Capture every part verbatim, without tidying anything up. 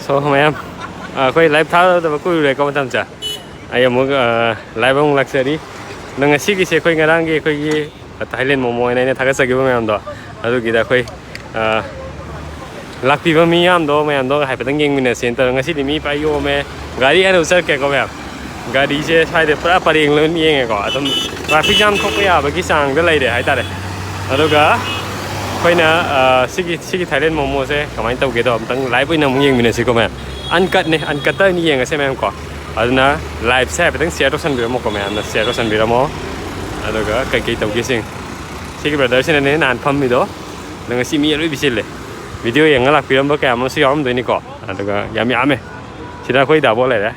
So ꯃꯌꯥꯝ, ꯑꯩꯈꯣꯏ live ꯊꯥꯗꯕ ꯀꯨꯏꯔꯨꯔꯦꯀꯣ ꯃꯇꯝꯁꯦ꯫ ꯑꯩ ꯑꯃꯨꯛ ꯂꯥꯏꯚ ꯑꯃꯨꯛ ꯂꯥꯛꯆꯔꯤ꯫ ꯑꯗꯣ ꯉꯁꯤꯒꯤꯁꯦ ꯑꯩꯈꯣꯏ ꯉꯔꯥꯡꯒꯤ ꯑꯩꯈꯣꯏꯒꯤ ꯊꯥꯏꯂꯦꯟ ꯃꯣꯃꯣ ꯍꯥꯏꯅ ꯑꯩꯅ ꯊꯥꯒꯠꯆꯈꯤꯕ ꯃꯌꯥꯝꯗꯣ, ꯑꯗꯨꯒꯤꯗ ꯑꯩꯈꯣꯏ ꯂꯥꯛꯄꯤꯕ ꯃꯤ ꯌꯥꯝꯗꯣ ꯃꯌꯥꯝꯗꯣ ꯍꯥꯏꯐꯦꯠꯇꯪ ꯌꯦꯡꯃꯤꯟꯅꯁꯦꯅ ꯇꯧꯔꯒ ꯉꯁꯤꯗꯤ ꯃꯤ ꯄꯨꯔꯥ ꯌꯣꯝꯃꯦ꯫ ꯒꯥꯔꯤ ꯍꯥꯟꯅ ꯆꯠꯀꯦꯀꯣ ꯃꯌꯥꯝ꯫ ꯒꯥꯔꯤꯁꯦ ꯁ꯭ꯋꯥꯏꯗ ꯄꯨꯔꯥ ꯄꯔꯦꯡ ꯂꯣꯏ ꯌꯦꯡꯉꯦꯀꯣ, ꯑꯗꯨꯝ ꯇ꯭ꯔꯥꯐꯤꯛ ꯖꯥꯝ ꯊꯣꯛꯄ ꯌꯥꯕꯒꯤ ꯆꯥꯡꯗ ꯂꯩꯔꯦ ꯍꯥꯏꯇꯥꯔꯦ꯫ ꯑꯗꯨꯒ ꯑꯩꯈꯣꯏꯅ ꯁꯤꯒꯤ ꯁꯤꯒꯤ ꯊꯥꯏꯂꯦꯟ ꯃꯣꯃꯣꯁꯦ ꯀꯃꯥꯏꯅ ꯇꯧꯒꯦꯗꯣ ꯑꯝꯇꯪ ꯂꯥꯏꯚ ꯑꯣꯏꯅ ꯑꯃꯨꯛ ꯌꯦꯡꯃꯤꯟꯅꯁꯤꯀꯣ ꯃꯌꯥꯝ꯫ ꯑꯟꯀꯠꯅꯦ, ꯑꯟꯀꯠꯇ ꯑꯣꯏꯅ ꯌꯦꯡꯉꯁꯦ ꯃꯌꯥꯝ ꯀꯣ꯫ ꯑꯗꯨꯅ ꯂꯥꯏꯚꯁꯦ ꯍꯥꯏꯐꯦꯠꯇꯪ ꯁꯤꯌꯔ ꯇꯧꯁꯟꯕꯤꯔꯝꯃꯣꯀꯣ ꯃꯌꯥꯝꯅ, ꯁꯤꯌꯔ ꯇꯧꯁꯟꯕꯤꯔꯝꯃꯣ꯫ ꯑꯗꯨꯒ ꯀꯩꯀꯩ ꯇꯧꯒꯦꯁꯤꯡ ꯁꯤꯒꯤ ꯕ꯭ꯔꯗꯔꯁꯤꯅꯅꯦ ꯅꯍꯥꯟ ꯐꯝꯃꯤꯗꯣ꯫ ꯑꯗꯣ ꯉꯁꯤ ꯃꯤ ꯑꯔꯣꯏꯕꯤ ꯆꯤꯜꯂꯦ꯫ ꯚꯤꯗꯤꯑꯣ ꯌꯦꯡꯉ ꯂꯥꯛꯄꯤꯔꯝꯕ ꯀꯌꯥ ꯑꯃꯁꯨ ꯌꯥꯎꯔꯝꯗꯣꯏꯅꯤꯀꯣ꯫ ꯑꯗꯨꯒ ꯌꯥꯝ ꯌꯥꯝꯃꯦ꯫ ꯁꯤꯗ ꯑꯩꯈꯣꯏ ꯗꯥꯕꯣ ꯂꯩꯔꯦ꯫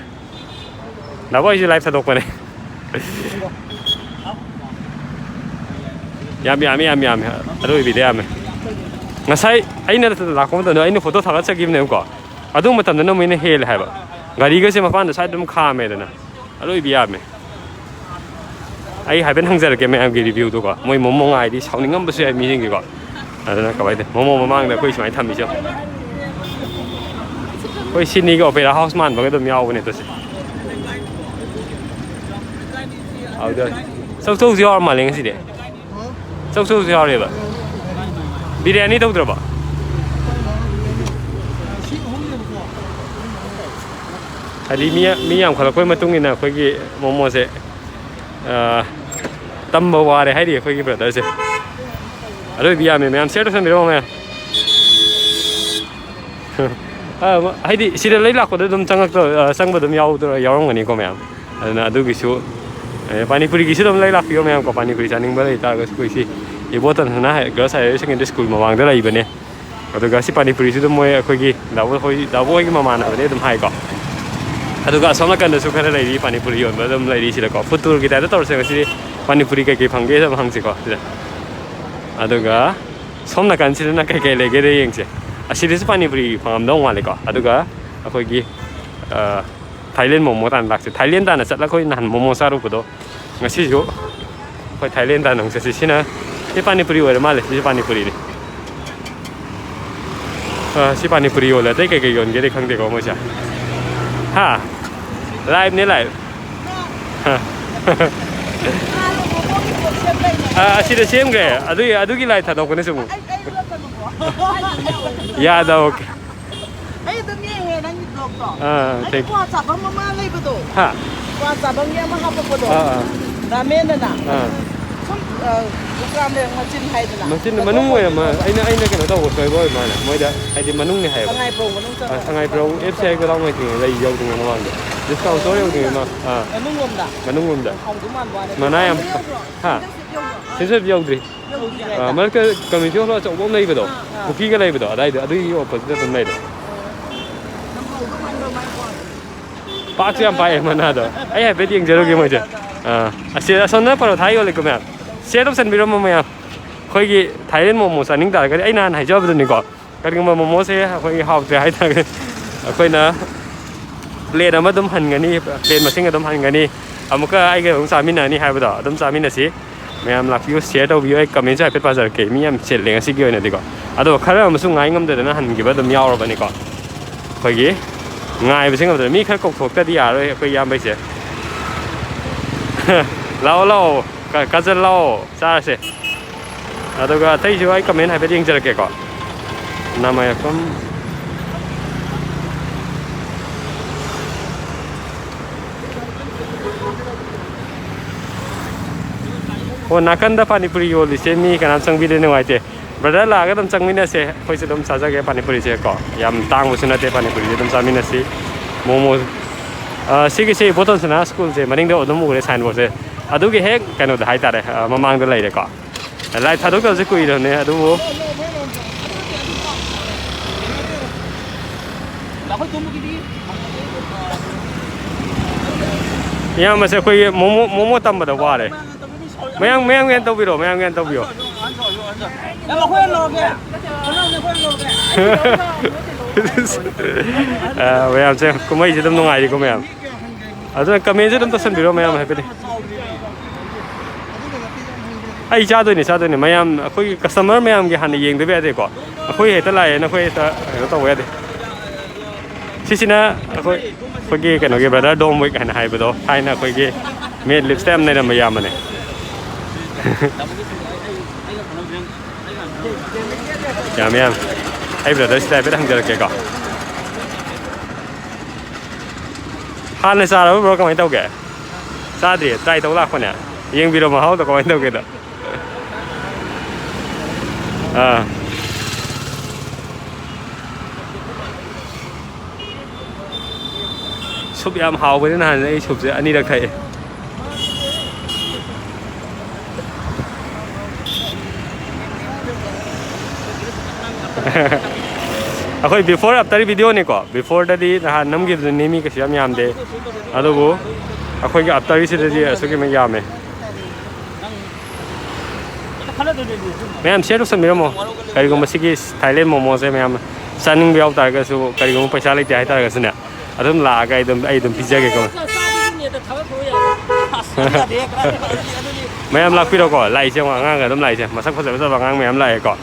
ꯗꯥꯕꯣ ꯑꯩꯁꯨ ꯂꯥꯏꯚ ꯊꯥꯗꯣꯛꯄꯅꯦ꯫ ꯌꯥꯝ ꯌꯥꯝꯃꯤ, ꯌꯥꯝ ꯌꯥꯝꯃꯤ꯫ ꯑꯔꯣꯏꯕꯤꯗ ꯌꯥꯝꯃꯦ꯫ ꯉꯁꯥꯏ ꯑꯩꯅ ꯂꯥꯛꯄ ꯃꯇꯝꯗ ꯑꯩꯅ ꯐꯣꯇꯣ ꯊꯥꯒꯠꯆꯈꯤꯕꯅꯦꯕꯀꯣ꯫ ꯑꯗꯨ ꯃꯇꯝꯗꯅ ꯑꯃꯨꯛ ꯍꯦꯟꯅ ꯍꯦꯜꯂꯦ ꯍꯥꯏꯕ꯫ ꯒꯥꯔꯤꯒꯁꯦ ꯃꯄꯥꯟꯗ ꯁ꯭ꯋꯥꯏꯗ ꯑꯗꯨꯝ ꯈꯥꯝꯃꯦꯗꯅ꯫ ꯑꯔꯣꯏꯕꯤ ꯌꯥꯝꯃꯦ꯫ ꯑꯩ ꯍꯥꯏꯐꯦꯠ ꯍꯪꯖꯔꯛꯀꯦ ꯃꯌꯥꯝꯒꯤ ꯔꯤꯚ꯭ꯌꯨꯗꯨꯀꯣ꯫ ꯃꯣꯏ ꯃꯣꯃꯣ ꯉꯥꯏꯗꯤ ꯁꯥꯎꯅꯤꯡꯉꯝꯕꯁꯨ ꯌꯥꯏ ꯃꯤꯁꯤꯡꯒꯤꯀꯣ꯫ ꯑꯗꯨꯅ ꯀꯃꯥꯏꯅ ꯇꯧꯋꯤ? ꯃꯣꯃꯣ ꯃꯃꯥꯡꯗ ꯑꯩꯈꯣꯏ ꯁꯨꯃꯥꯏꯅ ꯊꯝꯃꯤꯁꯦ ꯌꯦꯡꯉꯣ꯫ ꯑꯩꯈꯣꯏ ꯁꯤꯗꯅꯤꯒꯤ ꯑꯣꯄꯦꯔꯥ ꯍꯥꯎꯁ ꯃꯥꯟꯕꯒ ꯑꯗꯨꯝ ꯌꯥꯎꯕꯅꯦ ꯇꯧꯁꯦ꯫ ꯑꯗꯨꯗ ꯆꯧ ꯆꯧꯁꯨ ꯌꯥꯎꯔ ꯃꯥꯜꯂꯦ ꯉꯁꯤꯗꯤ꯫ ꯆꯧ ꯆꯧꯁꯨ ꯌꯥꯎꯔꯦꯕ꯫ ꯕꯤꯔꯌꯥꯅꯤ ꯇꯧꯗ꯭ꯔꯕꯣ? ꯍꯥꯏꯗꯤ ꯃꯤ, ꯃꯤ ꯌꯥꯝꯈꯠꯂꯛꯄꯩ ꯃꯇꯨꯡ ꯏꯟꯅ ꯑꯩꯈꯣꯏꯒꯤ ꯃꯣꯃꯣꯁꯦ, ꯑ, ꯇꯝꯕ ꯋꯥꯔꯦ ꯍꯥꯏꯔꯤ ꯑꯩꯈꯣꯏꯒꯤ ꯕ꯭ꯔꯗꯔꯁꯦ꯫ ꯑꯔꯣꯏꯕꯤ ꯌꯥꯝꯃꯦ ꯃꯌꯥꯝ, ꯁꯤꯌꯔ ꯇꯧꯁꯟꯕꯤꯔꯝꯃꯣ ꯃꯌꯥꯝ꯫ ꯑ, ꯍꯥꯏꯗꯤ ꯁꯤꯗ ꯂꯩ ꯂꯥꯛꯄꯗ ꯑꯗꯨꯝ ꯆꯪꯉꯛꯇ-, ꯑ, ꯆꯪꯕ ꯑꯗꯨꯝ ꯌꯥꯎꯗ-, ꯌꯥꯎꯔꯝꯒꯅꯤꯀꯣ ꯃꯌꯥꯝ꯫ ꯑꯗꯨꯅ ꯑꯗꯨꯒꯤꯁꯨ, ꯑ, ꯄꯥꯅꯤꯄꯨꯔꯤꯒꯤꯁꯨ ꯑꯗꯨꯝ ꯂꯩ ꯂꯥꯛꯄꯤꯌꯣ ꯃꯌꯥꯝ ꯀꯣ꯫ ꯄꯥꯅꯤꯄꯨꯔꯤ ꯆꯥꯅꯤꯡꯕ ꯂꯩꯇꯥꯔꯒꯁꯨ ꯑꯩꯈꯣꯏ ꯁꯤ ꯏꯕꯣꯇꯣꯟ ꯁꯅꯥ ꯍꯥꯏ-, ꯒꯔꯜꯁ ꯍꯥꯌꯔ ꯁꯦꯀꯦꯟꯗꯔꯤ ꯁ꯭ꯀꯨꯜ ꯃꯃꯥꯡꯗ ꯂꯩꯕꯅꯦ꯫ ꯑꯗꯨꯒ ꯁꯤ ꯄꯥꯅꯤꯄꯨꯔꯤꯁꯨ ꯑꯗꯨꯝ ꯃꯣꯏ ꯑꯩꯈꯣꯏꯒꯤ ꯗꯥꯕꯣ ꯍꯣꯏ, ꯗꯥꯕꯣ ꯍꯣꯏꯒꯤ ꯃꯃꯥꯟꯅꯕꯅꯦ ꯑꯗꯨꯝ ꯍꯥꯏꯀꯣ꯫ ꯑꯗꯨꯒ ꯑꯁꯣꯝ ꯅꯥꯀꯟꯗꯁꯨ ꯈꯔ ꯂꯩꯔꯤ ꯄꯥꯅꯤꯄꯨꯔꯤ ꯌꯣꯟꯕ ꯑꯗꯨꯝ ꯂꯩꯔꯤ ꯁꯤꯗꯀꯣ꯫ ꯐꯨꯗ ꯇꯨꯔꯒꯤ ꯇꯥꯏꯞꯇ ꯇꯧꯔꯁꯦ ꯉꯁꯤꯗꯤ꯫ ꯄꯥꯅꯤꯄꯨꯔꯤ ꯀꯩꯀꯩ ꯐꯪꯒꯦ ꯑꯗꯨꯝ ꯍꯪꯁꯤꯀꯣ ꯁꯤꯗ꯫ ꯑꯗꯨꯒ ꯁꯣꯝ ꯅꯥꯀꯟꯁꯤꯗꯅ ꯀꯩꯀꯩ ꯂꯩꯒꯦꯗ ꯌꯦꯡꯁꯦ꯫ ꯑꯁꯤꯗꯁꯨ ꯄꯥꯅꯤꯄꯨꯔꯤ ꯐꯪꯉꯝꯗꯧ ꯃꯥꯜꯂꯦꯀꯣ꯫ ꯑꯗꯨꯒ ꯑꯩꯈꯣꯏꯒꯤ, ꯑ, ꯊꯥꯏꯂꯦꯟ ꯃꯣꯃꯣ ꯇꯥꯟꯅ ꯂꯥꯛꯁꯦ꯫ ꯊꯥꯏꯂꯦꯟ ꯇꯥꯟꯅ ꯆꯠꯂꯒ ꯑꯩꯈꯣꯏ ꯅꯍꯥꯟ ꯃꯣꯃꯣ ꯆꯥꯔꯨꯕꯗꯣ ꯉꯁꯤꯁꯨ ꯑꯩꯈꯣꯏ ꯊꯥꯏꯂꯦꯟ ꯇꯥꯟꯅ ꯑꯃꯨꯛ ꯆꯠꯁꯤ꯫ ꯁꯤꯅ ꯁꯤ ꯄꯥꯅꯤꯄꯨꯔꯤ ꯑꯣꯏꯔ ꯃꯥꯜꯂꯦ꯫ ꯁꯤꯁꯨ ꯄꯥꯅꯤꯄꯨꯔꯤꯅꯤ꯫ ꯑ, ꯁꯤ ꯄꯥꯅꯤꯄꯨꯔꯤ ꯌꯣꯜꯂꯦ꯫ ꯑꯇꯩ ꯀꯩꯀꯩ ꯌꯣꯟꯒꯦꯗꯤ ꯈꯪꯗꯦꯀꯣ ꯃꯣꯏꯁꯦ꯫ ꯍꯥ? Live ꯅꯦ, live꯫ ꯍꯥ꯫ ꯑ, ꯑꯁꯤꯗ ꯁꯦꯝꯈ꯭ꯔꯦ꯫ ꯑꯗꯨꯒꯤ, ꯑꯗꯨꯒꯤ live ꯊꯥꯗꯣꯛꯄꯅꯦ ꯁꯤꯕꯨ꯫ ꯌꯥꯗꯕ꯫ ꯑꯩ ꯑꯗꯨꯝ ꯌꯦꯡꯉꯦ ꯅꯪꯒꯤ vlogꯇꯣ꯫ ꯑꯥ, ꯑꯩ thank you꯫ ꯀ꯭ꯋꯥ ꯆꯥꯐꯝ ꯑꯃ ꯂꯩꯕꯗꯣ꯫ ꯍꯥ? ꯀ꯭ꯋꯥ ꯆꯥꯐꯝꯒꯤ ꯑꯃ ꯍꯥꯞꯄꯛꯄꯗꯣ꯫ ꯑꯥ, ꯑꯥ꯫ ꯔꯥꯃꯦꯟ ꯑꯅ꯫ ꯑꯥ꯫ ꯁꯨꯝ, ꯑ, ꯗꯨꯀꯥꯟꯗ ꯃꯆꯤꯟ ꯍꯥꯏꯗꯅ꯫ ꯃꯆꯤꯟ ꯃꯅꯨꯡ ꯑꯣꯏꯔꯝꯃ-, ꯑꯩꯅ, ꯑꯩꯅ ꯀꯩꯅꯣ ꯇꯧꯕ ꯁꯣꯏꯕ ꯑꯣꯏꯔ ꯃꯥꯜꯂꯦ꯫ ꯃꯣꯏꯗ ꯍꯥꯏꯗꯤ ꯃꯅꯨꯡꯅꯦ ꯍꯥꯏꯌꯦꯕ꯫ ꯁꯉꯥꯏꯄ꯭ꯔꯧ ꯃꯅꯨꯡ ꯑꯥ, ꯆꯪꯉꯛꯑꯣ꯫ ꯁꯉꯥꯏꯄ꯭ꯔꯧ F C I ꯒꯣꯗꯥꯎꯟ ꯂꯩꯇ꯭ꯔꯤꯉꯩ, ꯂꯩ ꯌꯧꯗ꯭ꯔꯤꯉꯩ ꯃꯃꯥꯡꯗ꯫ Discount store ꯌꯧꯗ꯭ꯔꯤꯉꯩ ꯃꯃꯥꯡ-, ꯑꯥ꯫ ꯃꯅꯨꯡ ꯂꯣꯝꯗ꯫ ꯃꯅꯨꯡ ꯂꯣꯝꯗ꯫ ꯍꯥꯎꯗꯧ ꯃꯥꯟꯕ ꯋꯥꯅꯦ꯫ ꯃꯅꯥ ꯌꯥꯝ ꯌꯧꯕ꯭ꯔꯣ? ꯍꯥ? ꯁꯤꯟꯁꯔꯗꯤ ꯌꯧꯗ꯭ꯔꯤ꯫ ꯑꯥ, ꯃꯔꯛꯇ community hall ꯑꯆꯧꯕ ꯑꯃ ꯂꯩꯕꯗꯣ, ꯑꯥ, ꯑꯥ꯫ ꯄꯨꯈ꯭ꯔꯤꯒ ꯂꯩꯕꯗꯣ, ꯑꯗꯥꯏꯗꯣ, ꯑꯗꯨꯒꯤ opposite ꯑꯗꯨꯝ ꯂꯩꯔꯦ꯫ ꯄꯥꯛꯁꯨ ꯌꯥꯝ ꯄꯥꯛꯑꯦ ꯃꯅꯥꯗꯣ꯫ ꯑꯩ ꯍꯥꯏꯐꯦꯠ ꯌꯦꯡꯖꯔꯨꯒꯦ ꯃꯣꯏꯁꯦ꯫ ꯑꯥ, ꯑꯁꯤ ꯑꯁꯣꯝꯗ ꯄꯔꯣꯊꯥ ꯌꯣꯜꯂꯤꯀꯣ ꯃꯌꯥꯝ꯫ Share ꯇꯧꯁꯟꯕꯤꯔꯝꯃꯣ ꯃꯌꯥꯝ꯫ ꯑꯩꯈꯣꯏꯒꯤ Thailand momo ꯆꯥꯅꯤꯡ ꯇꯥꯔꯒꯗꯤ ꯑꯩ ꯅꯍꯥꯟ ꯍꯥꯏꯖꯕꯗꯨꯅꯤꯀꯣ꯫ ꯀꯔꯤꯒꯨꯝꯕ momoꯁꯦ ꯑꯩꯈꯣꯏꯒꯤ ꯍꯥꯎꯇ꯭ꯔꯦ ꯍꯥꯏꯇꯥꯔꯒꯗꯤ ꯑꯩꯈꯣꯏꯅ plate ꯑꯃ ꯑꯗꯨꯝ ꯍꯟꯒꯅꯤ, plate ꯃꯁꯤꯡ ꯑꯗꯨꯝ ꯍꯟꯒꯅꯤ꯫ ꯑꯃꯨꯛꯀ ꯑꯩꯒ ꯑꯗꯨꯝ ꯆꯥꯃꯤꯟꯅꯅꯤ ꯍꯥꯏꯕꯗꯣ ꯑꯗꯨꯝ ꯆꯥꯃꯤꯟꯅꯁꯤ꯫ ꯃꯌꯥꯝ ꯂꯥꯛꯄꯤꯌꯨ, share ꯇꯧꯕꯤꯌꯨ꯫ ꯑꯩ commentꯁꯨ ꯍꯥꯏꯐꯦꯠ ꯄꯥꯖꯔꯛꯀꯦ꯫ ꯃꯤ ꯌꯥꯝ ꯆꯤꯜꯂꯦ ꯉꯁꯤꯒꯤ ꯑꯣꯏꯅꯗꯤꯀꯣ꯫ ꯑꯗꯣ ꯈꯔ ꯑꯃꯁꯨ ꯉꯥꯏ ꯉꯝꯗꯗꯅ ꯍꯟꯈꯤꯕ ꯑꯗꯨꯝ ꯌꯥꯎꯔꯕꯅꯤꯀꯣ꯫ ꯑꯩꯈꯣꯏꯒꯤ ꯉꯥꯏꯕꯁꯦ ꯉꯝꯗꯅ ꯃꯤ ꯈꯔ ꯀꯧꯊꯣꯛꯇꯗꯤ ꯌꯥꯔꯔꯣꯏ ꯑꯩꯈꯣꯏ ꯏꯌꯥꯝꯕꯩꯁꯦ꯫ ꯂꯥꯛꯑꯣ, ꯂꯥꯛꯑꯣ, ꯀ-, cousin ꯂꯥꯛꯑꯣ, ꯆꯥꯔꯁꯦ꯫ ꯑꯗꯨꯒ ꯑꯇꯩꯁꯨ ꯑꯩ comment ꯍꯥꯏꯐꯦꯠ ꯌꯦꯡꯖꯔꯛꯀꯦꯀꯣ꯫ ꯅꯥꯃꯥꯏꯔꯛꯐꯝ꯫ ꯑꯣ, ꯅꯥꯀꯟꯗ ꯄꯥꯅꯤꯄꯨꯔꯤ ꯌꯣꯜꯂꯤꯁꯦ ꯃꯤ ꯀꯅꯥꯝ ꯆꯪꯕꯤꯗꯦ, ꯅꯨꯡꯉꯥꯏꯇꯦ꯫ Brother ꯂꯥꯛꯑꯒ ꯑꯗꯨꯝ ꯆꯪꯃꯤꯟꯅꯁꯦ, ꯑꯩꯈꯣꯏꯁꯨ ꯑꯗꯨꯝ ꯆꯥꯖꯒꯦ ꯄꯥꯅꯤꯄꯨꯔꯤꯁꯦ ꯀꯣ꯫ ꯌꯥꯝ ꯇꯥꯡꯕꯁꯨ ꯅꯠꯇꯦ ꯄꯥꯅꯤꯄꯨꯔꯤꯁꯦ, ꯑꯗꯨꯝ ꯆꯥꯃꯤꯟꯅꯁꯤ꯫ Momo, ꯑ, ꯁꯤꯒꯤꯁꯦ ꯏꯕꯣꯇꯣꯟ ꯁꯅꯥ ꯁ꯭ꯀꯨꯜꯁꯦ ꯃꯅꯤꯡꯗ ꯑꯗꯨꯝ ꯎꯔꯦ signboardꯁꯦ꯫ ꯑꯗꯨꯒꯤ ꯍꯦꯛ ꯀꯩꯅꯣꯗ ꯍꯥꯏꯇꯥꯔꯦ, ꯑ, ꯃꯃꯥꯡꯗ ꯂꯩꯔꯦꯀꯣ꯫ Live ꯊꯥꯗꯣꯛꯇꯕꯁꯦ ꯀꯨꯏꯔꯕꯅꯦ, ꯑꯗꯨꯕꯨ ꯏꯌꯥꯝꯕꯁꯦ ꯑꯩꯈꯣꯏꯒꯤ momo, momo ꯇꯝꯕꯗ ꯋꯥꯔꯦ꯫ ꯃꯌꯥꯝ, ꯃꯌꯥꯝꯒꯤ ꯍꯦꯟꯅ ꯇꯧꯕꯤꯔꯣ, ꯃꯌꯥꯝꯒꯤ ꯍꯦꯟꯅ ꯇꯧꯕꯤꯌꯣ꯫ ꯑ, ꯃꯌꯥꯝꯁꯦ ꯀꯨꯝꯍꯩꯁꯦ ꯑꯗꯨꯝ ꯅꯨꯡꯉꯥꯏꯔꯤꯀꯣ ꯃꯌꯥꯝ꯫ ꯑꯗꯨꯅ commentꯁꯦ ꯑꯗꯨꯝ ꯇꯧꯁꯟꯕꯤꯔꯣ ꯃꯌꯥꯝ ꯍꯥꯏꯕꯗꯤ꯫ ꯑꯩ ꯆꯥꯗꯣꯏꯅꯦ, ꯆꯥꯗꯣꯏꯅꯦ꯫ ꯃꯌꯥꯝ, ꯑꯩꯈꯣꯏꯒꯤ customer ꯃꯌꯥꯝꯒꯤ ꯍꯥꯟꯅ ꯌꯦꯡꯗꯕ ꯌꯥꯗꯦꯀꯣ꯫ ꯑꯩꯈꯣꯏ ꯍꯦꯛꯇ ꯂꯥꯛꯑꯦꯅ ꯑꯩꯈꯣꯏ ꯍꯦꯛꯇ ꯀꯩꯅꯣ ꯇꯧꯕ ꯌꯥꯗꯦ꯫ ꯁꯤꯁꯤꯅ ꯑꯩꯈꯣꯏ, ꯑꯩꯈꯣꯏꯒꯤ ꯀꯩꯅꯣꯒꯤ brother Dom Wick ꯍꯥꯏꯅ ꯍꯥꯏꯕꯗꯣ, ꯊꯥꯏꯅ ꯑꯩꯈꯣꯏꯒꯤ Mad Libs ꯇ ꯌꯥꯝ ꯅꯩꯔꯝꯕ ꯏꯌꯥꯝꯕꯅꯦ꯫ ꯌꯥꯝꯃꯦ, ꯌꯥꯝꯃꯦ꯫ ꯑꯩ brother ꯁꯤꯗ ꯍꯥꯏꯐꯦꯠ ꯍꯪꯖꯔꯛꯀꯦꯀꯣ꯫ ꯍꯥꯟꯅ ꯆꯥꯔꯕ bro? ꯀꯃꯥꯏꯅ ꯇꯧꯒꯦ? ꯆꯥꯗ꯭ꯔꯤ, try ꯇꯧ ꯂꯥꯛꯄꯅꯦ꯫ ꯌꯦꯡꯕꯤꯔꯣ ꯃꯍꯥꯎꯗꯣ ꯀꯃꯥꯏꯅ ꯇꯧꯒꯦꯗꯣ꯫ ꯑꯥ꯫ ꯁꯨꯞ ꯌꯥꯝ ꯍꯥꯎꯕꯅꯤ, ꯅꯍꯥꯟ ꯑꯩ ꯁꯨꯞꯁꯦ ꯑꯅꯤꯔꯛ ꯊꯛꯑꯦ꯫ ꯑꯩꯈꯣꯏ before after video ꯅꯤꯀꯣ꯫ Before ꯗꯗꯤ ꯅꯍꯥꯟ ꯅꯝꯈꯤꯕꯗꯨꯅꯤ ꯃꯤ ꯀꯩꯁꯨ ꯌꯥꯝ ꯌꯥꯝꯗꯦ, ꯑꯗꯨꯕꯨ ꯑꯩꯈꯣꯏꯒꯤ after ꯒꯤꯁꯤꯗꯗꯤ ꯑꯁꯨꯛꯀꯤ ꯃꯇꯤꯛ ꯌꯥꯝꯃꯦ꯫ ꯃꯌꯥꯝ share ꯇꯧꯁꯟꯕꯤꯔꯝꯃꯣ꯫ ꯀꯔꯤꯒꯨꯝꯕ ꯁꯤꯒꯤ Thailand momo ꯁꯦ ꯃꯌꯥꯝ ꯆꯥꯅꯤꯡꯕ ꯌꯥꯎ ꯇꯥꯔꯒꯁꯨ, ꯀꯔꯤꯒꯨꯝꯕ ꯄꯩꯁꯥ ꯂꯩꯇꯦ ꯍꯥꯏ ꯇꯥꯔꯒꯁꯨꯅꯦ, ꯑꯗꯨꯝ ꯂꯥꯛꯑꯒ ꯑꯩ ꯑꯗꯨꯝ, ꯑꯩ ꯑꯗꯨꯝ ꯄꯤꯖꯒꯦꯀꯣ꯫ ꯃꯌꯥꯝ ꯂꯥꯛꯄꯤꯔꯣꯀꯣ, ꯂꯥꯛꯏꯁꯦ ꯌꯦꯡꯉꯣ, ꯑꯉꯥꯡ ꯑꯗꯨꯝ ꯂꯥꯛꯏꯁꯦ, ꯃꯁꯛ ꯐꯖ ꯐꯖꯕ ꯑꯉꯥꯡ ꯃꯌꯥꯝ ꯂꯥꯛꯑꯦꯀꯣ꯫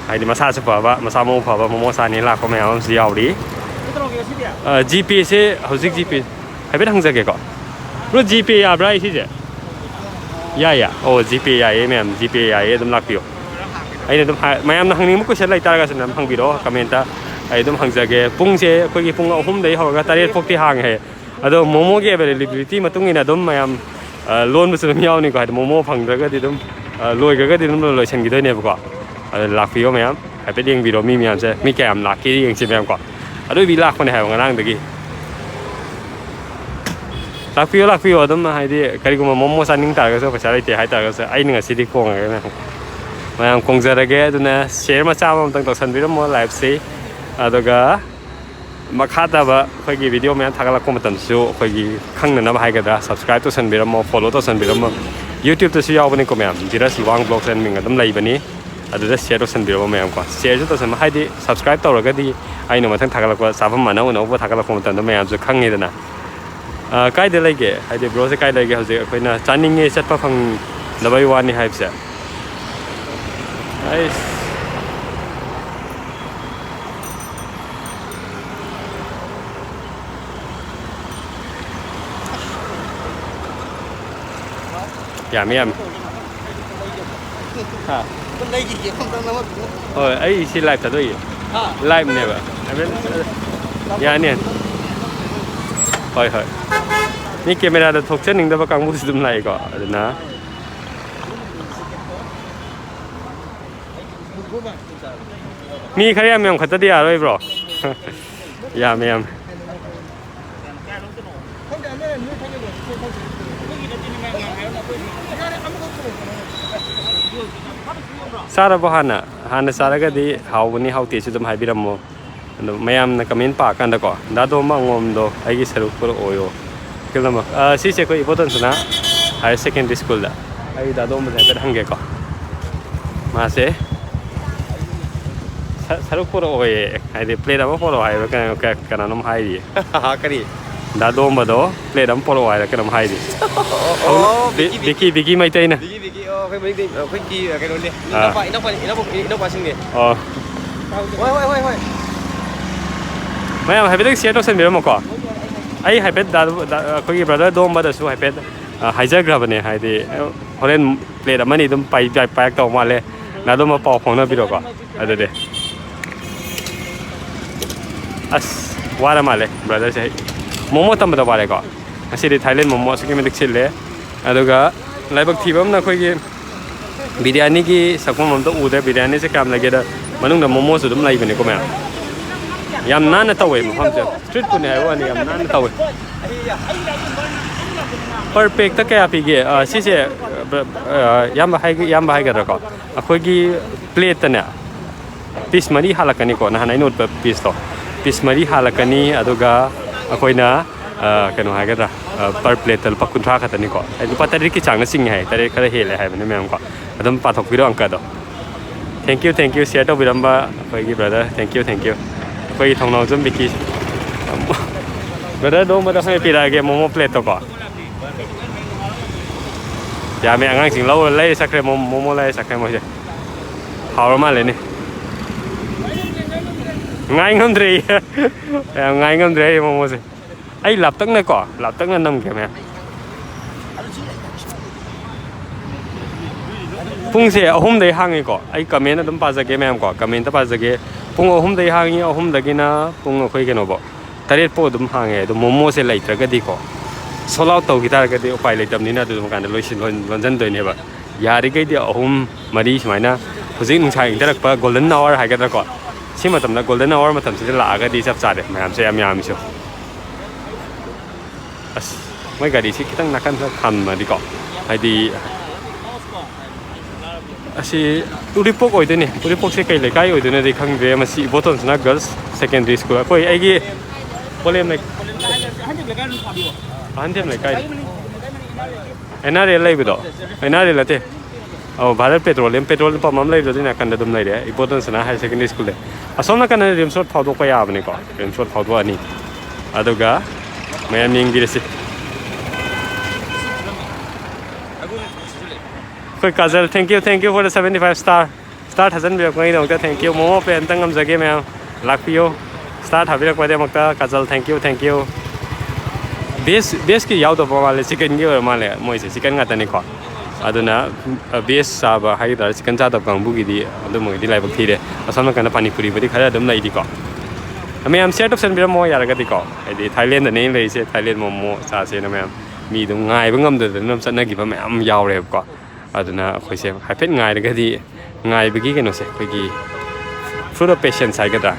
ꯍꯥꯏꯗꯤ ꯃꯁꯥꯁꯨ ꯐꯕ, ꯃꯁꯥ ꯃꯎ ꯐꯕ momo ꯆꯥꯅꯤ ꯂꯥꯛꯄ ꯃꯌꯥꯝ ꯑꯃꯁꯨ ꯌꯥꯎꯔꯤ꯫ ꯑ, GPay ꯁꯦ ꯍꯧꯖꯤꯛ GPay ꯍꯥꯏꯐꯦꯠ ꯍꯪꯖꯒꯦꯀꯣ꯫ Bro, GPay ꯌꯥꯕ꯭ꯔꯥ ꯑꯩ ꯁꯤꯁꯦ? ꯌꯥꯏ, ꯌꯥꯏ꯫ ꯑꯣ, GPay ꯌꯥꯏꯌꯦ ꯃꯌꯥꯝ, GPay ꯌꯥꯏꯌꯦ, ꯑꯗꯨꯝ ꯂꯥꯛꯄꯤꯌꯣ꯫ ꯑꯩꯅ ꯑꯗꯨꯝ ꯍꯥꯏ-, ꯃꯌꯥꯝꯅ ꯍꯪꯅꯤꯡꯕ question ꯂꯩꯇꯥꯔꯒꯁꯨ ꯑꯗꯨꯝ ꯍꯪꯕꯤꯔꯛꯑꯣ comment ꯇ, ꯑꯩ ꯑꯗꯨꯝ ꯍꯪꯖꯒꯦ꯫ ꯄꯨꯡꯁꯦ ꯑꯩꯈꯣꯏꯒꯤ ꯄꯨꯡ ꯑꯍꯨꯝꯗꯒꯤ ꯍꯧꯔꯒ ꯇꯔꯦꯠ ꯐꯥꯎꯗꯤ ꯍꯥꯡꯉꯦ ꯍꯥꯏꯌꯦ꯫ ꯑꯗꯣ momo ꯒꯤ availability ꯃꯇꯨꯡ ꯏꯟꯅ ꯑꯗꯨꯝ ꯃꯌꯥꯝ, ꯑ, ꯂꯣꯟꯕꯁꯨ ꯑꯗꯨꯝ ꯌꯥꯎꯅꯤꯀꯣ, ꯍꯥꯏꯗꯤ momo ꯐꯪꯗ꯭ꯔꯒꯗꯤ ꯑꯗꯨꯝ, ꯑ, ꯂꯣꯏꯈ꯭ꯔꯒꯗꯤ ꯑꯗꯨꯝ ꯂꯣꯏꯁꯤꯟꯈꯤꯗꯣꯏꯅꯦꯕꯀꯣ꯫ ꯑꯗꯣ ꯂꯥꯛꯄꯤꯌꯣ ꯃꯌꯥꯝ, ꯍꯥꯏꯐꯦꯠ ꯌꯦꯡꯕꯤꯔꯣ ꯃꯤ ꯃꯌꯥꯝꯁꯦ, ꯃꯤ ꯀꯌꯥꯝ ꯂꯥꯛꯀꯦ ꯌꯦꯡꯁꯦ ꯃꯌꯥꯝꯀꯣ꯫ ꯑꯔꯣꯏꯕꯤ ꯂꯥꯛꯄꯅꯦ ꯍꯥꯏꯕ ꯉꯔꯥꯡꯗꯒꯤ꯫ ꯂꯥꯛꯄꯤꯌꯣ, ꯂꯥꯛꯄꯤꯌꯣ꯫ ꯑꯗꯨꯝ ꯍꯥꯏꯗꯤ ꯀꯔꯤꯒꯨꯝꯕ momo ꯆꯥꯅꯤꯡ ꯇꯥꯔꯒꯁꯨ, ꯄꯩꯁꯥ ꯂꯩꯇꯦ ꯍꯥꯏ ꯇꯥꯔꯒꯁꯨ, ꯑꯩꯅ ꯉꯁꯤꯗꯤ ꯀꯣꯡꯉꯒꯦ ꯃꯌꯥꯝ꯫ ꯃꯌꯥꯝ ꯀꯣꯡꯖꯔꯒꯦ꯫ ꯑꯗꯨꯅ share ꯃꯆꯥ ꯑꯃꯃꯝꯇꯪ ꯇꯧꯁꯟꯕꯤꯔꯝꯃꯣ live ꯁꯤ꯫ ꯑꯗꯨꯒ ꯃꯈꯥ ꯇꯥꯕ ꯑꯩꯈꯣꯏꯒꯤ video ꯃꯌꯥꯝ ꯊꯥꯒꯠꯂꯛꯄ ꯃꯇꯝꯗꯁꯨ ꯑꯩꯈꯣꯏꯒꯤ ꯈꯪꯅꯅꯕ ꯍꯥꯏꯒꯗ꯭ꯔꯥ, subscribe ꯇꯧꯁꯟꯕꯤꯔꯝꯃꯣ, follow ꯇꯧꯁꯟꯕꯤꯔꯝꯃꯣ꯫ YouTube ꯇꯁꯨ ꯌꯥꯎꯕꯅꯤꯀꯣ ꯃꯌꯥꯝ, ꯙꯤꯔꯖ ꯋꯥꯡ vlogs and ꯃꯤꯡ ꯑꯗꯨꯝ ꯂꯩꯕꯅꯤ꯫ ꯑꯗꯨꯗ share ꯇꯧꯁꯟꯕꯤꯔꯝꯃꯣ ꯃꯌꯥꯝꯀꯣ꯫ Share ꯁꯨ ꯇꯧꯁꯟꯕ ꯍꯥꯏꯗꯤ subscribe ꯇꯧꯔꯒꯗꯤ ꯑꯩꯅ ꯃꯊꯪ ꯊꯥꯒꯠꯂꯛꯄ ꯆꯥꯐꯝ ꯑꯅꯧ ꯑꯅꯧꯕ ꯊꯥꯒꯠꯂꯛꯄ ꯃꯇꯝꯗ ꯃꯌꯥꯝꯁꯨ ꯈꯪꯉꯤꯗꯅ꯫ ꯑ, ꯀꯥꯏꯗ ꯂꯩꯒꯦ? ꯍꯥꯏꯗꯤ bro ꯁꯦ ꯀꯥꯏ ꯂꯩꯒꯦ ꯍꯧꯖꯤꯛ? ꯑꯩꯈꯣꯏꯅ ꯆꯥꯅꯤꯡꯉꯦ, ꯆꯠꯄ ꯐꯪ-, ꯗꯕꯩ ꯋꯥꯅꯤ ꯍꯥꯏꯕꯁꯦ꯫ ꯑꯩꯁ꯫ ꯌꯥꯝꯃꯤ, ꯌꯥꯝꯃꯤ꯫ ꯍꯥ꯫ ꯍꯣꯏ, ꯑꯩ ꯁꯤ ꯂꯥꯏꯚ ꯊꯥꯗꯣꯛꯏ꯫ ꯍꯥ꯫ ꯂꯥꯏꯚꯅꯦꯕ꯫ I mean, ꯌꯥꯅꯤ, ꯌꯥꯅꯤ꯫ ꯍꯣꯏ, ꯍꯣꯏ꯫ ꯃꯤ ꯀꯦꯃꯦꯔꯥꯗ ꯊꯣꯛꯆꯅꯤꯡꯗꯕ ꯀꯥꯡꯕꯨꯁꯨ ꯑꯗꯨꯝ ꯂꯥꯛꯏꯀꯣ, ꯑꯗꯨꯅ꯫ ꯃꯤ ꯈꯔ ꯌꯥꯝ ꯌꯥꯝꯈꯠꯇꯗꯤ ꯌꯥꯔꯣꯏ, bro꯫ ꯌꯥꯝꯃꯦ, ꯌꯥꯝꯃꯦ꯫ ꯆꯥꯔꯕꯣ ꯍꯥꯟꯅ? ꯍꯥꯟꯅ ꯆꯥꯔꯒꯗꯤ ꯍꯥꯎꯕꯅꯤ, ꯍꯥꯎꯇꯦꯁꯨ ꯑꯗꯨꯝ ꯍꯥꯏꯕꯤꯔꯝꯃꯣ꯫ ꯑꯗꯣ ꯃꯌꯥꯝꯅ comment ꯄꯥꯛꯀꯥꯟꯗꯀꯣ, "ꯗꯥ ꯗꯣꯝꯕ ꯑꯉꯣꯝꯗꯣ ꯑꯩꯒꯤ ꯁꯔꯨꯛ ꯄꯨꯔꯛꯑꯣꯌꯣ"꯫ ꯀꯩꯅꯣ, ꯑ, ꯁꯤꯁꯦ ꯑꯩꯈꯣꯏ ꯏꯕꯣꯇꯣꯟꯁꯅꯥ higher secondary schoolꯗ ꯑꯩ ꯗꯥ ꯗꯣꯝꯕꯁꯦ ꯍꯥꯏꯐꯦꯠ ꯍꯪꯒꯦꯀꯣ꯫ ꯃꯥꯁꯦ ꯁ-, ꯁꯔꯨꯛ ꯄꯨꯔꯛꯑꯣꯌꯦ, ꯍꯥꯏꯗꯤ plate ꯑꯃ ꯄꯨꯔꯛꯑꯣ ꯍꯥꯏꯕ꯭ꯔꯥ ꯀꯩꯅꯣ, ꯀ-, ꯀꯅꯥꯅꯣꯝ ꯍꯥꯏꯔꯤꯌꯦ꯫ ꯀꯔꯤ? ꯗꯥ ꯗꯣꯝꯕꯗꯣ plate ꯑꯃ ꯄꯨꯔꯛꯑꯣ ꯍꯥꯏꯔ ꯀꯩꯅꯣꯝ ꯍꯥꯏꯔꯤ꯫ ꯑꯣ, ꯕꯤ-, ꯕꯤꯀꯤ, ꯕꯤꯀꯤ, ꯕꯤꯀꯤ ꯃꯩꯇꯩꯅ꯫ ꯕꯤꯀꯤ, ꯕꯤꯀꯤ, ꯑꯣ, ꯑꯩꯈꯣꯏ ꯃꯩꯇꯩ, ꯑꯩꯈꯣꯏꯒꯤ, ꯑ, ꯀꯩꯅꯣꯅꯦ꯫ ꯑꯥ꯫ ꯏꯅꯥꯎꯄꯥ, ꯏꯅꯥꯎꯄꯥ, ꯏꯅꯥꯎꯄꯥ, ꯏꯅꯥꯎꯄꯥꯁꯤꯡꯅꯦ꯫ ꯑꯣ꯫ ꯍꯣꯏ, ꯍꯣꯏ, ꯍꯣꯏ, ꯍꯣꯏ꯫ ꯃꯌꯥꯝ ꯍꯥꯏꯐꯦꯠꯇꯪ share ꯇꯧꯁꯟꯕꯤꯔꯝꯃꯣꯀꯣ꯫ ꯑꯩ ꯍꯥꯏꯐꯦꯠ ꯗꯥ-, ꯗꯥ-, ꯑꯩꯈꯣꯏꯒꯤ brother ꯗꯣꯝꯕꯗꯁꯨ ꯍꯥꯏꯐꯦꯠ, ꯑ, ꯍꯥꯏꯖꯈ꯭ꯔꯕꯅꯦ, ꯍꯥꯏꯗꯤ, ꯑ, ꯍꯣꯔꯦꯟ plate ꯑꯃꯅꯤ ꯑꯗꯨꯝ ꯄꯥꯏ-, ꯄꯥꯏ-, ꯄꯥꯏꯔꯛꯇꯧ ꯃꯥꯜꯂꯦ꯫ ꯗꯥ ꯗꯣꯝꯕ ꯄꯥꯎ ꯐꯥꯎꯅꯕꯤꯔꯣꯀꯣ꯫ ꯑꯗꯨꯗꯤ꯫ ꯑꯁ, ꯋꯥꯔ ꯃꯥꯜꯂꯦ brotherꯁꯦ꯫ ꯃꯣꯃꯣ ꯇꯝꯕꯗ ꯋꯥꯔꯦꯀꯣ꯫ ꯉꯁꯤꯗꯤ Thailand ꯃꯣꯃꯣ ꯑꯁꯨꯛꯀꯤ ꯃꯇꯤꯛ ꯁꯤꯠꯂꯦ꯫ ꯑꯗꯨꯒ ꯂꯥꯏꯕꯛ ꯊꯤꯕ ꯑꯃꯅ ꯑꯩꯈꯣꯏꯒꯤ ꯕꯤꯔꯌꯥꯅꯤꯒꯤ ꯁꯛꯐꯝ ꯑꯝꯇ ꯎꯗ꯭ꯔꯦ꯫ ꯕꯤꯔꯌꯥꯅꯤꯁꯦ ꯀꯌꯥꯝ ꯂꯩꯒꯦꯗ, ꯃꯅꯨꯡꯗ ꯃꯣꯃꯣꯁꯨ ꯑꯗꯨꯝ ꯂꯩꯕꯅꯦꯀꯣ ꯃꯌꯥꯝ꯫ ꯌꯥꯝ ꯅꯥꯟꯅ ꯇꯧꯋꯦ ꯃꯐꯝꯁꯦ꯫ Street foodꯅꯦ ꯍꯥꯏꯕ ꯋꯥꯅꯤ, ꯌꯥꯝ ꯅꯥꯟꯅ ꯇꯧꯋꯦ꯫ Per plateꯇ ꯀꯌꯥ ꯄꯤꯒꯦ? ꯑ, ꯁꯤꯁꯦ, ꯑ, ꯏꯌꯥꯝꯕ ꯍꯥꯏꯒ-, ꯏꯌꯥꯝꯕ ꯍꯥꯏꯒꯗ꯭ꯔꯥꯀꯣ? ꯑꯩꯈꯣꯏꯒꯤ plateꯇꯅꯦ, piece ꯃꯔꯤ ꯍꯥꯜꯂꯛꯀꯅꯤꯀꯣ, ꯅꯍꯥꯟ ꯑꯩꯅ ꯎꯠꯄ pieceꯇꯣ꯫ Piece ꯃꯔꯤ ꯍꯥꯜꯂꯛꯀꯅꯤ, ꯑꯗꯨꯒ ꯑꯩꯈꯣꯏꯅ, ꯑ, ꯀꯩꯅꯣ ꯍꯥꯏꯒꯗ꯭ꯔꯥ, ꯑ, per plateꯇ ꯂꯨꯄꯥ ꯀꯨꯟꯊ꯭ꯔꯥ ꯈꯛꯇꯅꯤꯀꯣ꯫ ꯍꯥꯏꯗꯤ ꯂꯨꯄꯥ ꯇꯔꯦꯠꯀꯤ ꯆꯥꯡꯗ ꯆꯤꯡꯉꯦ ꯍꯥꯏ, ꯇꯔꯦꯠ ꯈꯔ ꯍꯦꯜꯂꯦ ꯍꯥꯏꯕꯅꯤ ꯃꯌꯥꯝꯀꯣ꯫ ꯑꯗꯨꯝ ꯄꯥꯊꯣꯛꯄꯤꯔꯣ ꯑꯪꯀꯗꯣ꯫ Thank you, thank you, share ꯇꯧꯕꯤꯔꯝꯕ ꯑꯩꯈꯣꯏꯒꯤ brother, thank you, thank you꯫ ꯑꯩꯈꯣꯏꯒꯤ ꯊꯧꯅꯥꯎꯖꯝ ꯕꯤꯀꯤ꯫ Brother ꯗꯣꯝꯕꯗ ꯑꯩꯈꯣꯏꯅ ꯄꯤꯔꯛꯑꯒꯦ ꯃꯣꯃꯣ plateꯇꯣꯀꯣ꯫ ꯌꯥꯝꯃꯦ, ꯑꯉꯥꯡꯁꯤꯡ ꯂꯧꯔ ꯂꯩꯔ ꯆꯠꯈ꯭ꯔꯦ, ꯃꯣ- ꯃꯣꯃꯣ ꯂꯩꯔ ꯆꯠꯈ꯭ꯔꯦ ꯃꯣꯏꯁꯦ꯫ ꯍꯥꯎꯔ ꯃꯥꯜꯂꯦꯅꯦ꯫ ꯉꯥꯏ ꯉꯝꯗ꯭ꯔꯦ꯫ ꯌꯥꯝ ꯉꯥꯏ ꯉꯝꯗ꯭ꯔꯦ ꯑꯩ ꯃꯣꯃꯣꯁꯦ꯫ ꯑꯩ ꯂꯥꯞꯇꯛꯅꯀꯣ, ꯂꯥꯞꯇꯛꯅ ꯅꯝꯒꯦ ꯃꯌꯥꯝ꯫ ꯄꯨꯡꯁꯦ ꯑꯍꯨꯝꯗꯩ ꯍꯥꯡꯉꯤꯀꯣ꯫ ꯑꯩ ꯀꯃꯦꯟ ꯑꯗꯨꯝ ꯄꯥꯖꯒꯦ ꯃꯌꯥꯝꯀꯣ, ꯀꯃꯦꯟꯇ ꯄꯥꯖꯒꯦ꯫ ꯄꯨꯡ ꯑꯍꯨꯝꯗꯩ ꯍꯥꯡꯉꯤ, ꯑꯍꯨꯝꯗꯒꯤꯅ ꯄꯨꯡ ꯑꯩꯈꯣꯏ ꯀꯩꯅꯣꯐꯧ, ꯇꯔꯦꯠ ꯐꯥꯎ ꯑꯗꯨꯝ ꯍꯥꯡꯉꯦ꯫ ꯑꯗꯣ ꯃꯣꯃꯣꯁꯦ ꯂꯩꯇ꯭ꯔꯒꯗꯤꯀꯣ, ꯁꯣꯜ ꯑꯥꯎꯠ ꯇꯧꯈꯤ ꯇꯥꯔꯒꯗꯤ ꯎꯄꯥꯏ ꯂꯩꯇꯕꯅꯤꯅ, ꯑꯗꯨꯝ ꯀꯥꯟꯗ ꯂꯣꯏꯁꯤꯟ ꯂꯣꯟ- ꯂꯣꯟꯁꯤꯟꯗꯣꯏꯅꯦꯕ꯫ ꯌꯥꯔꯤꯈꯩꯗꯤ ꯑꯍꯨꯝ, ꯃꯔꯤ ꯁꯨꯃꯥꯏꯅ, ꯍꯧꯖꯤꯛ ꯅꯨꯡꯁꯥ ꯏꯪꯊꯔꯛꯄ ꯒꯣꯜꯗꯟ ꯑꯋꯥꯔ ꯍꯥꯏꯒꯗ꯭ꯔꯥꯀꯣ, ꯁꯤ ꯃꯇꯝꯗ, ꯒꯣꯜꯗꯟ ꯑꯋꯥꯔ ꯃꯇꯝꯁꯤꯗ ꯂꯥꯛꯑꯒꯗꯤ ꯆꯞ ꯆꯥꯔꯦ ꯃꯌꯥꯝꯁꯦ ꯌꯥꯝ ꯌꯥꯝꯃꯤꯁꯨ꯫ ꯑꯁ, ꯃꯣꯏ ꯒꯥꯔꯤꯁꯤ ꯈꯤꯇꯪ ꯅꯥꯀꯟꯗ ꯊꯝꯃꯗꯤꯀꯣ, ꯍꯥꯏꯗꯤ, ꯑꯁꯤ ꯎꯔꯤꯄꯣꯛ ꯑꯣꯏꯗꯣꯏꯅꯦ꯫ ꯎꯔꯤꯄꯣꯛꯁꯦ ꯀꯩ ꯂꯩꯀꯥꯏ ꯑꯣꯏꯗꯣꯏꯅꯣꯗꯤ ꯈꯪꯗ꯭ꯔꯦ꯫ ꯃꯁꯤ ꯏꯕꯣꯇꯣꯟꯁꯅꯥ ꯒꯔꯜꯁ ꯁꯦꯀꯦꯟꯗꯔꯤ ꯁ꯭ꯀꯨꯜ, ꯑꯩꯈꯣꯏ, ꯑꯩꯒꯤ ꯄꯣꯂꯦꯝ ꯂꯩ-, ꯑꯍꯟꯊꯦꯝ ꯂꯩꯀꯥꯏ, ꯑꯦꯟ ꯑꯥꯔ ꯑꯦꯜ ꯂꯩꯕꯗꯣ꯫ ꯑꯦꯟ ꯑꯥꯔ ꯑꯦꯜ ꯅꯠꯇꯦ꯫ ꯑꯧ, ꯚꯥꯔꯠ ꯄꯦꯇ꯭ꯔꯣꯂꯤꯌꯝ, ꯄꯦꯇ꯭ꯔꯣꯜ ꯄꯝ ꯑꯃ ꯂꯩꯕꯗꯣ, ꯑꯗꯨꯒꯤ ꯅꯥꯀꯟꯗ ꯑꯗꯨꯝ ꯂꯩꯔꯦ, ꯏꯕꯣꯇꯣꯟꯁꯅꯥ ꯍꯥꯌꯔ ꯁꯦꯀꯦꯟꯗꯔꯤ ꯁ꯭ꯀꯨꯜꯗ꯫ ꯑꯁꯣꯝ ꯅꯥꯀꯟꯗ ꯔꯤꯝꯁ ꯔꯣꯗ ꯐꯥꯎꯗꯣꯛꯄ ꯌꯥꯕꯅꯤꯀꯣ, ꯔꯤꯝꯁ ꯔꯣꯗ ꯐꯥꯎꯗꯣꯛꯑꯅꯤ꯫ ꯑꯗꯨꯒ ꯃꯌꯥꯝ ꯌꯦꯡꯕꯤꯔꯁꯤ꯫ ꯑꯩꯈꯣꯏ Kajal, thank you, thank you for the seventy five star. Star ꯊꯥꯖꯤꯟꯕꯤꯔꯛꯄꯒꯤꯗꯃꯛꯇ thank you꯫ ꯃꯣꯃꯣ ꯄꯦꯟ ꯑꯝꯇ ꯉꯝꯖꯒꯦ ꯃꯌꯥꯝ, ꯂꯥꯛꯄꯤꯌꯨ꯫ Star ꯊꯥꯕꯤꯔꯛꯄꯒꯤꯗꯃꯛꯇ Kajal, thank you, thank you꯫ ꯕꯦꯖ, ꯕꯦꯖꯀꯤ ꯌꯥꯎꯗꯕ ꯃꯥꯜꯂꯦ, ꯆꯤꯀꯟꯒꯤ ꯑꯣꯏꯔ ꯃꯥꯜꯂꯦ ꯃꯣꯏꯁꯦ, ꯆꯤꯀꯟ ꯉꯥꯛꯇꯅꯤꯀꯣ꯫ ꯑꯗꯨꯅ, ꯑ, ꯕꯦꯖ ꯆꯥꯕ ꯍꯥꯏꯒꯗ꯭ꯔꯥ, ꯆꯤꯀꯟ ꯆꯥꯗꯕ ꯀꯥꯡꯕꯨꯒꯤꯗꯤ ꯑꯗꯨꯝꯕꯒꯤꯗꯤ ꯂꯥꯏꯕꯛ ꯊꯤꯔꯦ꯫ ꯑꯁꯣꯝ ꯅꯥꯀꯟꯗ ꯄꯥꯅꯤꯄꯨꯔꯤꯕꯨꯗꯤ ꯈꯔ ꯑꯗꯨꯝ ꯂꯩꯔꯤꯀꯣ꯫ ꯃꯌꯥꯝ ꯁꯤꯌꯔ ꯇꯧꯁꯟꯕꯤꯔꯝꯃꯣ ꯌꯥꯔꯒꯗꯤꯀꯣ, ꯍꯥꯏꯗꯤ ꯊꯥꯏꯂꯦꯟꯗꯅꯦ ꯑꯩꯅ ꯂꯩꯔꯤꯁꯦ, ꯊꯥꯏꯂꯦꯟ ꯃꯣꯃꯣ ꯆꯥꯁꯦꯅ ꯃꯌꯥꯝ ꯃꯤ ꯑꯗꯨꯝ ꯉꯥꯏꯕ ꯉꯝꯗꯗꯅ ꯑꯗꯨꯝ ꯆꯠꯅꯈꯤꯕ ꯃꯌꯥꯝ ꯌꯥꯎꯔꯦꯕꯀꯣ꯫ ꯑꯗꯨꯅ ꯑꯩꯈꯣꯏꯁꯦ ꯍꯥꯏꯐꯦꯠ ꯉꯥꯏꯔꯒꯗꯤ, ꯉꯥꯏꯕꯒꯤ ꯀꯩꯅꯣꯁꯦ ꯑꯩꯈꯣꯏꯒꯤ fruit of patience ꯍꯥꯏꯒꯗ꯭ꯔꯥ,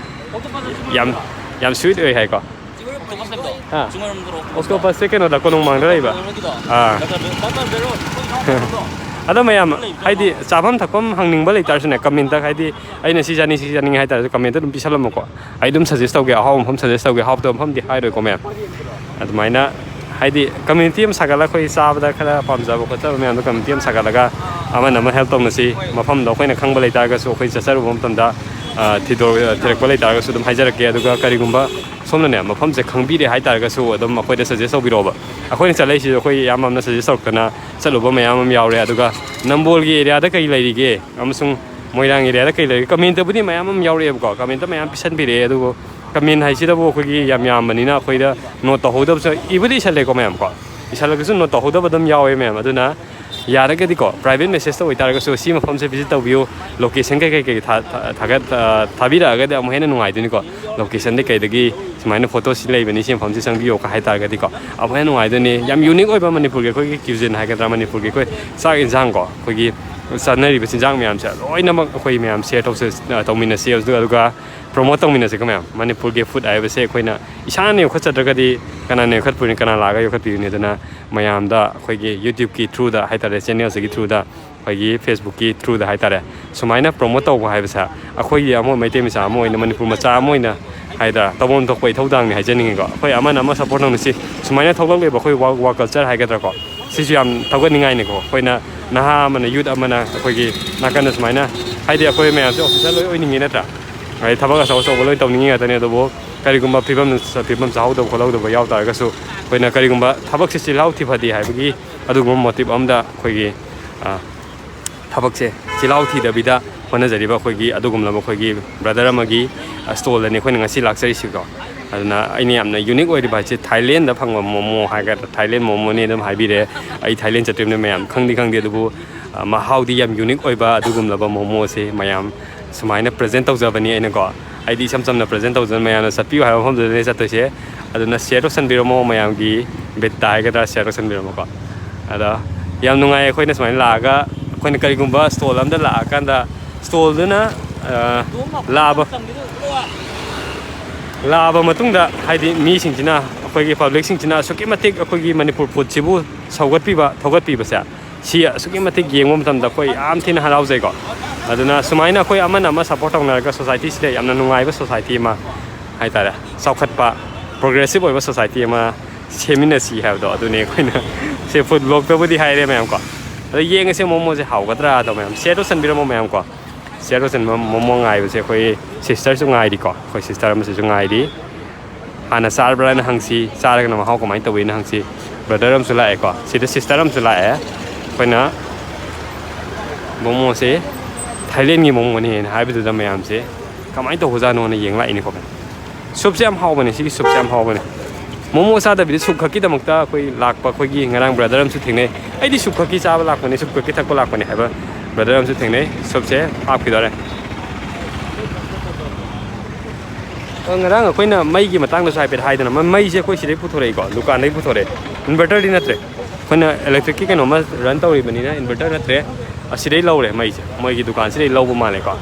ꯌꯥꯝ, ꯌꯥꯝ sweet ꯑꯣꯏ ꯍꯥꯏꯀꯣ꯫ ꯍꯥ? ꯑꯣꯛꯇꯣꯄꯁꯁꯦ ꯀꯩꯅꯣꯗ, ꯀꯣꯅꯨꯡꯃꯥꯡꯗ ꯂꯩꯕ꯫ ꯑꯥ꯫ ꯑꯗꯣ ꯃꯌꯥꯝ, ꯍꯥꯏꯗꯤ ꯆꯥꯐꯝ ꯊꯛꯐꯝ ꯍꯪꯅꯤꯡꯕ ꯂꯩꯇꯥꯔꯁꯨꯅꯦ, ꯀꯃꯦꯟꯇ, ꯍꯥꯏꯗꯤ ꯑꯩꯅ ꯁꯤ ꯆꯥꯅꯤꯡ, ꯁꯤ ꯆꯥꯅꯤꯡꯉꯦ ꯍꯥꯏꯇꯥꯔꯁꯨ ꯀꯃꯦꯟꯇ ꯑꯗꯨꯝ ꯄꯤꯁꯜꯂꯝꯃꯨꯀꯣ꯫ ꯑꯩ ꯑꯗꯨꯝ ꯁꯖꯦꯁ ꯇꯧꯒꯦ, ꯑꯍꯥꯎꯕ ꯃꯐꯝ ꯁꯖꯦꯁ ꯇꯧꯒꯦ, ꯍꯥꯎꯇꯕ ꯃꯐꯝꯗꯤ ꯍꯥꯏꯔꯣꯏꯀꯣ ꯃꯌꯥꯝ꯫ ꯑꯗꯨꯃꯥꯏꯅ, ꯍꯥꯏꯗꯤ ꯀꯝꯃ꯭ꯌꯨꯅꯤꯇꯤ ꯑꯃ ꯁꯥꯒꯠꯂꯒ, ꯑꯩꯈꯣꯏ ꯆꯥꯕꯗ ꯈꯔ ꯄꯥꯝꯖꯕ ꯈꯣꯠꯆꯕ ꯃꯌꯥꯝꯗꯣ ꯀꯝꯃ꯭ꯌꯨꯅꯤꯇꯤ ꯑꯃ ꯁꯥꯒꯠꯂꯒ ꯑꯃꯅ ꯑꯃ ꯍꯦꯜꯞ ꯇꯧꯅꯁꯤ꯫ ꯃꯐꯝꯗꯣ ꯑꯩꯈꯣꯏꯅ ꯈꯪꯕ ꯂꯩꯇꯥꯔꯒꯁꯨ ꯑꯩꯈꯣꯏ ꯆꯠꯆꯔꯨꯕ ꯃꯇꯝꯗ ꯑ, ꯊꯤꯗꯣꯛ-, ꯊꯤꯔꯛꯄ ꯂꯩꯇꯥꯔꯒꯁꯨ ꯑꯗꯨꯝ ꯍꯥꯏꯖꯔꯛꯀꯦ꯫ ꯑꯗꯨꯒ ꯀꯔꯤꯒꯨꯝꯕ ꯁꯣꯝꯅꯅꯦ, ꯃꯐꯝꯁꯦ ꯈꯪꯕꯤꯔꯦ ꯍꯥꯏꯇꯥꯔꯒꯁꯨ ꯑꯗꯨꯝ ꯑꯩꯈꯣꯏꯗ suggest ꯇꯧꯕꯤꯔꯛꯑꯣꯕ꯫ ꯑꯩꯈꯣꯏꯅ ꯆꯠꯂꯛꯏꯁꯤꯁꯨ ꯑꯩꯈꯣꯏ ꯏꯌꯥꯝꯕ ꯑꯃꯅ suggest ꯇꯧꯔꯛꯇꯅ ꯆꯠꯂꯨꯕ ꯃꯌꯥꯝ ꯑꯃ ꯌꯥꯎꯔꯦ꯫ ꯑꯗꯨꯒ ꯅꯝꯕꯣꯜꯒꯤ areaꯗ ꯀꯩ ꯂꯩꯔꯤꯒꯦ ꯑꯃꯁꯨꯡ ꯃꯣꯏꯔꯥꯡ areaꯗ ꯀꯩ ꯂꯩꯔꯤꯒꯦ, commentꯇꯕꯨꯗꯤ ꯃꯌꯥꯝ ꯑꯃ ꯌꯥꯎꯔꯛꯑꯦꯕꯀꯣ, commentꯇ ꯃꯌꯥꯝ ꯄꯤꯁꯟꯕꯤꯔꯛꯑꯦ꯫ ꯑꯗꯨꯕꯨ comment ꯍꯥꯏꯁꯤꯗꯕꯨ ꯑꯩꯈꯣꯏꯒꯤ ꯌꯥꯝ ꯌꯥꯝꯕꯅꯤꯅ ꯑꯩꯈꯣꯏꯗ note ꯇꯧꯍꯧꯗꯕꯁꯨ, ꯏꯕꯨꯗꯤ ꯏꯁꯜꯂꯦꯀꯣ ꯃꯌꯥꯝ ꯀꯣ, ꯏꯁꯜꯂꯒꯁꯨ note ꯇꯧꯍꯧꯗꯕ ꯑꯗꯨꯝ ꯌꯥꯎꯋꯦ ꯃꯌꯥꯝ꯫ ꯑꯗꯨꯅ ꯌꯥꯔꯒꯗꯤꯀꯣ, private messageꯇ ꯑꯣꯏꯇꯥꯔꯒꯁꯨ ꯁꯤ ꯃꯐꯝꯁꯦ visit ꯇꯧꯕꯤꯌꯨ, location ꯀꯩ ꯀꯩ ꯀꯩ ꯊꯥ-, ꯊꯥ-, ꯊꯥꯒꯠ-, ꯑ, ꯊꯥꯕꯤꯔꯛꯑꯒꯗꯤ ꯑꯃꯨꯛ ꯍꯦꯟꯅ ꯅꯨꯡꯉꯥꯏꯗꯣꯏꯅꯤꯀꯣ꯫ Locationꯗꯤ ꯀꯩꯗꯒꯤ ꯁꯨꯃꯥꯏꯅ photo ꯁꯤ ꯂꯩꯕꯅꯤ, ꯁꯤ ꯃꯐꯝꯁꯤ ꯆꯪꯕꯤꯌꯨ ꯀ ꯍꯥꯏꯇꯥꯔꯒꯗꯤꯀꯣ, ꯑꯃꯨꯛ ꯍꯦꯟꯅ ꯅꯨꯡꯉꯥꯏꯗꯣꯏꯅꯤ꯫ ꯌꯥꯝ unique ꯑꯣꯏꯕ ꯃꯅꯤꯄꯨꯔꯒꯤ ꯑꯩꯈꯣꯏꯒꯤ cuisine ꯍꯥꯏꯒꯗ꯭ꯔꯥ, ꯃꯅꯤꯄꯨꯔꯒꯤ ꯑꯩꯈꯣꯏ ꯆꯥꯛ ꯌꯦꯟꯁꯥꯡꯀꯣ, ꯑꯩꯈꯣꯏꯒꯤ ꯆꯥꯅꯔꯤꯕ ꯆꯤꯟꯖꯥꯛ ꯃꯌꯥꯝꯁꯦ ꯂꯣꯏꯅꯃꯛ ꯑꯩꯈꯣꯏ ꯃꯌꯥꯝ share ꯇꯧꯁꯦ-, ꯑ, ꯇꯧꯃꯤꯟꯅꯁꯤ꯫ ꯑꯗꯨꯒ, ꯑꯗꯨꯒ promote ꯇꯧꯃꯤꯟꯅꯁꯤꯀꯣ ꯃꯌꯥꯝ꯫ ꯃꯅꯤꯄꯨꯔꯒꯤ food ꯍꯥꯏꯕꯁꯦ ꯑꯩꯈꯣꯏꯅ ꯏꯁꯥꯅ ꯌꯣꯛꯈꯠꯆꯗ꯭ꯔꯒꯗꯤ ꯀꯅꯥꯅ ꯌꯣꯛꯈꯠꯄꯤꯔꯨꯅꯤ, ꯀꯅꯥ ꯂꯥꯛꯑꯒ ꯌꯣꯛꯈꯠꯄꯤꯒꯅꯤ? ꯑꯗꯨꯅ ꯃꯌꯥꯝꯗ ꯑꯩꯈꯣꯏꯒꯤ YouTubeꯀꯤ throughꯗ ꯍꯥꯏꯇꯥꯔꯦ, channelꯁꯤꯒꯤ throughꯗ, ꯑꯩꯈꯣꯏꯒꯤ Facebookꯀꯤ throughꯗ ꯍꯥꯏꯇꯥꯔꯦ, ꯁꯨꯃꯥꯏꯅ promote ꯇꯧꯕ ꯍꯥꯏꯕꯁꯦ ꯑꯩꯈꯣꯏꯒꯤ ꯑꯃ ꯃꯩꯇꯩ ꯃꯆꯥ ꯑꯃ ꯑꯣꯏꯅ, ꯃꯅꯤꯄꯨꯔ ꯃꯆꯥ ꯑꯃ ꯑꯣꯏꯅ ꯍꯥꯏꯇꯥꯔꯦ, ꯇꯧꯐꯝ ꯊꯣꯛꯄ ꯏꯊꯧꯗꯥꯡꯅꯤ ꯍꯥꯏꯖꯅꯤꯡꯉꯤꯀꯣ꯫ ꯑꯩꯈꯣꯏ ꯑꯃꯅ ꯑꯃ support ꯇꯧꯅꯁꯤ꯫ ꯁꯨꯃꯥꯏꯅ ꯊꯣꯛꯂꯛꯂꯤꯕ ꯑꯩꯈꯣꯏ work, work culture ꯍꯥꯏꯒꯗ꯭ꯔꯥꯀꯣ, ꯁꯤꯁꯨ ꯌꯥꯝ ꯊꯥꯒꯠꯅꯤꯡꯉꯥꯏꯅꯤꯀꯣ꯫ ꯑꯩꯈꯣꯏꯅ ꯅꯍꯥ ꯑꯃꯅ, youth ꯑꯃꯅ ꯑꯩꯈꯣꯏꯒꯤ ꯅꯥꯀꯟꯗ ꯁꯨꯃꯥꯏꯅ, ꯍꯥꯏꯗꯤ ꯑꯩꯈꯣꯏ ꯃꯌꯥꯝꯁꯦ officer ꯂꯣꯏ ꯑꯣꯏꯅꯤꯡꯉꯤ ꯅꯠꯇ꯭ꯔꯥ? ꯍꯥꯏꯗꯤ ꯊꯕꯛ ꯑꯆꯧ ꯑꯆꯧꯕ ꯂꯣꯏ ꯇꯧꯅꯤꯡꯉꯤ ꯉꯥꯛꯇꯅꯤ꯫ ꯑꯗꯨꯕꯨ ꯀꯔꯤꯒꯨꯝꯕ ꯐꯤꯕꯝ, ꯐꯤꯕꯝ ꯆꯥꯍꯧꯗꯕ ꯈꯣꯠꯍꯧꯗꯕ ꯌꯥꯎ ꯇꯥꯔꯒꯁꯨ, ꯑꯩꯈꯣꯏꯅ ꯀꯔꯤꯒꯨꯝꯕ ꯊꯕꯛꯁꯦ ꯆꯤꯜꯍꯥꯎ ꯊꯤ ꯐꯗꯦ ꯍꯥꯏꯕꯒꯤ ꯑꯗꯨꯒꯨꯝꯕ motive ꯑꯃꯗ ꯑꯩꯈꯣꯏꯒꯤ, ꯑ, ꯊꯕꯛꯁꯦ ꯆꯤꯜꯍꯥꯎ ꯊꯤꯗꯕꯤꯗ ꯍꯣꯠꯅꯖꯔꯤꯕ ꯑꯩꯈꯣꯏꯒꯤ ꯑꯗꯨꯒꯨꯝꯂꯕ ꯑꯩꯈꯣꯏꯒꯤ brother ꯑꯃꯒꯤ, ꯑ, stallꯗꯅꯤ ꯑꯩꯈꯣꯏꯅ ꯉꯁꯤ ꯂꯥꯛꯆꯔꯤꯁꯤꯀꯣ꯫ ꯑꯗꯨꯅ ꯑꯩꯅ ꯌꯥꯝꯅ unique ꯑꯣꯏꯔꯤꯕ ꯍꯥꯏꯁꯦ Thailandꯗ ꯐꯪꯕ momo ꯍꯥꯏꯒꯗ꯭ꯔꯥ, Thailand momoꯅꯤ ꯑꯗꯨꯝ ꯍꯥꯏꯕꯤꯔꯦ꯫ ꯑꯩ Thailand ꯆꯠꯇ꯭ꯔꯤꯕꯅꯤꯅ ꯃꯌꯥꯝ ꯈꯪꯗꯤ ꯈꯪꯗꯦ, ꯑꯗꯨꯕꯨ, ꯑ, ꯃꯍꯥꯎꯗꯤ ꯌꯥꯝ unique ꯑꯣꯏꯕ ꯑꯗꯨꯒꯨꯝꯂꯕ momoꯁꯦ ꯃꯌꯥꯝ ꯁꯨꯃꯥꯏꯅ present ꯇꯧꯖꯕꯅꯤ ꯑꯩꯅꯀꯣ꯫ ꯑꯩꯗꯤ ꯏꯁꯝ ꯆꯝꯅ present ꯇꯧꯖꯕꯅꯤ, ꯃꯌꯥꯝꯅ ꯆꯠꯄꯤꯌꯨ ꯍꯥꯏꯕ ꯃꯐꯝꯗꯨꯗꯅꯦ ꯆꯠꯇꯣꯏꯁꯦ꯫ ꯑꯗꯨꯅ share ꯇꯧꯁꯟꯕꯤꯔꯝꯃꯣ, ꯃꯌꯥꯝꯒꯤ ꯕꯤꯠꯇ ꯍꯥꯏꯒꯗ꯭ꯔꯥ, share ꯇꯧꯁꯟꯕꯤꯔꯝꯃꯣꯀꯣ꯫ ꯑꯗꯣ ꯌꯥꯝ ꯅꯨꯡꯉꯥꯏ ꯑꯩꯈꯣꯏꯅ ꯁꯨꯃꯥꯏꯅ ꯂꯥꯛꯑꯒ, ꯑꯩꯈꯣꯏꯅ ꯀꯔꯤꯒꯨꯝꯕ stall ꯑꯃꯗ ꯂꯥꯛꯑꯀꯥꯟꯗ stallꯗꯨꯅ, ꯑ, ꯂꯥꯛꯑꯕ, ꯂꯥꯛꯑꯕ ꯃꯇꯨꯡꯗ, ꯍꯥꯏꯗꯤ ꯃꯤꯁꯤꯡꯁꯤꯅ, ꯑꯩꯈꯣꯏꯒꯤ publicꯁꯤꯡꯁꯤꯅ ꯑꯁꯨꯛꯀꯤ ꯃꯇꯤꯛ ꯑꯩꯈꯣꯏꯒꯤ ꯃꯅꯤꯄꯨꯔ foodꯁꯤꯕꯨ ꯁꯧꯒꯠꯄꯤꯕ, ꯊꯧꯒꯠꯄꯤꯕꯁꯦ, ꯁꯤ ꯑꯁꯨꯛꯀꯤ ꯃꯇꯤꯛ ꯌꯦꯡꯕ ꯃꯇꯝꯗ ꯑꯩꯈꯣꯏ ꯌꯥꯝ ꯊꯤꯅ ꯍꯔꯥꯎꯖꯩꯀꯣ꯫ ꯑꯗꯨꯅ ꯁꯨꯃꯥꯏꯅ ꯑꯩꯈꯣꯏ ꯑꯃꯅ ꯑꯃ support ꯇꯧꯅꯔꯒ societyꯁꯤꯗ ꯌꯥꯝꯅ ꯅꯨꯡꯉꯥꯏꯕ society ꯑꯃ ꯍꯥꯏꯇꯥꯔꯦ, ꯆꯥꯎꯈꯠꯄ, progressive ꯑꯣꯏꯕ society ꯑꯃ ꯁꯦꯝꯃꯤꯟꯅꯁꯤ ꯍꯥꯏꯕꯗꯣ ꯑꯗꯨꯅꯦ ꯑꯩꯈꯣꯏꯅ ꯁꯤ food vlogꯇꯕꯨꯗꯤ ꯍꯥꯏꯔꯦ ꯃꯌꯥꯝ ꯀꯣ꯫ ꯑꯗꯣ ꯌꯦꯡꯉꯁꯦ momoꯁꯦ ꯍꯥꯎꯒꯗ꯭ꯔꯥꯗꯣ ꯃꯌꯥꯝ share ꯇꯧꯁꯟꯕꯤꯔꯝꯃꯣ ꯃꯌꯥꯝ ꯀꯣ꯫ ꯁꯤꯌꯥꯔ ꯇꯧꯁꯟꯕ ꯃꯣꯃꯣ ꯉꯥꯏꯕꯁꯦ ꯑꯩꯈꯣꯏ ꯁꯤꯁꯇꯔꯁꯨ ꯉꯥꯏꯔꯤꯀꯣ꯫ ꯑꯩꯈꯣꯏ ꯁꯤꯁꯇꯔ ꯑꯃꯁꯨꯁꯨ ꯉꯥꯏꯔꯤ꯫ ꯍꯥꯟꯅ ꯆꯥꯔꯕ꯭ꯔꯥꯅ ꯍꯪꯁꯤ, ꯆꯥꯔꯒꯅ ꯃꯍꯥꯎ ꯀꯃꯥꯏꯅ ꯇꯧꯋꯤꯅ ꯍꯪꯁꯤ꯫ ꯕ꯭ꯔꯗꯔ ꯑꯃꯁꯨ ꯂꯥꯛꯑꯦꯀꯣ꯫ ꯁꯤꯗ ꯁꯤꯁꯇꯔ ꯑꯃꯁꯨ ꯂꯥꯛꯑꯦ꯫ ꯑꯩꯈꯣꯏꯅ ꯃꯣꯃꯣꯁꯦ ꯊꯥꯏꯂꯦꯟꯒꯤ ꯃꯣꯃꯣꯅꯦꯅ ꯍꯥꯏꯕꯗꯨꯗ ꯃꯌꯥꯝꯁꯦ ꯀꯃꯥꯏꯅ ꯇꯧꯕꯖꯥꯠꯅꯣꯅ ꯌꯦꯡ ꯂꯥꯛꯏꯅꯤꯀꯣ꯫ ꯁꯨꯞꯁꯦ ꯌꯥꯝ ꯍꯥꯎꯕꯅꯦ, ꯁꯤꯒꯤ ꯁꯨꯞꯁꯦ ꯌꯥꯝ ꯍꯥꯎꯕꯅꯦ꯫ ꯃꯣꯃꯣ ꯆꯥꯗꯕꯤꯗ ꯁꯨꯞ ꯈꯛꯀꯤꯗꯃꯛꯇ ꯑꯩꯈꯣꯏ ꯂꯥꯛꯄ ꯑꯩꯈꯣꯏꯒꯤ ꯉꯔꯥꯡ ꯕ꯭ꯔꯗꯔ ꯑꯃꯁꯨ ꯊꯦꯡꯅꯩ꯫ "ꯑꯩꯗꯤ ꯁꯨꯞ ꯈꯛꯀꯤ ꯆꯥꯕ ꯂꯥꯛꯄꯅꯦ, ꯁꯨꯞ ꯈꯛꯀꯤ ꯊꯛꯄ ꯂꯥꯛꯄꯅꯦ" ꯍꯥꯏꯕ ꯕ꯭ꯔꯗꯔ ꯑꯃꯁꯨ ꯊꯦꯡꯅꯩ꯫ ꯁꯨꯞꯁꯦ ꯍꯥꯞꯈꯤꯗꯣꯔꯦ꯫ ꯑ, ꯉꯔꯥꯡ ꯑꯩꯈꯣꯏꯅ ꯃꯩꯒꯤ ꯃꯇꯥꯡꯗꯁꯨ ꯍꯥꯏꯐꯦꯠ ꯍꯥꯏꯗꯅ, ꯃ-, ꯃꯩꯁꯦ ꯑꯩꯈꯣꯏ ꯁꯤꯗꯩ ꯄꯨꯊꯣꯔꯛꯏꯀꯣ, ꯗꯨꯀꯥꯟꯗꯩ ꯄꯨꯊꯣꯔꯛꯑꯦ꯫ ꯏꯟꯚꯔꯇꯔꯗꯤ ꯅꯠꯇ꯭ꯔꯦ꯫ ꯑꯩꯈꯣꯏꯅ ꯏꯂꯦꯛꯇ꯭ꯔꯤꯛꯀꯤ ꯀꯩꯅꯣꯝꯃ ꯔꯟ ꯇꯧꯔꯤꯕꯅꯤꯅ ꯏꯟꯚꯔꯇꯔ ꯅꯠꯇ꯭ꯔꯦ꯫ ꯑꯁꯤꯗꯩ ꯂꯧꯔꯦ ꯃꯩꯁꯦ꯫ ꯃꯣꯏꯒꯤ ꯗꯨꯀꯥꯟꯁꯤꯗꯩ ꯂꯧꯕ ꯃꯥꯜꯂꯦꯀꯣ꯫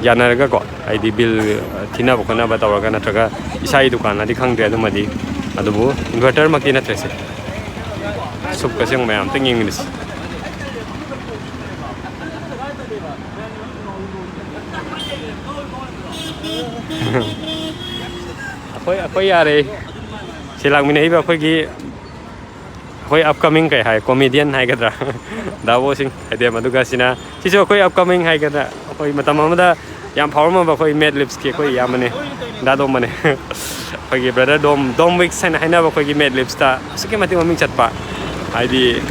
ꯌꯥꯅꯔꯒꯀꯣ꯫ ꯍꯥꯏꯗꯤ ꯕꯤꯜ, ꯑ, ꯊꯤꯅꯕ ꯈꯣꯠꯅꯕ ꯇꯧꯔꯒ ꯅꯠꯇ꯭ꯔꯒ ꯏꯁꯥꯒꯤ ꯗꯨꯀꯥꯟꯅꯗꯤ ꯈꯪꯗ꯭ꯔꯦ ꯑꯗꯨꯃꯗꯤ꯫ ꯑꯗꯨꯕꯨ ꯏꯟꯚꯔꯇꯔꯃꯛꯇꯤ ꯅꯠꯇ꯭ꯔꯦ ꯁꯦ꯫ ꯁꯨꯞꯀꯁꯦ ꯑꯃꯨꯛ ꯃꯌꯥꯝ ꯑꯝꯇꯪ ꯌꯦꯡꯃꯤꯟꯅꯁꯤ꯫ ꯑꯩꯈꯣꯏ, ꯑꯩꯈꯣꯏ ꯌꯥꯔꯦ꯫ ꯁꯤ ꯂꯥꯛꯃꯤꯟꯅꯔꯤꯕ ꯑꯩꯈꯣꯏꯒꯤ, ꯑꯩꯈꯣꯏ ꯑꯞꯀꯃꯤꯡ ꯀꯩ ꯍꯥꯏ, ꯀꯣꯃꯦꯗꯤꯌꯟ ꯍꯥꯏꯒꯗ꯭ꯔꯥ? ꯗꯥꯕꯣꯁꯤꯡ ꯍꯥꯏꯗꯤ, ꯑꯗꯨꯒ ꯁꯤꯅ, ꯁꯤꯁꯨ ꯑꯩꯈꯣꯏ ꯑꯞꯀꯃꯤꯡ ꯍꯥꯏꯒꯗ꯭ꯔꯥ? ꯑꯩꯈꯣꯏ ꯃꯇꯝ ꯑꯃꯗ ꯌꯥꯝ ꯐꯥꯎꯔꯝꯃꯕ ꯑꯩꯈꯣꯏ ꯃꯦꯠ ꯂꯤꯞꯁꯀꯤ ꯑꯩꯈꯣꯏ ꯏꯌꯥꯝꯕꯅꯦ, ꯗꯥꯗꯣꯝꯕꯅꯦ꯫ ꯑꯩꯈꯣꯏꯒꯤ ꯕ꯭ꯔꯗꯔ ꯗꯣꯝ, ꯗꯣꯝ ꯋꯤꯛꯁ ꯍꯥꯏꯅ ꯍꯥꯏꯅꯕ ꯑꯩꯈꯣꯏꯒꯤ ꯃꯦꯠ ꯂꯤꯞꯁꯇ ꯑꯁꯨꯛꯀꯤ ꯃꯇꯤꯛ ꯃꯃꯤꯡ ꯆꯠꯄ꯫ ꯍꯥꯏꯗꯤ,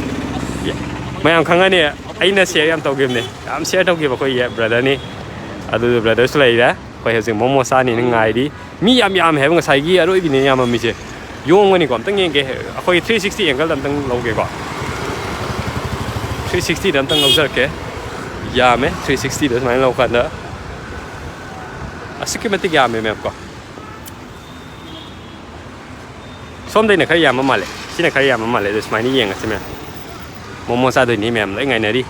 ꯃꯌꯥꯝ ꯈꯪꯉꯅꯤ, ꯑꯩꯅ ꯁꯤꯌꯔ ꯌꯥꯝ ꯇꯧꯈꯤꯕꯅꯦ, ꯌꯥꯝ ꯁꯤꯌꯔ ꯇꯧꯈꯤꯕ ꯑꯩꯈꯣꯏꯒꯤ ꯕ꯭ꯔꯗꯔꯅꯤ꯫ ꯑꯗꯨ ꯕ꯭ꯔꯗꯔꯁꯨ ꯂꯩꯔꯦ꯫ ꯑꯩꯈꯣꯏ ꯍꯧꯖꯤꯛ ꯃꯣꯃꯣ ꯆꯥꯅꯤꯅ ꯉꯥꯏꯔꯤ꯫ ꯃꯤ ꯌꯥꯝ ꯌꯥꯝꯃꯦ ꯍꯥꯏꯕ, ꯉꯁꯥꯏꯒꯤ ꯑꯔꯣꯏꯕꯤꯅꯦ ꯌꯥꯝꯃꯝꯃꯤꯁꯦ꯫ ꯌꯣꯝꯒꯅꯤꯀꯣ, ꯑꯝꯇꯪ ꯌꯦꯡꯒꯦ꯫ ꯑꯩꯈꯣꯏ ꯊ꯭ꯔꯤ ꯁꯤꯛꯁꯇꯤ ꯑꯦꯡꯒꯜꯗ ꯑꯝꯇꯪ ꯂꯧꯒꯦꯀꯣ꯫ ꯊ꯭ꯔꯤ ꯁꯤꯛꯁꯇꯤꯗ ꯑꯝꯇꯪ ꯂꯧꯖꯔꯛꯀꯦ꯫ ꯌꯥꯝꯃꯦ, ꯊ꯭ꯔꯤ ꯁꯤꯛꯁꯇꯤꯗ ꯁꯨꯃꯥꯏꯅ ꯂꯧꯀꯥꯟꯗ꯫ ꯑꯁꯨꯛꯀꯤ ꯃꯇꯤꯛ ꯌꯥꯝꯃꯦ, ꯃꯦꯝ, ꯀꯣ꯫ ꯁꯣꯝꯗꯩꯅ ꯈꯔ ꯌꯥꯝꯕ ꯃꯥꯜꯂꯦ, ꯁꯤꯅ ꯈꯔ ꯌꯥꯝꯕ ꯃꯥꯜꯂꯦ꯫ ꯑꯗꯣ ꯁꯨꯃꯥꯏꯅ ꯌꯦꯡꯉꯁꯤ, ꯃꯌꯥꯝ꯫ ꯃꯣꯃꯣ ꯆꯥꯗꯣꯏꯅꯤ, ꯃꯌꯥꯝ ꯂꯣꯏ ꯉꯥꯏꯅꯔꯤ꯫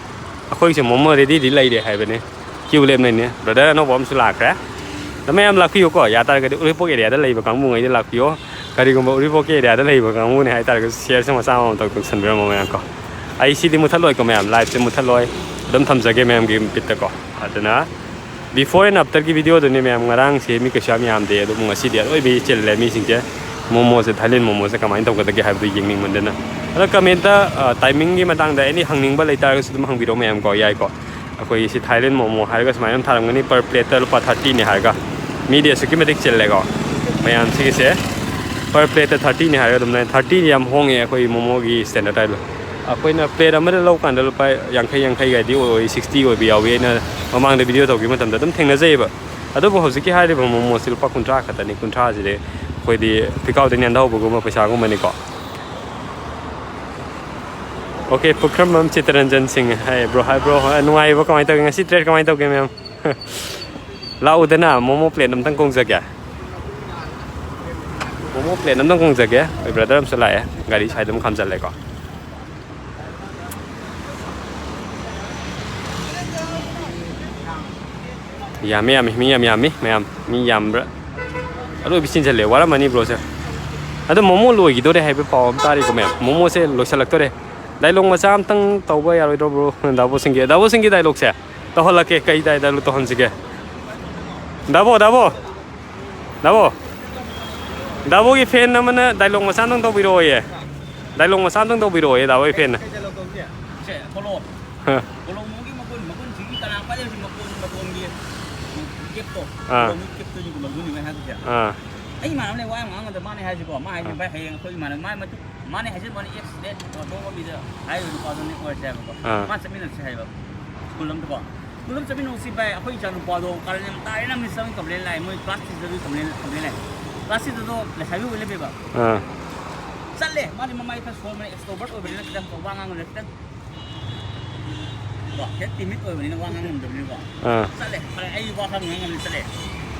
ꯑꯩꯈꯣꯏꯁꯨ ꯃꯣꯃꯣ ꯔꯦꯗꯤꯗꯤ ꯂꯩꯔꯦ ꯍꯥꯏꯕꯅꯦ, ꯀ꯭ꯌꯨ ꯂꯦꯞꯅꯩꯅꯦ꯫ ꯕ꯭ꯔꯗꯔ ꯑꯅꯧꯕ ꯑꯃꯁꯨ ꯂꯥꯛꯈ꯭ꯔꯦ꯫ ꯑꯗꯣ ꯃꯌꯥꯝ ꯂꯥꯛꯄꯤꯌꯨꯀꯣ, ꯌꯥ ꯇꯥꯔꯒꯗꯤ ꯎꯔꯤꯄꯣꯛ ꯑꯦꯔꯤꯌꯥꯗ ꯂꯩꯕ ꯀꯥꯡꯕꯨꯉꯩꯗꯤ ꯂꯥꯛꯄꯤꯌꯣ꯫ ꯀꯔꯤꯒꯨꯝꯕ ꯎꯔꯤꯄꯣꯛꯀꯤ ꯑꯦꯔꯤꯌꯥꯗ ꯂꯩꯕ ꯀꯥꯡꯕꯨꯅꯦ ꯍꯥꯏ ꯇꯥꯔꯒꯁꯨ ꯁꯤꯌꯔꯁꯦ ꯃꯆꯥ ꯑꯃꯃꯝꯇꯪ ꯇꯧꯁꯟꯕꯤꯔꯝꯃꯣ, ꯃꯌꯥꯝ ꯀꯣ꯫ ꯑꯩ ꯁꯤꯗꯤ ꯃꯨꯠꯊꯠꯂꯣꯏꯀꯣ, ꯃꯌꯥꯝ, ꯂꯥꯏꯞꯁꯦ ꯃꯨꯠꯊꯠꯂꯣꯏ꯫ ꯑꯗꯨꯝ ꯊꯝꯖꯒꯦ ꯃꯌꯥꯝꯒꯤ ꯕꯤꯠꯇꯀꯣ꯫ ꯑꯗꯨꯅ ꯕꯤꯐꯣꯔ ꯑꯦꯟ ꯑꯥꯐꯇꯔꯒꯤ ꯚꯤꯗꯤꯑꯣꯗꯨꯅꯦ, ꯃꯌꯥꯝ꯫ ꯉꯔꯥꯡꯁꯦ ꯃꯤ ꯀꯩꯁꯨ ꯌꯥꯝ ꯌꯥꯝꯗꯦ, ꯑꯗꯨꯕꯨ ꯉꯁꯤꯗꯤ ꯑꯔꯣꯏꯕꯤ ꯆꯤꯜꯂꯦ ꯃꯤꯁꯤꯡꯁꯦ꯫ ꯃꯣꯃꯣꯁꯦ, ꯊꯥꯏꯂꯦꯟ ꯃꯣꯃꯣꯁꯦ ꯀꯃꯥꯏꯅ ꯇꯧꯒꯗꯒꯦ ꯍꯥꯏꯕꯗꯨ ꯌꯦꯡꯅꯤꯡꯃꯟꯗꯅ꯫ ꯑꯗꯣ ꯀꯃꯦꯟꯇ, ꯑ, ꯇꯥꯏꯃꯤꯡꯒꯤ ꯃꯇꯥꯡꯗ ꯑꯦꯅꯤ ꯍꯪꯅꯤꯡꯕ ꯂꯩꯇꯥꯔꯒꯁꯨ ꯑꯗꯨꯝ ꯍꯪꯕꯤꯔꯛꯑꯣ, ꯃꯌꯥꯝ ꯀꯣ, ꯌꯥꯏꯀꯣ꯫ ꯑꯩꯈꯣꯏꯒꯤ ꯁꯤ ꯊꯥꯏꯂꯦꯟ ꯃꯣꯃꯣ ꯍꯥꯏꯔꯒ ꯁꯨꯃꯥꯏꯅ ꯑꯗꯨꯝ ꯊꯥꯔꯝꯒꯅꯤ, per plateꯇ ꯂꯨꯄꯥ thirtyꯅꯤ ꯍꯥꯏꯔꯒ꯫ ꯃꯤꯗꯤ ꯑꯁꯨꯛꯀꯤ ꯃꯇꯤꯛ ꯆꯤꯜꯂꯦꯀꯣ, ꯃꯌꯥꯝꯁꯤꯒꯤꯁꯦ꯫ Per plateꯇ thirtyꯅꯤ ꯍꯥꯏꯔꯒ ꯑꯗꯨꯝ ꯂꯩ꯫ Thirtyꯁꯦ ꯌꯥꯝ ꯍꯣꯡꯉꯦ ꯑꯩꯈꯣꯏ ꯃꯣꯃꯣꯒꯤ standard ꯍꯥꯏꯗꯣ꯫ ꯑꯩꯈꯣꯏꯅ plate ꯑꯃꯗ ꯂꯧꯀꯥꯟꯗ ꯂꯨꯄꯥ ꯌꯥꯡꯈꯩ, ꯌꯥꯡꯈꯩꯒꯗꯤ ꯑꯣꯏ, sixty ꯑꯣꯏꯕ ꯌꯥꯎꯋꯤ꯫ ꯑꯩꯅ ꯃꯃꯥꯡꯗ video ꯇꯧꯈꯤꯕ ꯃꯇꯝꯗ ꯑꯗꯨꯝ ꯊꯦꯡꯅꯖꯩꯑꯕ꯫ ꯑꯗꯨꯕꯨ ꯍꯧꯖꯤꯛꯀꯤ ꯍꯥꯏꯔꯤꯕ ꯃꯣꯃꯣꯁꯤ ꯂꯨꯄꯥ ꯀꯨꯟꯊ꯭ꯔꯥ ꯈꯛꯇꯅꯤ꯫ ꯀꯨꯟꯊ꯭ꯔꯥꯁꯤꯗꯤ ꯑꯩꯈꯣꯏꯗꯤ ꯐꯤꯀꯥꯎꯗ ꯅꯦꯟꯊꯍꯧꯕꯒꯨꯝꯕ ꯄꯩꯁꯥꯒꯨꯝꯕꯅꯤꯀꯣ꯫ Okay, ꯄꯨꯈ꯭ꯔꯝꯕꯝ ꯆꯤꯇꯔꯟꯖꯟ ꯁꯤꯡ꯫ Hi bro, hi bro, ꯅꯨꯡꯉꯥꯏꯔꯤꯕꯣ? ꯀꯃꯥꯏꯅ ꯇꯧꯒꯦ? ꯉꯁꯤ trade ꯀꯃꯥꯏꯅ ꯇꯧꯒꯦ, ma'am? ꯂꯥꯛꯎꯗꯅ, ꯃꯣꯃꯣ plate ꯑꯝꯇꯪ ꯀꯣꯡꯖꯒꯦ꯫ ꯃꯣꯃꯣ plate ꯑꯝꯇꯪ ꯀꯣꯡꯖꯒꯦ꯫ ꯑꯩꯈꯣꯏ brother ꯑꯃꯁꯨ ꯂꯥꯛꯑꯦ, ꯒꯥꯔꯤ ꯁ꯭ꯋꯥꯏꯗ ꯑꯗꯨꯝ ꯈꯥꯝꯖꯜꯂꯦꯀꯣ꯫ ꯌꯥꯝꯃꯤ, ꯌꯥꯝꯃꯤ, ꯃꯤ ꯌꯥꯝ ꯌꯥꯝꯃꯤ, ꯃꯌꯥꯝ꯫ ꯃꯤ ꯌꯥꯝꯕ꯭ꯔꯥ? ꯑꯔꯣꯏꯕꯤ ꯆꯤꯟꯁꯤꯜꯂꯦ, ꯋꯥꯔꯝꯃꯅꯤ broꯁꯦ꯫ ꯑꯗꯣ ꯃꯣꯃꯣ ꯂꯣꯏꯈꯤꯗꯣꯔꯦ ꯍꯥꯏꯕ ꯄꯥꯎ ꯑꯃ ꯇꯥꯔꯤꯀꯣ, ꯃꯌꯥꯝ꯫ ꯃꯣꯃꯣꯁꯦ ꯂꯣꯏꯁꯤꯜꯂꯛꯇꯣꯔꯦ꯫ Dialogue ꯃꯆꯥ ꯑꯝꯇꯪ ꯇꯧꯕ ꯌꯥꯔꯣꯏꯗ꯭ꯔꯣ, bro? ꯗꯥꯕꯣꯁꯤꯡꯒꯤ, ꯗꯥꯕꯣꯁꯤꯡꯒꯤ dialogueꯁꯦ ꯇꯧꯍꯜꯂꯛꯀꯦ꯫ ꯀꯩ dialogue ꯇꯧꯍꯟꯁꯤꯒꯦ? ꯗꯥꯕꯣ, ꯗꯥꯕꯣ, ꯗꯥꯕꯣ, ꯗꯥꯕꯣꯒꯤ fan ꯑꯃꯅ dialogue ꯃꯆꯥ ꯑꯝꯇꯪ ꯇꯧꯕꯤꯔꯛꯑꯣꯌꯦ꯫ Dialogue ꯃꯆꯥ ꯑꯝꯇꯪ ꯇꯧꯕꯤꯔꯛꯑꯣꯌꯦ, ꯗꯥꯕꯣꯒꯤ fanꯅ꯫ ꯀꯩ dialogue ꯇꯧꯁꯦ? ꯁꯦ, ꯀꯣꯂꯣꯝ꯫ ꯍ꯫ ꯀꯣꯂꯣꯝꯒꯤ ꯃꯀꯣꯟ, ꯃꯀꯣꯟꯁꯤꯒꯤ ꯀꯅꯥ ꯈ꯭ꯋꯥꯏꯗꯒꯤ ꯃꯀꯣꯟ, ꯃꯇꯣꯟꯒꯤ capꯇꯣ? ꯑꯥ꯫ ꯀꯣꯂꯣꯝꯒꯤ capꯇꯨꯅꯤ, ꯀꯣꯂꯣꯝꯗꯨ ꯅꯤꯡꯉꯥꯏ ꯍꯥꯏꯗꯣꯏꯁꯦ꯫ ꯑꯥ꯫ ꯑꯩ ꯏꯃꯥꯟꯅꯕꯅ ꯋꯥ ꯌꯥꯝ ꯉꯥꯡꯉꯗ ꯃꯥꯅꯦ ꯍꯥꯏꯁꯤꯀꯣ꯫ ꯃꯥ ꯍꯥꯏꯁꯦ, ꯑꯥ꯫ ꯚꯥꯏ, ꯍꯌꯦꯡ ꯑꯩꯈꯣꯏ ꯏꯃꯥꯟꯅꯕ, ꯃꯥ ꯃꯇꯨꯡ ꯃꯥꯅꯦ ꯍꯥꯏꯖꯤꯟꯕ ꯋꯥꯅꯤ, ꯑꯦꯛꯁ ꯔꯦꯠ ꯑꯇꯣꯞꯄ ꯃꯤꯗ ꯍꯥꯏꯔꯤꯕ ꯅꯨꯄꯥꯗꯨꯅꯦ ꯑꯣꯏꯔꯁꯦ ꯍꯥꯏꯕꯀꯣ꯫ ꯑꯥ꯫ ꯃꯥ ꯆꯠꯃꯤꯟꯅꯁꯦ ꯍꯥꯏꯕ ꯁ꯭ꯀꯨꯜ ꯑꯝꯗꯀꯣ꯫ ꯁ꯭ꯀꯨꯜ ꯑꯝ ꯆꯠꯃꯤꯟꯅꯧꯁꯤ ꯚꯥꯏ, ꯑꯩꯈꯣꯏ ꯏꯆꯥ ꯅꯨꯄꯥꯗꯣ ꯀꯥꯔꯟ ꯌꯥꯝ ꯇꯥꯔꯦꯅ ꯃꯤꯁꯇ ꯑꯣꯏꯅ ꯀꯝꯄ꯭ꯂꯦꯟ ꯂꯥꯛꯑꯦ, ꯃꯣꯏ ꯀ꯭ꯂꯥꯁ ꯇꯤꯆꯔꯗꯨ ꯀꯝꯄ꯭ꯂꯦꯟ, ꯀꯝꯄ꯭ꯂꯦꯟ ꯂꯥꯛꯑꯦ꯫ ꯀ꯭ꯂꯥꯁ ꯇꯤꯆꯔꯗꯣ ꯂꯩꯁꯥꯕꯤ ꯑꯣꯏ ꯂꯩꯔꯝꯃꯦꯕ꯫ ꯑꯥ꯫ ꯆꯠꯂꯦ, ꯃꯥꯗꯤ ꯃꯃꯥꯏ ꯈꯔ ꯁꯣꯟꯕꯅꯤꯅ, ꯑꯦꯛꯁꯇ꯭ꯔꯣꯕꯔꯠ ꯑꯣꯏꯕꯅꯤꯅ ꯈꯤꯇꯪ ꯋꯥ ꯉꯥꯡꯕꯗ ꯈꯤꯇꯪ ꯀꯣ, ꯈꯤꯇꯪ ꯇꯤꯃꯤꯠ ꯑꯣꯏꯕꯅꯤꯅ ꯋꯥ ꯉꯥꯡꯉꯝꯗꯕꯅꯤꯀꯣ꯫ ꯑꯥ꯫ ꯆꯠꯂꯦ꯫ ꯐꯔꯦ, ꯑꯩ ꯋꯥ ꯈꯔ ꯉꯥꯡꯉꯝꯅꯤ, ꯆꯠꯂꯦ꯫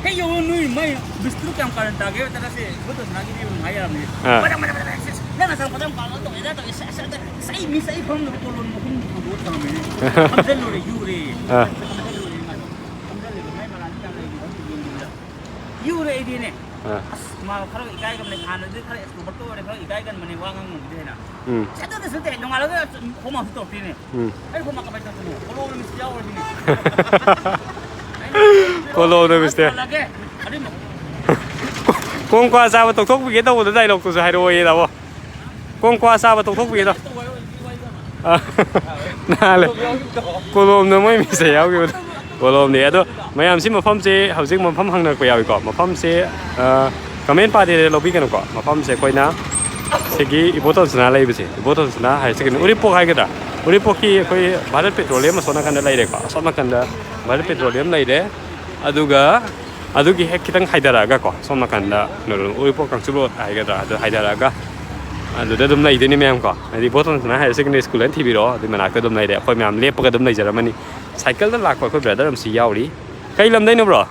ꯍꯦꯛ ꯌꯧꯕ ꯅꯣꯏ ꯃꯥꯏ ꯕꯤꯁꯇꯨ ꯀꯌꯥꯝ ꯀꯥꯔꯟ ꯇꯥꯒꯦ ꯍꯥꯏꯕ ꯆꯠꯂꯁꯦ, ꯒꯨꯠ ꯇꯧꯁꯤꯅꯒꯤꯗꯤ ꯑꯗꯨꯝ ꯍꯥꯏ ꯌꯥꯔꯕꯅꯤ꯫ ꯑꯥ꯫ ꯃꯊꯪ, ꯃꯊꯪ, ꯃꯊꯪ, ꯁꯤꯁ, ꯅꯪ ꯅꯁꯥ ꯃꯊꯪ ꯄꯥꯜꯂꯒ ꯇꯧꯋꯦ, ꯑꯗꯥ ꯇꯧꯋꯦ, ꯁꯦ, ꯁꯦ, ꯁꯦ, ꯑꯩ ꯃꯤꯁ ꯑꯩ ꯐꯝꯗꯕ ꯀꯣꯂꯣꯝ ꯃꯈꯨꯝ ꯍꯥꯡꯗꯣꯛꯑ ꯊꯝꯃꯝꯃꯤꯅꯦ꯫ ꯐꯝꯖꯜꯂꯨꯔꯦ, ꯌꯨꯔꯦ꯫ ꯑꯥ꯫ ꯐꯝꯖꯜꯂꯨꯔꯦ, ꯃꯥꯗꯣ꯫ ꯐꯝꯖꯜꯂꯦ, ꯃꯥꯏ ꯃꯔꯥꯟꯗꯤ ꯌꯥꯝ ꯂꯩꯔꯦ, ꯌꯨꯔꯦ ꯑꯩꯗꯤꯅꯦ꯫ ꯑꯥ꯫ ꯑꯁ, ꯃꯥ ꯈꯔ ꯏꯀꯥꯏꯒꯟꯕꯅꯦ, ꯍꯥꯟꯅꯗꯤ ꯈꯔ ꯑꯦꯛꯁꯇ꯭ꯔꯣꯕꯔꯠꯀ ꯑꯣꯏꯔꯦ, ꯈꯔ ꯏꯀꯥꯏꯒꯟꯕꯅꯦ, ꯋꯥ ꯉꯥꯡꯕꯕꯨꯗꯤ ꯍꯦꯟꯅ꯫ ꯎꯝ꯫ ꯁꯠ ꯅꯠꯇꯦ, ꯅꯣꯡꯉꯥꯜꯂꯒ ꯍꯣꯝꯋꯥꯛꯁꯨ ꯇꯧꯔꯛꯇꯦꯅꯦ꯫ ꯎꯝ꯫ ꯑꯩ ꯍꯣꯝꯋꯥꯛ ꯀꯃꯥꯏꯅ ꯇꯧꯗꯣꯏꯅꯣ? ꯀꯣꯂꯣꯝ ꯅꯨꯃꯤꯠꯁꯨ ꯌꯥꯎꯔꯁꯤꯅꯦ꯫ ꯀꯣꯂꯣꯝ ꯅꯨꯃꯤꯠꯁꯦ꯫ ꯇꯧꯍꯜꯂꯒꯦ꯫ ꯑꯗꯨꯏ ꯃ-, ꯀꯣꯡ ꯀ꯭ꯋꯥ ꯆꯥꯕ ꯇꯣꯛꯊꯣꯛꯄꯤꯒꯦ ꯇꯧꯕꯗꯣ dialogueꯇꯨꯁꯨ ꯍꯥꯏꯔꯛꯑꯣꯌꯦ, ꯇꯥꯃꯣ꯫ ꯀꯣꯡ ꯀ꯭ꯋꯥ ꯆꯥꯕ ꯇꯣꯛꯊꯣꯛꯄꯤꯒꯦ ꯇꯧ-, ꯇꯧ ꯍꯥꯏꯔꯛꯑꯣ, ꯍꯧꯖꯤꯛ ꯋꯥꯔꯤ ꯇꯧꯔꯣ꯫ ꯑ, ꯅꯥꯜꯂꯦ꯫ ꯀꯣꯂꯣꯝꯗꯣ ꯃꯣꯏ ꯃꯤꯁꯇ ꯌꯥꯎꯈꯤꯕꯗꯣ꯫ ꯀꯣꯂꯣꯝꯅꯤ꯫ ꯑꯗꯣ ꯃꯌꯥꯝꯁꯤ ꯃꯐꯝꯁꯦ ꯍꯧꯖꯤꯛ ꯃꯐꯝ ꯍꯪꯅꯔꯛꯄ ꯌꯥꯎꯏꯀꯣ꯫ ꯃꯐꯝꯁꯦ, ꯑ, ꯀꯃꯦꯟ ꯄꯥꯗꯦ ꯂꯧꯕꯤꯒꯅꯨꯀꯣ꯫ ꯃꯐꯝꯁꯦ ꯑꯩꯈꯣꯏꯅ ꯁꯤꯒꯤ ꯏꯕꯣꯇꯣꯟꯁꯅꯥ ꯂꯩꯕꯁꯦ, ꯏꯕꯣꯇꯣꯟꯁꯅꯥ ꯍꯥꯏꯌꯔ ꯁꯦꯀꯦꯟꯗꯔꯤ ꯎꯔꯤꯄꯣꯛ ꯍꯥꯏꯒꯗ꯭ꯔꯥ? ꯎꯔꯤꯄꯣꯛꯀꯤ ꯑꯩꯈꯣꯏ ꯚꯥꯔꯠ ꯄꯦꯇ꯭ꯔꯣꯂꯤꯌꯝ ꯑꯁꯣꯝ ꯅꯥꯀꯟꯗ ꯂꯩꯔꯦꯀꯣ꯫ ꯑꯁꯣꯝ ꯅꯥꯀꯟꯗ ꯚꯥꯔꯠ ꯄꯦꯇ꯭ꯔꯣꯂꯤꯌꯝ ꯂꯩꯔꯦ꯫ ꯑꯗꯨꯒ ꯑꯗꯨꯒꯤ ꯍꯦꯛ ꯈꯤꯇꯪ ꯍꯥꯏꯊꯔꯛꯑꯒꯀꯣ, ꯁꯣꯝ ꯅꯥꯀꯟꯗ ꯀꯩꯅꯣ, ꯎꯔꯤꯄꯣꯛ ꯀꯥꯡꯆꯨꯞ ꯔꯣꯗ ꯍꯥꯏꯒꯗ꯭ꯔꯥ, ꯑꯗꯨ ꯍꯥꯏꯊꯔꯛꯑꯒ ꯑꯗꯨꯗ ꯑꯗꯨꯝ ꯂꯩꯗꯣꯏꯅꯤ ꯃꯌꯥꯝ ꯀꯣ꯫ ꯍꯥꯏꯗꯤ ꯏꯕꯣꯇꯣꯟꯁꯅꯥ ꯍꯥꯏꯌꯔ ꯁꯦꯀꯦꯟꯗꯔꯤ ꯁ꯭ꯀꯨꯜ ꯍꯥꯏꯅ ꯊꯤꯕꯤꯔꯛꯑꯣ, ꯑꯗꯨꯏ ꯃꯅꯥꯛꯇ ꯑꯗꯨꯝ ꯂꯩꯔꯦ꯫ ꯑꯩꯈꯣꯏ ꯃꯌꯥꯝ ꯂꯦꯞꯄꯒ ꯑꯗꯨꯝ ꯂꯩꯖꯔꯝꯃꯅꯤ꯫ ꯁꯥꯏꯀꯜꯗ ꯂꯥꯛꯄ ꯑꯩꯈꯣꯏ ꯕ꯭ꯔꯗꯔ ꯑꯃꯁꯨ ꯌꯥꯎꯔꯤ꯫ ꯀꯩ ꯂꯝꯗꯩꯅꯣ, ꯕ꯭ꯔꯣ?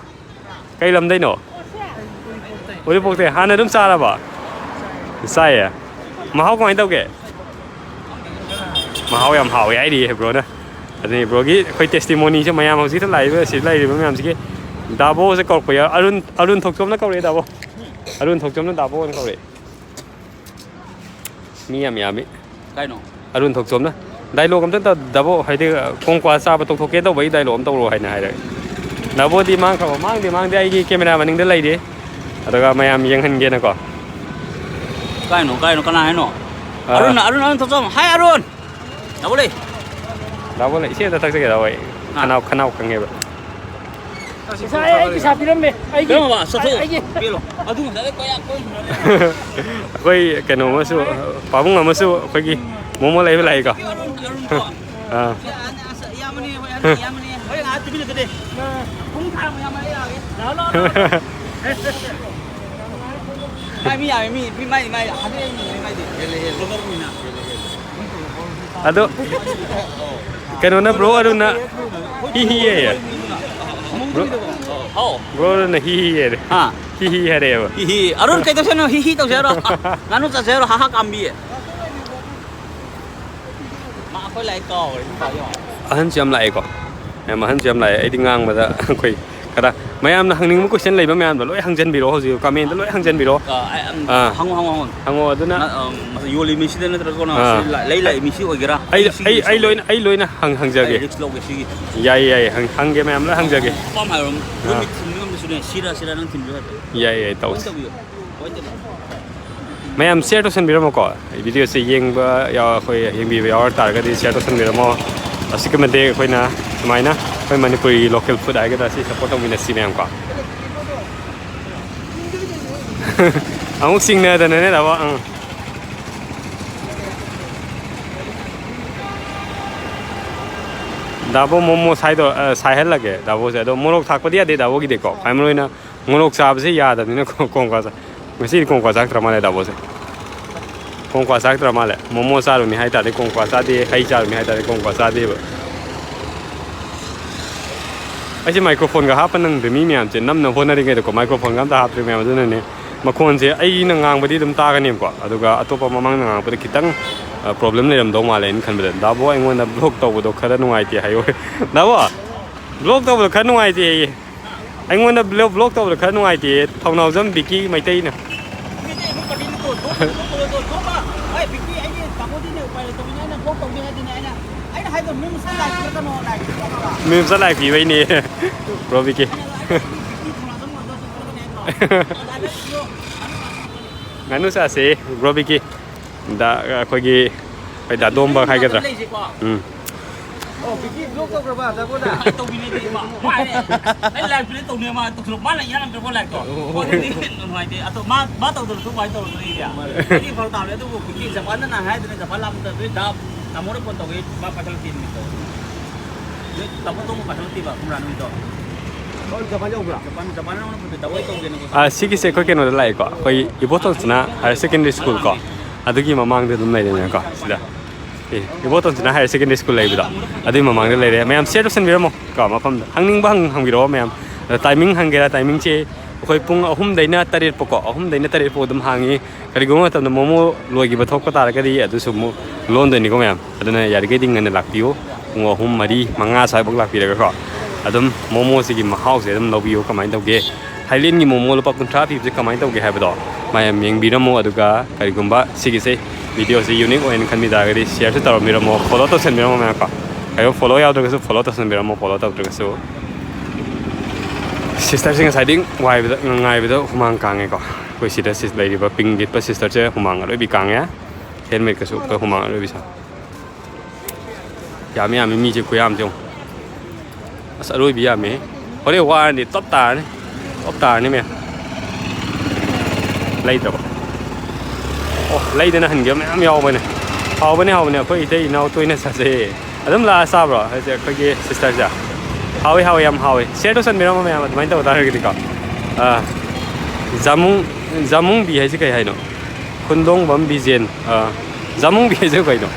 ꯀꯩ ꯂꯝꯗꯩꯅꯣ? ꯎꯔꯤꯄꯣꯛꯇꯩ꯫ ꯍꯥꯟꯅ ꯑꯗꯨꯝ ꯆꯥꯔꯕ? ꯆꯥꯏꯌꯦ꯫ ꯃꯍꯥꯎ ꯀꯃꯥꯏꯅ ꯇꯧꯒꯦ? ꯃꯍꯥꯎ ꯌꯥꯝ ꯍꯥꯎꯋꯦ ꯍꯥꯏꯔꯤꯌꯦ ꯕ꯭ꯔꯣꯅ꯫ ꯑꯗꯨꯅꯤ ꯕ꯭ꯔꯣꯒꯤ ꯑꯩꯈꯣꯏ ꯇꯦꯁꯇꯤꯃꯣꯅꯤꯁꯦ ꯃꯌꯥꯝ ꯍꯧꯖꯤꯛꯇ ꯂꯥꯛꯏꯕ, ꯁꯤꯗ ꯂꯩꯔꯤꯕ ꯃꯌꯥꯝꯁꯤꯒꯤ꯫ ꯗꯥꯕꯣꯁꯦ ꯀꯧꯔꯛꯄ ꯌꯥꯎ-, ꯑꯔꯨꯟ, ꯑꯔꯨꯟ ꯊꯣꯛꯆꯣꯝꯅ ꯀꯧꯔꯛꯑꯦ ꯗꯥꯕꯣ꯫ ꯑꯔꯨꯟ ꯊꯣꯛꯆꯣꯝꯅ ꯗꯥꯕꯣ ꯑꯣꯏꯅ ꯀꯧꯔꯛꯑꯦ꯫ ꯃꯤ ꯌꯥꯝ ꯌꯥꯝꯃꯤ꯫ ꯀꯥꯏꯅꯣ? ꯑꯔꯨꯟ ꯊꯣꯛꯆꯣꯝꯅ꯫ ꯗꯥꯏꯂꯣꯛ ꯑꯝꯇ ꯇꯧ-, ꯗꯥꯕꯣ, ꯍꯥꯏꯗꯤ, ꯀꯣꯡꯀ꯭ꯋꯥ ꯆꯥꯕ ꯇꯣꯛꯊꯣꯛꯀꯦ ꯇꯧꯕꯒꯤ ꯗꯥꯏꯂꯣꯛ ꯑꯃ ꯇꯧꯔꯣ ꯍꯥꯏꯅ ꯍꯥꯏꯔꯛꯑꯦ꯫ ꯗꯥꯕꯣꯗꯤ ꯃꯥꯡꯈ꯭ꯔꯕ? ꯃꯥꯡꯗꯦ, ꯃꯥꯡꯗꯦ, ꯑꯩꯒꯤ ꯀꯦꯃꯦꯔꯥ ꯃꯅꯤꯡꯗ ꯂꯩꯔꯤ꯫ ꯑꯗꯨꯒ ꯃꯌꯥꯝ ꯌꯦꯡꯍꯟꯒꯦꯅꯀꯣ꯫ ꯀꯥꯏꯅꯣ, ꯀꯥꯏꯅꯣ, ꯀꯅꯥ ꯍꯥꯏꯅꯣ? ꯑꯥ꯫ ꯑꯔꯨꯟ, ꯑꯔꯨꯟ, ꯑꯔꯨꯟ ꯊꯣꯛꯆꯣꯝ꯫ ꯍꯥꯏ, ꯑꯔꯨꯟ! ꯗꯥꯕꯣ ꯂꯩ꯫ ꯗꯥꯕꯣ ꯂꯩ, ꯏꯁꯩ ꯑꯝꯇ ꯊꯛꯆꯒꯦ, ꯗꯥꯕꯣ, ꯑꯩ ꯑꯥ꯫ ꯈꯅꯥꯎ, ꯈꯅꯥꯎ ꯈꯪꯉꯦꯕ꯫ ꯄꯩꯁꯥ, ꯑꯩ ꯄꯩꯁꯥ ꯄꯤꯔꯝꯃꯦ꯫ ꯑꯩꯒꯤ, ꯀꯔꯝꯕ? ꯆꯠꯊꯣꯛ꯫ ꯑꯩꯒꯤ꯫ ꯄꯤꯔꯣ꯫ ꯑꯗꯨ ꯉꯁꯥꯏꯗꯩ ꯀꯣꯏꯔꯥꯛ ꯀꯣꯏꯔꯤꯅꯣ? ꯑꯩꯈꯣꯏ ꯀꯩꯅꯣ ꯑꯃꯁꯨ, ꯄꯥꯕꯨꯡ ꯑꯃꯁꯨ ꯑꯩꯈꯣꯏꯒꯤ ꯃꯣꯃꯣ ꯂꯩꯕ ꯂꯥꯛꯏꯀꯣ꯫ ꯑꯥ꯫ ꯑꯁ, ꯏꯌꯥꯝꯕꯅꯦ, ꯍꯣꯏ, ꯑꯍꯟ ꯏꯌꯥꯝꯕꯅꯦ꯫ ꯍꯣꯏ, ꯉꯥꯏꯍꯥꯛ ꯇꯨꯃꯤꯟ ꯂꯩꯊꯣꯛꯑꯣ꯫ ꯄꯨꯡ ꯐꯥꯔꯝꯃꯣ, ꯏꯌꯥꯝꯕ, ꯑꯩ ꯂꯥꯛꯑꯒꯦ꯫ ꯂꯥꯛꯑꯣ, ꯂꯥꯛꯑꯣ, ꯂꯥꯛꯑꯣ꯫ ꯃꯥꯏ ꯃꯤ ꯌꯥꯝꯃꯦ, ꯃꯤ, ꯃꯤ, ꯃꯥꯏ, ꯃꯥꯏ, ꯍꯥꯟꯅꯗꯩ ꯑꯩ ꯃꯤ ꯃꯥꯏꯗꯤ꯫ ꯍꯦꯜꯂꯦ, ꯍꯦꯜꯂꯦ꯫ ꯑꯗꯣ ꯀꯩꯅꯣꯅ, ꯕ꯭ꯔꯣ ꯑꯔꯨꯟꯅ ꯍꯤ ꯍꯤ ꯍꯥꯏꯌꯦ꯫ ꯕ꯭ꯔꯣ, ꯍꯥꯎ꯫ ꯕ꯭ꯔꯣ ꯑꯔꯨꯟꯅ ꯍꯤ ꯍꯤ ꯍꯥꯏꯔꯦ꯫ ꯑꯥ꯫ ꯍꯤ ꯍꯤ ꯍꯥꯏꯔꯛꯑꯦꯕ꯫ ꯍꯤ ꯍꯤ꯫ ꯑꯔꯨꯟ ꯀꯩꯗꯧꯁꯦ ꯍꯥꯏꯅꯣ? ꯍꯤ ꯍꯤ ꯇꯧꯁꯦ ꯍꯥꯏꯔꯣ? ꯉꯥꯅꯨ ꯆꯥꯁꯦ ꯍꯥꯏꯔꯣ? ꯍꯥ ꯍꯥ ꯀꯥꯝꯕꯤ꯫ ꯃꯥ ꯑꯩꯈꯣꯏ ꯂꯥꯏꯔꯤꯛ ꯀꯥꯎꯈ꯭ꯔꯦ, ꯁꯤ ꯄꯥꯎ ꯌꯦꯡꯉꯣ꯫ ꯑꯍꯟꯁꯨ ꯌꯥꯝ ꯂꯥꯛꯑꯦꯀꯣ꯫ ꯃꯌꯥꯝ ꯑꯍꯟꯁꯨ ꯌꯥꯝ ꯂꯥꯛꯑꯦ꯫ ꯑꯩꯗꯤ ꯉꯥꯡꯕꯗ ꯑꯩꯈꯣꯏ ꯈꯔ, ꯃꯌꯥꯝꯅ ꯍꯪꯅꯤꯡꯕ ꯀꯣꯏꯁꯟ ꯂꯩꯕ ꯃꯌꯥꯝꯗꯣ ꯂꯣꯏ ꯍꯪꯖꯟꯕꯤꯔꯛꯑꯣ ꯍꯧꯖꯤꯛ, ꯀꯃꯦꯟꯗ ꯂꯣꯏ ꯍꯪꯖꯟꯕꯤꯔꯛꯑꯣ꯫ ꯑ, ꯑ, ꯑꯝ, ꯑꯥ꯫ ꯍꯪꯉꯣ, ꯍꯪꯉꯣ, ꯍꯪꯉꯣ꯫ ꯍꯪꯉꯣ ꯑꯗꯨꯅ꯫ ꯅ-, ꯑꯝ, ꯌꯣꯜꯂꯤ ꯃꯤꯁꯤꯗ ꯅꯠꯇ꯭ꯔꯒꯅ ꯑꯥ꯫ ꯁꯤ ꯂ-, ꯂꯩ ꯂꯥꯛꯏ ꯃꯤꯁꯤ ꯑꯣꯏꯒꯦꯔꯥ? ꯑꯩ, ꯑꯩ ꯁꯤꯒꯤ ꯑꯩ, ꯔꯤꯛꯁ ꯑꯩ ꯂꯧꯒꯦ꯫ ꯂꯣꯏꯅ, ꯑꯩ ꯂꯣꯏꯅ ꯍꯪ-, ꯍꯪꯖꯒꯦ꯫ ꯑꯩ ꯔꯤꯛꯁ ꯂꯧꯒꯦ ꯁꯤꯒꯤ꯫ ꯌꯥꯏꯌꯦ, ꯌꯥꯏꯌꯦ꯫ ꯍꯪ-, ꯍꯪꯒꯦ, ꯃꯌꯥꯝ ꯂꯣꯏ ꯍꯪꯖꯒꯦ꯫ ꯑꯄꯥꯝ ꯍꯥꯏꯔꯣ꯫ ꯑꯥ꯫ ꯂꯣꯏꯅ ꯊꯤꯟꯕ ꯉꯝꯕꯁꯨꯅꯦ꯫ ꯁꯤꯔꯥ, ꯁꯤꯔꯥ ꯅꯪ ꯊꯤꯟꯕꯤꯌꯨ ꯍꯥꯏꯕ꯫ ꯌꯥꯏ, ꯌꯥꯏ, ꯇꯧꯁꯤ꯫ ꯄꯣꯏꯟ ꯇꯧꯕꯤꯌꯨ꯫ ꯄꯣꯏꯟ ꯇꯧꯕꯤꯌꯨ꯫ ꯃꯌꯥꯝ share ꯇꯧꯁꯟꯕꯤꯔꯝꯃꯣꯀꯣ꯫ ꯚꯤꯗꯤꯑꯣꯁꯦ ꯌꯦꯡꯕ ꯌꯥꯎ-, ꯑꯩꯈꯣꯏ ꯌꯦꯡꯕꯤꯕ ꯌꯥꯎꯔ ꯇꯥꯔꯒꯗꯤ share ꯇꯧꯁꯟꯕꯤꯔꯝꯃꯣ꯫ ꯑꯁꯤꯒꯤ ꯃꯇꯤꯛ ꯑꯩꯈꯣꯏꯅ ꯁꯨꯃꯥꯏꯅ ꯑꯩꯈꯣꯏ ꯃꯅꯤꯄꯨꯔꯤ local food ꯍꯥꯏꯒꯗ꯭ꯔꯥ, ꯁꯤ support ꯇꯧꯃꯤꯟꯅꯁꯤ ꯃꯌꯥꯝ ꯀꯣ꯫ ꯑꯃꯨꯛ ꯆꯤꯡꯅꯗꯅꯅꯦ ꯗꯥꯕꯣ꯫ ꯑꯪ꯫ ꯗꯥꯕꯣ ꯃꯣꯃꯣ ꯁꯥꯏꯗꯣ, ꯑ, ꯁꯥꯏꯍꯜꯂꯒꯦ ꯗꯥꯕꯣꯁꯦ꯫ ꯑꯗꯣ ꯃꯣꯔꯣꯛ ꯊꯥꯛꯄꯗꯤ ꯌꯥꯗꯦ ꯗꯥꯕꯣꯒꯤꯗꯤꯀꯣ꯫ ꯈ꯭ꯋꯥꯏ ꯃꯔꯨ ꯑꯣꯏꯅ ꯃꯣꯔꯣꯛ ꯆꯥꯕꯁꯦ ꯌꯥꯗꯕꯅꯤꯅ ꯀꯣ-, ꯀꯣꯡꯀ꯭ꯋꯥ ꯆꯥ-, ꯉꯁꯤꯗꯤ ꯀꯣꯡꯀ꯭ꯋꯥ ꯆꯥꯔꯛꯇ꯭ꯔ ꯃꯥꯜꯂꯦ ꯗꯥꯕꯣꯁꯦ꯫ ꯀꯣꯡꯀ꯭ꯋꯥ ꯆꯥꯔꯛꯇ꯭ꯔ ꯃꯥꯜꯂꯦ꯫ ꯃꯣꯃꯣ ꯆꯥꯔꯨꯅꯤ ꯍꯥꯏ ꯇꯥꯔꯗꯤ ꯀꯣꯡꯀ꯭ꯋꯥ ꯆꯥꯗꯦ, ꯍꯩ ꯆꯥꯔꯨꯅꯤ ꯍꯥꯏ ꯇꯥꯔꯗꯤ ꯀꯣꯡꯀ꯭ꯋꯥ ꯆꯥꯗꯦꯕ꯫ ꯑꯩꯁꯦ microphoneꯒ ꯍꯥꯞꯄ ꯅꯪꯗ꯭ꯔꯦ, ꯃꯤ ꯃꯌꯥꯝꯁꯦ ꯅꯝꯅ ꯍꯣꯠꯅꯔꯤꯉꯩꯗꯀꯣ, microphoneꯒ ꯑꯝꯇ ꯍꯥꯞꯇ꯭ꯔꯤ ꯃꯌꯥꯝ꯫ ꯑꯗꯨꯅꯅꯦ ꯃꯈꯣꯟꯁꯦ ꯑꯩꯅ ꯉꯥꯡꯕꯗꯤ ꯑꯗꯨꯝ ꯇꯥꯒꯅꯦꯕꯀꯣ, ꯑꯗꯨꯒ ꯑꯇꯣꯞꯄ ꯃꯃꯥꯡꯗ ꯉꯥꯡꯉꯛꯄꯗ ꯈꯤꯇꯪ, ꯑ, problem ꯂꯩꯔꯝꯗꯧ ꯃꯥꯜꯂꯦ ꯑꯩꯅ ꯈꯟꯕꯗ꯫ ꯗꯥꯕꯣ ꯑꯩꯉꯣꯟꯗ vlog ꯇꯧꯕꯗꯣ ꯈꯔ ꯅꯨꯡꯉꯥꯏꯇꯦ ꯍꯥꯏꯌꯣ꯫ ꯗꯥꯕꯣ, vlog ꯇꯧꯕꯗꯣ ꯈꯔ ꯅꯨꯡꯉꯥꯏꯇꯦ ꯑꯩ꯫ ꯑꯩꯉꯣꯟꯗ vlog, vlog ꯇꯧꯕꯗ ꯈꯔ ꯅꯨꯡꯉꯥꯏꯇꯦ, ꯊꯧꯅꯥꯎꯖꯝ ꯕꯤꯀꯤ ꯃꯩꯇꯩꯅ꯫ ꯃꯤꯝꯁꯇ like ꯄꯤꯕꯩꯅꯦ꯫ Bro ꯕꯤꯀꯤ꯫ ꯉꯥꯅꯨ ꯆꯥꯁꯦ, bro ꯕꯤꯀꯤ꯫ ꯗ, ꯑꯩꯈꯣꯏꯒꯤ, ꯑꯩꯈꯣꯏ ꯗꯥ ꯗꯣꯝꯕ ꯍꯥꯏꯒꯗ꯭ꯔꯥ? ꯎꯝ꯫ ꯑꯣ, ꯕꯤꯀꯤ vlog ꯇꯧꯈ꯭ꯔꯕ, ꯗꯥꯕꯣꯅ? ꯇꯧꯕꯤꯅꯦ, ꯃꯥ ꯍꯥꯏꯔꯦ꯫ ꯑꯩ live play ꯇꯧꯅꯦ, ꯃꯥ ꯇꯧꯁꯜꯂꯛ-, ꯃꯥꯅ ꯏꯌꯥ ꯌꯥꯗ꯭ꯔꯕ live ꯇꯣ꯫ ꯑꯣ, ꯑꯗꯨꯗꯤ ꯅꯨꯡꯉꯥꯏꯇꯦ꯫ ꯑꯗꯣ ꯃꯥ, ꯃꯥ ꯇꯧꯗ꯭ꯔꯁꯨ ꯀꯃꯥꯏꯅ ꯇꯧꯔꯨꯗꯣꯔꯤ? ꯃꯥꯅꯦ꯫ ꯑꯩꯗꯤ ꯐꯔꯛ ꯇꯥꯕꯅꯦ, ꯑꯗꯨꯕꯨ ꯕꯤꯀꯤ ꯖꯄꯥꯟꯗ ꯅꯍꯥꯟ ꯍꯥꯏꯗꯅ ꯖꯄꯥꯟ ꯂꯥꯛꯄꯗ ꯑꯗꯨꯗꯤ ꯗꯥ ꯇꯥꯃꯣꯗ phone ꯇꯧꯒꯦ, ꯃꯥ ꯄꯥꯏꯈꯠꯂꯛꯇꯦ ꯅꯨꯃꯤꯠꯇꯣ꯫ ꯅꯣꯏ ꯇꯥꯃꯣ ꯇꯣꯡꯕ ꯄꯥꯏꯈꯠꯂꯛꯇꯦꯕ, ꯈꯪꯕ꯭ꯔꯥ ꯅꯨꯃꯤꯠꯇꯣ? ꯍꯣꯏ, ꯖꯄꯥꯟ ꯌꯧꯕ꯭ꯔꯥ? ꯖꯄꯥꯟ, ꯖꯄꯥꯟꯗ ꯅꯉꯣꯟꯗ phone ꯇꯧꯋꯦ, ꯇꯧꯒꯦ ꯅꯉꯣꯟꯗ꯫ ꯑꯥ, ꯁꯤꯒꯤꯁꯦ ꯑꯩꯈꯣꯏ ꯀꯩꯅꯣꯗ ꯂꯥꯛꯑꯦꯀꯣ, ꯑꯩꯈꯣꯏ ꯏꯕꯣꯇꯣꯟꯁꯅꯥ higher secondary school ꯀꯣ, ꯑꯗꯨꯒꯤ ꯃꯃꯥꯡꯗ ꯑꯗꯨꯝ ꯂꯩꯔꯦꯅꯀꯣ, ꯁꯤꯗ꯫ ꯑꯦ, ꯏꯕꯣꯇꯣꯟꯁꯅꯥ higher secondary school ꯂꯩꯕꯗꯣ, ꯑꯗꯨꯒꯤ ꯃꯃꯥꯡꯗ ꯂꯩꯔꯦ꯫ ꯃꯌꯥꯝ share ꯇꯧꯁꯟꯕꯤꯔꯝꯃꯣ ꯀꯣ, ꯃꯐꯝꯗ꯫ ꯍꯪꯅꯤꯡꯕ ꯍꯪ-, ꯍꯪꯕꯤꯔꯛꯑꯣ ꯃꯌꯥꯝ꯫ ꯑꯗꯣ timing ꯍꯪꯒꯦꯔꯥ, timingꯁꯦ ꯑꯩꯈꯣꯏ ꯄꯨꯡ ꯑꯍꯨꯝꯗꯩꯅ ꯇꯔꯦꯠ ꯐꯥꯎꯀꯣ, ꯑꯍꯨꯝꯗꯩꯅ ꯇꯔꯦꯠ ꯐꯥꯎ ꯑꯗꯨꯝ ꯍꯥꯡꯉꯤ꯫ ꯀꯔꯤꯒꯨꯝꯕ ꯃꯇꯝꯗ ꯃꯣꯃꯣ ꯂꯣꯏꯈꯤꯕ ꯊꯣꯛꯄ ꯇꯥꯔꯒꯗꯤ ꯑꯗꯨꯁꯨ ꯑꯃꯨꯛ ꯂꯣꯟꯗꯣꯏꯅꯤꯀꯣ ꯃꯌꯥꯝ꯫ ꯑꯗꯨꯅ ꯌꯥꯔꯤꯈꯩꯗꯤ ꯉꯟꯅ ꯂꯥꯛꯄꯤꯌꯨ꯫ ꯄꯨꯡ ꯑꯍꯨꯝ, ꯃꯔꯤ, ꯃꯉꯥ ꯁ꯭ꯋꯥꯏꯐꯥꯎ ꯂꯥꯛꯄꯤꯔꯒꯀꯣ, ꯑꯗꯨꯝ ꯃꯣꯃꯣꯁꯤꯒꯤ ꯃꯍꯥꯎꯁꯦ ꯑꯗꯨꯝ ꯂꯧꯕꯤꯌꯨ꯫ ꯀꯃꯥꯏꯅ ꯇꯧꯒꯦ, ꯊꯥꯏꯂꯦꯟꯒꯤ ꯃꯣꯃꯣ ꯂꯨꯄꯥ ꯀꯨꯟꯊ꯭ꯔꯥ ꯄꯤꯕꯁꯦ ꯀꯃꯥꯏꯅ ꯇꯧꯒꯦ ꯍꯥꯏꯕꯗꯣ ꯃꯌꯥꯝ ꯌꯦꯡꯕꯤꯔꯝꯃꯣ꯫ ꯑꯗꯨꯒ ꯀꯔꯤꯒꯨꯝꯕ ꯁꯤꯒꯤꯁꯦ, ꯚꯤꯗꯤꯑꯣꯁꯦ unique ꯑꯣꯏꯅ ꯈꯟꯕꯤ ꯇꯥꯔꯒꯗꯤ shareꯁꯨ ꯇꯧꯔꯝꯕꯤꯔꯝꯃꯣ, follow ꯇꯧꯁꯟꯕꯤꯔꯝꯃꯣ ꯃꯌꯥꯝꯀꯣ꯫ ꯀꯩꯒꯨꯝꯕ follow ꯌꯥꯎꯗ꯭ꯔꯒꯁꯨ follow ꯇꯧꯁꯟꯕꯤꯔꯝꯃꯣ, follow ꯇꯧꯗ꯭ꯔꯒꯁꯨ꯫ Sisterꯁꯤꯡ ꯉꯁꯥꯏꯗꯤ ꯋꯥꯏꯕꯗ, ꯉꯥꯏꯕꯗ ꯍꯨꯃꯥꯡ ꯀꯥꯡꯉꯦꯀꯣ꯫ ꯑꯩꯈꯣꯏ ꯁꯤꯗ ꯁꯤ ꯂꯩꯔꯤꯕ ꯄꯤꯡ ꯂꯤꯠꯄ ꯁꯤꯁꯇꯔꯁꯦ ꯍꯨꯃꯥꯡ ꯑꯔꯣꯏꯕꯤ ꯀꯥꯡꯉꯦ꯫ ꯍꯦꯜꯃꯦꯠꯀꯁꯨ ꯎꯞꯄ ꯍꯨꯃꯥꯡ ꯑꯔꯣꯏꯕꯤ ꯁꯥ꯫ ꯌꯥꯝꯃꯤ ꯌꯥꯝꯃꯤ, ꯃꯤꯁꯦ ꯈꯨꯌꯥꯝꯁꯦ ꯌꯦꯡꯉꯣ꯫ ꯑꯁ, ꯑꯔꯣꯏꯕꯤ ꯌꯥꯝꯃꯤ꯫ ꯍꯣꯔꯦꯟ ꯋꯥꯔꯗꯤ ꯇꯞ ꯇꯥꯔꯅꯤ꯫ ꯇꯞ ꯇꯥꯔꯅꯤ ꯃꯌꯥꯝ꯫ ꯂꯩꯗ꯭ꯔꯕ? ꯑꯣ, ꯂꯩꯗꯅ ꯍꯟꯈꯤꯕ ꯃꯌꯥꯝ ꯌꯥꯎꯕꯅꯦ꯫ ꯍꯥꯎꯕꯅꯦ, ꯍꯥꯎꯕꯅꯦ꯫ ꯑꯩꯈꯣꯏ ꯏꯇꯩ ꯏꯅꯥꯎ ꯇꯣꯏꯅ ꯆꯥꯖꯩꯌꯦ꯫ ꯑꯗꯨꯝ ꯂꯥꯛꯑ ꯆꯥꯕ꯭ꯔꯣ? ꯍꯥꯏꯁꯦ ꯑꯩꯈꯣꯏꯒꯤ ꯁꯤꯁꯇꯔꯁꯦ꯫ ꯍꯥꯎꯋꯤ, ꯍꯥꯎꯋꯤ, ꯌꯥꯝ ꯍꯥꯎꯋꯤ꯫ ꯁꯤꯌꯔ ꯇꯧꯁꯟꯕꯤꯔꯝꯃꯣ ꯃꯌꯥꯝ, ꯑꯗꯨꯃꯥꯏꯅ ꯇꯧꯕ ꯇꯥꯔꯒꯗꯤꯀꯣ꯫ ꯑꯥ, ꯖꯥꯃꯨꯡ, ꯖꯥꯃꯨꯡꯕꯤ ꯍꯥꯏꯁꯦ ꯀꯩ ꯍꯥꯏꯅꯣ? ꯈꯨꯟꯗꯣꯡꯕꯝ ꯕꯤꯖꯦꯟ꯫ ꯑꯥ, ꯖꯥꯃꯨꯡꯕꯤ ꯍꯥꯏꯁꯦ ꯀꯩꯅꯣ?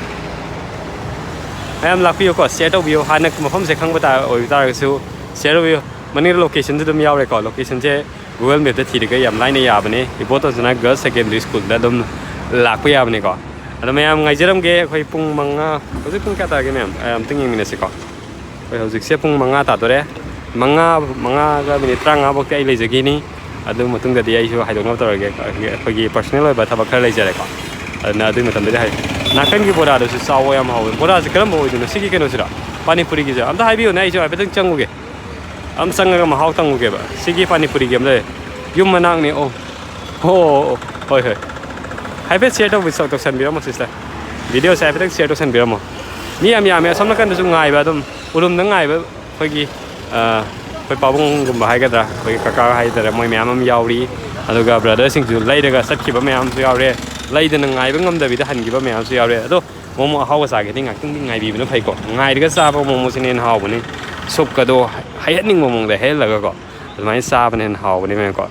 ꯃꯌꯥꯝ ꯂꯥꯛꯄꯤꯌꯨꯀꯣ, ꯁꯤꯌꯥꯔ ꯇꯧꯕꯤꯌꯨ꯫ ꯍꯥꯟꯅ ꯃꯐꯝꯁꯦ ꯈꯪꯕ ꯇꯥ-, ꯑꯣꯏꯕ ꯇꯥꯔꯒꯁꯨ ꯁꯤꯌꯥꯔ ꯇꯧꯕꯤꯌꯨ꯫ ꯃꯅꯤꯡꯗ ꯂꯣꯀꯦꯁꯟꯁꯨ ꯑꯗꯨꯝ ꯌꯥꯎꯔꯦꯀꯣ꯫ ꯂꯣꯀꯦꯁꯟꯁꯦ Google Mapꯇ ꯊꯤꯔꯒ ꯌꯥꯝ ꯂꯥꯏꯅ ꯌꯥꯕꯅꯦ꯫ ꯏꯕꯣꯇꯣꯟꯁꯅꯥ Girls Secondary Schoolꯗ ꯑꯗꯨꯝ ꯂꯥꯛꯄ ꯌꯥꯕꯅꯤꯀꯣ꯫ ꯑꯗꯣ ꯃꯌꯥꯝ ꯉꯥꯏꯖꯔꯝꯒꯦ꯫ ꯑꯩꯈꯣꯏ ꯄꯨꯡ ꯃꯉꯥ, ꯍꯧꯖꯤꯛ ꯄꯨꯡ ꯀꯌꯥ ꯇꯥꯔꯒꯦ ꯃꯌꯥꯝ? ꯑ, ꯑꯝꯇꯪ ꯌꯦꯡꯃꯤꯟꯅꯁꯤꯀꯣ꯫ ꯑꯩꯈꯣꯏ ꯍꯧꯖꯤꯛꯁꯦ ꯄꯨꯡ ꯃꯉꯥ ꯇꯥꯗꯣꯔꯦ꯫ ꯃꯉꯥ, ꯃꯉꯥꯒ ꯃꯤꯅꯤꯠ ꯇꯔꯥꯃꯉꯥ ꯐꯥꯎꯗꯤ ꯑꯩ ꯂꯩꯖꯈꯤꯅꯤ꯫ ꯑꯗꯨ ꯃꯇꯨꯡꯗꯗꯤ ꯑꯩꯁꯨ ꯍꯥꯏꯗꯣꯛꯅꯕ ꯇꯧꯔꯒꯦ꯫ ꯑꯩꯈꯣꯏꯒꯤ ꯄꯔꯁꯣꯅꯦꯜ ꯑꯣꯏꯕ ꯊꯕꯛ ꯈꯔ ꯂꯩꯖꯔꯦꯀꯣ꯫ ꯑꯗꯨꯅ ꯑꯗꯨꯒꯤ ꯃꯇꯝꯗꯗꯤ ꯍꯥꯏ-, ꯅꯥꯀꯟꯒꯤ ꯕꯣꯔꯥꯗꯨꯁꯨ ꯆꯥꯎꯕ ꯌꯥꯝ ꯍꯥꯎꯋꯦ꯫ ꯕꯣꯔꯥꯁꯦ ꯀꯔꯝꯕ ꯑꯣꯏꯗꯣꯏꯅꯣ? ꯁꯤꯒꯤ ꯀꯩꯅꯣꯁꯤꯔꯣ? ꯄꯥꯅꯤꯄꯨꯔꯤꯒꯤꯁꯦ? ꯑꯝꯇ ꯍꯥꯏꯕꯤꯌꯨꯅꯦ, ꯑꯩꯁꯨ ꯍꯥꯏꯐꯦꯠꯇꯪ ꯆꯪꯉꯨꯒꯦ꯫ ꯑꯝ ꯆꯪꯉꯒ ꯃꯍꯥꯎ ꯇꯪꯉꯨꯒꯦꯕ꯫ ꯁꯤꯒꯤ ꯄꯥꯅꯤꯄꯨꯔꯤꯒꯤ ꯑꯃ ꯂꯩꯔꯦ꯫ ꯌꯨꯝ ꯃꯅꯥꯛꯅꯤ꯫ ꯑꯣ꯫ ꯑꯣ, ꯑꯣ, ꯑꯣ꯫ ꯍꯣꯏ, ꯍꯣꯏ꯫ ꯍꯥꯏꯐꯦꯠ ꯁꯤꯌꯔ ꯇꯧꯕꯤ-, ꯇꯧꯁꯟꯕꯤꯔꯝꯃꯣ, ꯁꯤꯁꯇꯔ꯫ ꯚꯤꯗꯤꯑꯣꯁꯦ ꯍꯥꯏꯐꯦꯠꯇꯪ ꯁꯤꯌꯔ ꯇꯧꯁꯟꯕꯤꯔꯝꯃꯣ꯫ ꯃꯤ ꯌꯥꯝ ꯌꯥꯝꯃꯦ꯫ ꯑꯁꯣꯝ ꯅꯥꯀꯟꯗꯁꯨ ꯉꯥꯏꯕ ꯑꯗꯨꯝ, ꯎꯔꯨꯝꯗ ꯉꯥꯏꯕ ꯑꯩꯈꯣꯏꯒꯤ, ꯑ, ꯑꯩꯈꯣꯏ ꯄꯥꯕꯨꯡꯒꯨꯝꯕ ꯍꯥꯏꯒꯗ꯭ꯔꯥ, ꯑꯩꯈꯣꯏꯒꯤ ꯀꯀꯥ ꯍꯥꯏꯇꯥꯔꯦ, ꯃꯣꯏ ꯃꯌꯥꯝ ꯑꯃ ꯌꯥꯎꯔꯤ꯫ ꯑꯗꯨꯒ ꯕ꯭ꯔꯗꯔꯁꯤꯡꯁꯨ ꯂꯩꯔꯒ ꯆꯠꯈꯤꯕ ꯃꯌꯥꯝꯁꯨ ꯌꯥꯎꯔꯦ꯫ ꯂꯩꯗꯅ ꯉꯥꯏꯕ ꯉꯝꯗꯕꯤꯗ ꯍꯟꯈꯤꯕ ꯃꯌꯥꯝꯁꯨ ꯌꯥꯎꯔꯦ꯫ ꯑꯗꯣ ꯃꯣꯃꯣ ꯑꯍꯥꯎꯕ ꯆꯥꯒꯦꯗꯤ ꯉꯥꯛꯇꯪꯗꯤ ꯉꯥꯏꯕꯤꯕꯅ ꯐꯩꯀꯣ꯫ ꯉꯥꯏꯔꯒ ꯆꯥꯕ ꯃꯣꯃꯣꯁꯤꯅ ꯍꯦꯟꯅ ꯍꯥꯎꯕꯅꯤ꯫ ꯁꯨꯞꯀꯗꯣ ꯍꯩꯍꯠꯅꯤꯡꯕ ꯃꯑꯣꯡꯗ ꯍꯩꯍꯜꯂꯒꯀꯣ꯫ ꯑꯗꯨꯃꯥꯏꯅ ꯆꯥꯕꯅ ꯍꯦꯟꯅ ꯍꯥꯎꯕꯅꯤ ꯃꯌꯥꯝꯀꯣ꯫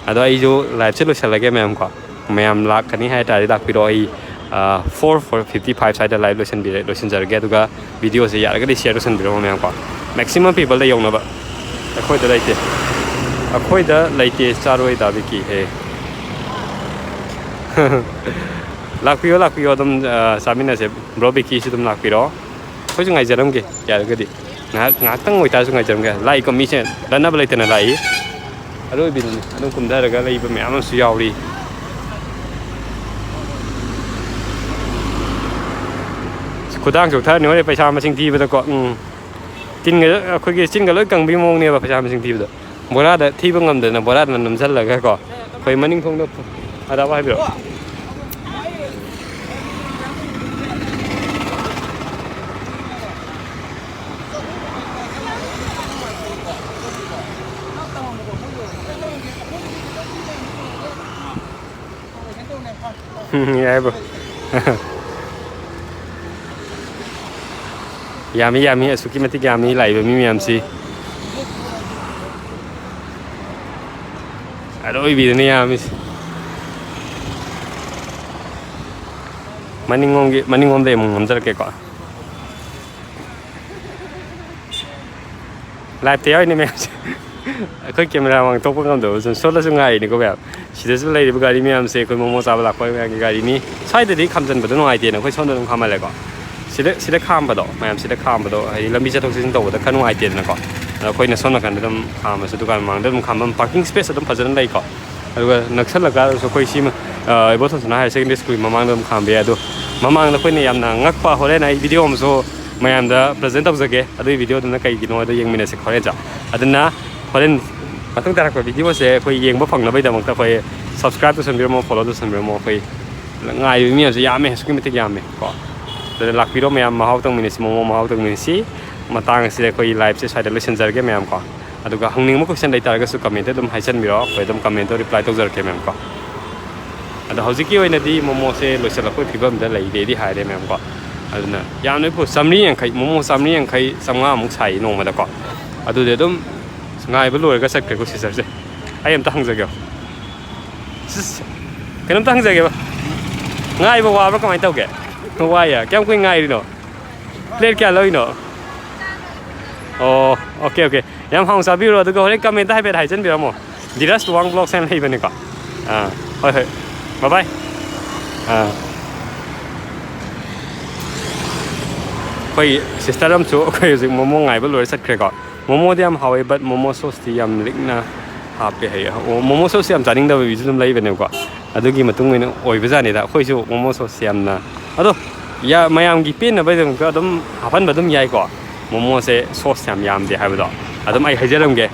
ꯑꯗꯣ ꯑꯩꯁꯨ ꯂꯥꯏꯞꯁꯦ ꯂꯣꯏꯁꯤꯜꯂꯒꯦ ꯃꯌꯥꯝꯀꯣ꯫ ꯃꯌꯥꯝ ꯂꯥꯛꯀꯅꯤ ꯍꯥꯏ ꯇꯥꯔꯗꯤ ꯂꯥꯛꯄꯤꯔꯣ꯫ ꯑꯩ, ꯑ, four, four fifty five ꯁ꯭ꯋꯥꯏꯗ ꯂꯥꯏꯞ ꯂꯣꯏꯁꯤꯟꯕꯤꯔꯦ-, ꯂꯣꯏꯁꯤꯟꯖꯔꯒꯦ꯫ ꯑꯗꯨꯒ ꯚꯤꯗꯤꯑꯣꯁꯦ ꯌꯥꯔꯒꯗꯤ ꯁꯤꯌꯔ ꯇꯧꯁꯟꯕꯤꯔꯝꯃꯣ ꯃꯌꯥꯝꯀꯣ꯫ ꯃꯦꯛꯁꯤꯃꯝ ꯄꯤꯄꯜꯗ ꯌꯧꯅꯕ꯫ ꯑꯩꯈꯣꯏꯗ ꯂꯩꯇꯦ꯫ ꯑꯩꯈꯣꯏꯗ ꯂꯩꯇꯦ, ꯆꯥꯔꯣꯏ ꯗꯥ ꯕꯤꯀꯤ ꯍꯦ꯫ ꯂꯥꯛꯄꯤꯌꯣ, ꯂꯥꯛꯄꯤꯌꯣ, ꯑꯗꯨꯝ, ꯑ, ꯆꯥꯃꯤꯟꯅꯁꯦ꯫ ꯕ꯭ꯔꯣ ꯕꯤꯀꯤꯁꯨ ꯑꯗꯨꯝ ꯂꯥꯛꯄꯤꯔꯣ꯫ ꯑꯩꯈꯣꯏꯁꯨ ꯉꯥꯏꯖꯔꯝꯒꯦ, ꯌꯥꯔꯒꯗꯤ꯫ ꯉꯥꯏꯍꯥꯛ, ꯉꯥꯏꯍꯥꯛꯇꯪ ꯑꯣꯏꯇꯥꯔꯁꯨ ꯉꯥꯏꯖꯔꯝꯒꯦ꯫ ꯂꯥꯛꯏꯀꯣ, ꯃꯤꯁꯦ ꯂꯠꯅꯕ ꯂꯩꯇꯅ ꯂꯥꯛꯏ꯫ ꯑꯔꯣꯏꯕꯤꯗꯨꯅꯤ꯫ ꯑꯗꯨꯝ ꯀꯨꯝꯊꯔꯒ ꯂꯩꯕ ꯃꯌꯥꯝ ꯑꯃꯁꯨ ꯌꯥꯎꯔꯤ꯫ ꯈꯨꯗꯥꯡ ꯆꯣꯛꯊꯔꯅꯤ ꯍꯣꯔꯦꯟ ꯄꯩꯁꯥ ꯃꯁꯤꯡ ꯊꯤꯕꯗꯀꯣ꯫ ꯎꯝ꯫ ꯇꯤꯟꯒ, ꯑꯩꯈꯣꯏꯒꯤ ꯆꯤꯟꯒ ꯂꯣꯏ ꯀꯪꯕꯒꯤ ꯃꯑꯣꯡꯅꯦꯕ ꯄꯩꯁꯥ ꯃꯁꯤꯡ ꯊꯤꯕꯗ꯫ ꯕꯣꯔꯥꯗ ꯊꯤꯕ ꯉꯝꯗꯅ ꯕꯣꯔꯥꯗ ꯅꯝꯁꯤꯜꯂꯒ ꯀꯣ꯫ ꯑꯩꯈꯣꯏ ꯃꯅꯤꯡ ꯊꯣꯡꯗ ꯑꯗꯥꯕ ꯍꯥꯏꯕꯤꯔꯛꯑꯣ꯫ ꯎꯝ, ꯌꯥꯏ, bro꯫ ꯌꯥꯝꯃꯤ, ꯌꯥꯝꯃꯤ, ꯑꯁꯨꯛꯀꯤ ꯃꯇꯤꯛ ꯌꯥꯝꯃꯤ ꯂꯥꯛꯏꯕ ꯃꯤ ꯃꯌꯥꯝꯁꯤ꯫ ꯑꯔꯣꯏꯕꯤꯗꯅꯤ ꯌꯥꯝꯃꯤꯁꯤ꯫ ꯃꯅꯤꯡꯂꯣꯝꯒꯤ, ꯃꯅꯤꯡꯂꯣꯝꯗꯩ ꯑꯃꯨꯛ ꯅꯝꯖꯔꯛꯀꯦꯀꯣ꯫ Live-ꯇ ꯌꯥꯎꯔꯤꯅꯦ ꯃꯌꯥꯝꯁꯦ꯫ ꯑꯩꯈꯣꯏ camera ꯃꯥꯡ ꯊꯣꯛꯄ ꯉꯝꯗꯕ ꯁꯨꯝ ꯁꯣꯜꯂꯁꯨ ꯉꯥꯏꯔꯤꯅꯤꯀꯣ ꯃꯌꯥꯝ꯫ ꯁꯤꯗꯁꯨ ꯂꯩꯔꯤꯕ ꯒꯥꯔꯤ ꯃꯌꯥꯝꯁꯦ ꯑꯩꯈꯣꯏ ꯃꯣꯃꯣ ꯆꯥꯕ ꯂꯥꯛꯄ ꯃꯌꯥꯝꯒꯤ ꯒꯥꯔꯤꯅꯤ꯫ ꯁ꯭ꯋꯥꯏꯗꯗꯤ ꯈꯥꯝꯖꯟꯕꯗꯣ ꯅꯨꯡꯉꯥꯏꯇꯦꯅ ꯑꯩꯈꯣꯏ ꯁꯣꯝꯗ ꯑꯗꯨꯝ ꯈꯥꯝꯍꯜꯂꯦꯀꯣ꯫ ꯁꯤꯗ, ꯁꯤꯗ ꯈꯥꯝꯕꯗꯣ, ꯃꯌꯥꯝ ꯁꯤꯗ ꯈꯥꯝꯕꯗꯣ, ꯍꯥꯏꯗꯤ ꯂꯝꯕꯤ ꯆꯠꯊꯣꯛ ꯆꯠꯁꯤꯟ ꯇꯧꯕꯗ ꯈꯔ ꯅꯨꯡꯉꯥꯏꯇꯦꯗꯅꯀꯣ꯫ ꯑꯗꯣ ꯑꯩꯈꯣꯏꯅ ꯁꯣꯝ ꯅꯥꯀꯟꯗ ꯑꯗꯨꯝ ꯈꯥꯝꯃꯁꯨ ꯗꯨꯀꯥꯟ ꯃꯃꯥꯡꯗ ꯑꯗꯨꯝ ꯈꯥꯝꯐꯝ parking space ꯑꯗꯨꯝ ꯐꯖꯅ ꯂꯩꯀꯣ꯫ ꯑꯗꯨꯒ ꯅꯛꯁꯜꯂꯀꯥꯟꯗꯁꯨ ꯑꯩꯈꯣꯏ ꯁꯤ, ꯑ, ꯏꯕꯣꯊꯣꯟꯁꯅꯥ Higher Secondary School ꯃꯃꯥꯡꯗ ꯑꯗꯨꯝ ꯈꯥꯝꯕ ꯌꯥꯏ꯫ ꯑꯗꯣ ꯃꯃꯥꯡꯗ ꯑꯩꯈꯣꯏꯅ ꯌꯥꯝꯅ ꯉꯛꯄ ꯍꯣꯔꯦꯟ ꯑꯩ video ꯑꯃꯁꯨ ꯃꯌꯥꯝꯗ present ꯇꯧꯖꯒꯦ꯫ ꯑꯗꯨꯒꯤ video-ꯗꯨꯅ ꯀꯩꯒꯤꯅꯣ ꯑꯗꯣ ꯌꯦꯡꯃꯤꯟꯅꯁꯦ ꯍꯣꯔꯦꯟꯁꯨ꯫ ꯑꯗꯨꯅ ꯍꯣꯔꯦꯟ ꯃꯇꯨꯡ ꯇꯥꯔꯛꯄ video-ꯁꯦ ꯑꯩꯈꯣꯏ ꯌꯦꯡꯕ ꯐꯪꯅꯕꯒꯤꯗꯃꯛꯇ ꯑꯩꯈꯣꯏ subscribe ꯇꯧꯁꯟꯕꯤꯔꯝꯃꯣ, follow ꯇꯧꯁꯟꯕꯤꯔꯝꯃꯣ꯫ ꯑꯩꯈꯣꯏ ꯉꯥꯏꯔꯤꯕ ꯃꯤ ꯃꯌꯥꯝꯁꯦ ꯌꯥꯝꯃꯦ, ꯑꯁꯨꯛꯀꯤ ꯃꯇꯤꯛ ꯌꯥꯝꯃꯦ ꯀꯣ꯫ ꯑꯗꯨꯅ ꯂꯥꯛꯄꯤꯔꯣ ꯃꯌꯥꯝ, ꯃꯍꯥꯎ ꯇꯪꯃꯤꯟꯅꯁꯤ, ꯃꯣꯃꯣ ꯃꯍꯥꯎ ꯇꯪꯃꯤꯟꯅꯁꯤ꯫ ꯃꯇꯥꯡ ꯑꯁꯤꯗ ꯑꯩꯈꯣꯏꯒꯤ live-ꯁꯦ ꯁ꯭ꯋꯥꯏꯗ ꯂꯣꯏꯁꯤꯟꯖꯔꯒꯦ ꯃꯌꯥꯝ ꯀꯣ꯫ ꯑꯗꯨꯒ ꯍꯪꯅꯤꯡꯕ question ꯂꯩꯇꯥꯔꯒꯁꯨ comment ꯑꯗꯨꯝ ꯍꯥꯏꯖꯟꯕꯤꯔꯣ, ꯑꯩꯈꯣꯏ ꯑꯗꯨꯝ comment reply ꯇꯧꯖꯔꯛꯀꯦ ꯃꯌꯥꯝ ꯀꯣ꯫ ꯑꯗꯣ ꯍꯧꯖꯤꯛꯀꯤ ꯑꯣꯏꯅꯗꯤ ꯃꯣꯃꯣꯁꯦ ꯂꯣꯏꯁꯤꯜꯂꯛꯄꯒꯤ ꯐꯤꯕꯝꯗ ꯂꯩꯔꯦꯗꯤ ꯍꯥꯏꯔꯦ ꯃꯌꯥꯝ ꯀꯣ꯫ ꯑꯗꯨꯅ ꯌꯥꯝꯅ ꯄꯨ-, ꯆꯥꯝꯃꯔꯤ ꯌꯥꯡꯈꯩ, ꯃꯣꯃꯣ ꯆꯥꯝꯃꯔꯤ ꯌꯥꯡꯈꯩ, ꯆꯥꯝꯃꯉꯥꯃꯨꯛ ꯁꯥꯏ ꯅꯣꯡꯃꯗꯀꯣ꯫ ꯑꯗꯨꯗꯤ ꯑꯗꯨꯝ ꯉꯥꯏꯕ ꯂꯣꯏꯔꯒ ꯆꯠꯈ꯭ꯔꯦꯀꯣ sister-ꯁꯦ꯫ ꯑꯩ ꯑꯝꯇ ꯍꯪꯖꯒꯦ꯫ ꯁꯤꯁ, ꯀꯩꯅꯣꯝꯇ ꯍꯪꯖꯒꯦꯕ꯫ ꯉꯥꯏꯕ ꯋꯥꯕ꯭ꯔꯥ ꯀꯃꯥꯏꯅ ꯇꯧꯒꯦ? ꯋꯥꯏꯌꯦ꯫ ꯀꯌꯥꯝ ꯀꯨꯏꯅ ꯉꯥꯏꯔꯤꯅꯣ? Plate ꯀꯌꯥ ꯂꯧꯔꯤꯅꯣ? ꯑꯣ, okay, okay꯫ ꯌꯥꯝ ꯍꯥꯎꯅ ꯆꯥꯕꯤꯔꯣ, ꯑꯗꯨꯒ ꯍꯣꯔꯦꯟ comment ꯍꯥꯏꯐꯦꯠ ꯍꯥꯏꯖꯟꯕꯤꯔꯝꯃꯣ꯫ ꯙꯤꯔꯖ ꯋꯥꯡ Vlogs ꯍꯥꯏꯅ ꯂꯩꯕꯅꯤꯀꯣ꯫ ꯑꯥ, ꯍꯣꯏ, ꯍꯣꯏ꯫ Bye bye꯫ ꯑꯥ꯫ ꯑꯩꯈꯣꯏ sister ꯑꯃꯁꯨ ꯑꯩꯈꯣꯏ ꯍꯧꯖꯤꯛ ꯃꯣꯃꯣ ꯉꯥꯏꯕ ꯂꯣꯏꯔ ꯆꯠꯈ꯭ꯔꯦꯀꯣ꯫ ꯃꯣꯃꯣꯗꯤ ꯌꯥꯝ ꯍꯥꯎꯋꯦ, but ꯃꯣꯃꯣ sauce-ꯇꯤ ꯌꯥꯝ ꯂꯤꯛꯅ ꯍꯥꯞꯄꯦ ꯍꯥꯏꯌꯦ꯫ ꯑꯣ, ꯃꯣꯃꯣ sauce ꯌꯥꯝ ꯆꯥꯅꯤꯡꯗꯕ ꯃꯤꯁꯨ ꯑꯗꯨꯝ ꯂꯩꯕꯅꯦꯕꯀꯣ꯫ ꯑꯗꯨꯒꯤ ꯃꯇꯨꯡ ꯏꯟꯅ ꯑꯣꯏꯕꯖꯥꯠꯅꯤꯗ꯫ ꯑꯩꯈꯣꯏꯁꯨ ꯃꯣꯃꯣ sauce ꯌꯥꯝꯅ, ꯑꯗꯣ, ꯌꯥ-, ꯃꯌꯥꯝꯒꯤ ꯄꯦꯟꯅꯕꯒꯤꯗꯃꯛꯇ ꯑꯗꯨꯝ ꯍꯥꯞꯍꯟꯕ ꯑꯗꯨꯝ ꯌꯥꯏꯀꯣ꯫ ꯃꯣꯃꯣꯁꯦ sauce ꯌꯥꯝ ꯌꯥꯝꯗꯦ ꯍꯥꯏꯕꯗꯣ ꯑꯗꯨꯝ ꯑꯩ ꯍꯥꯏꯖꯔꯝꯒꯦ꯫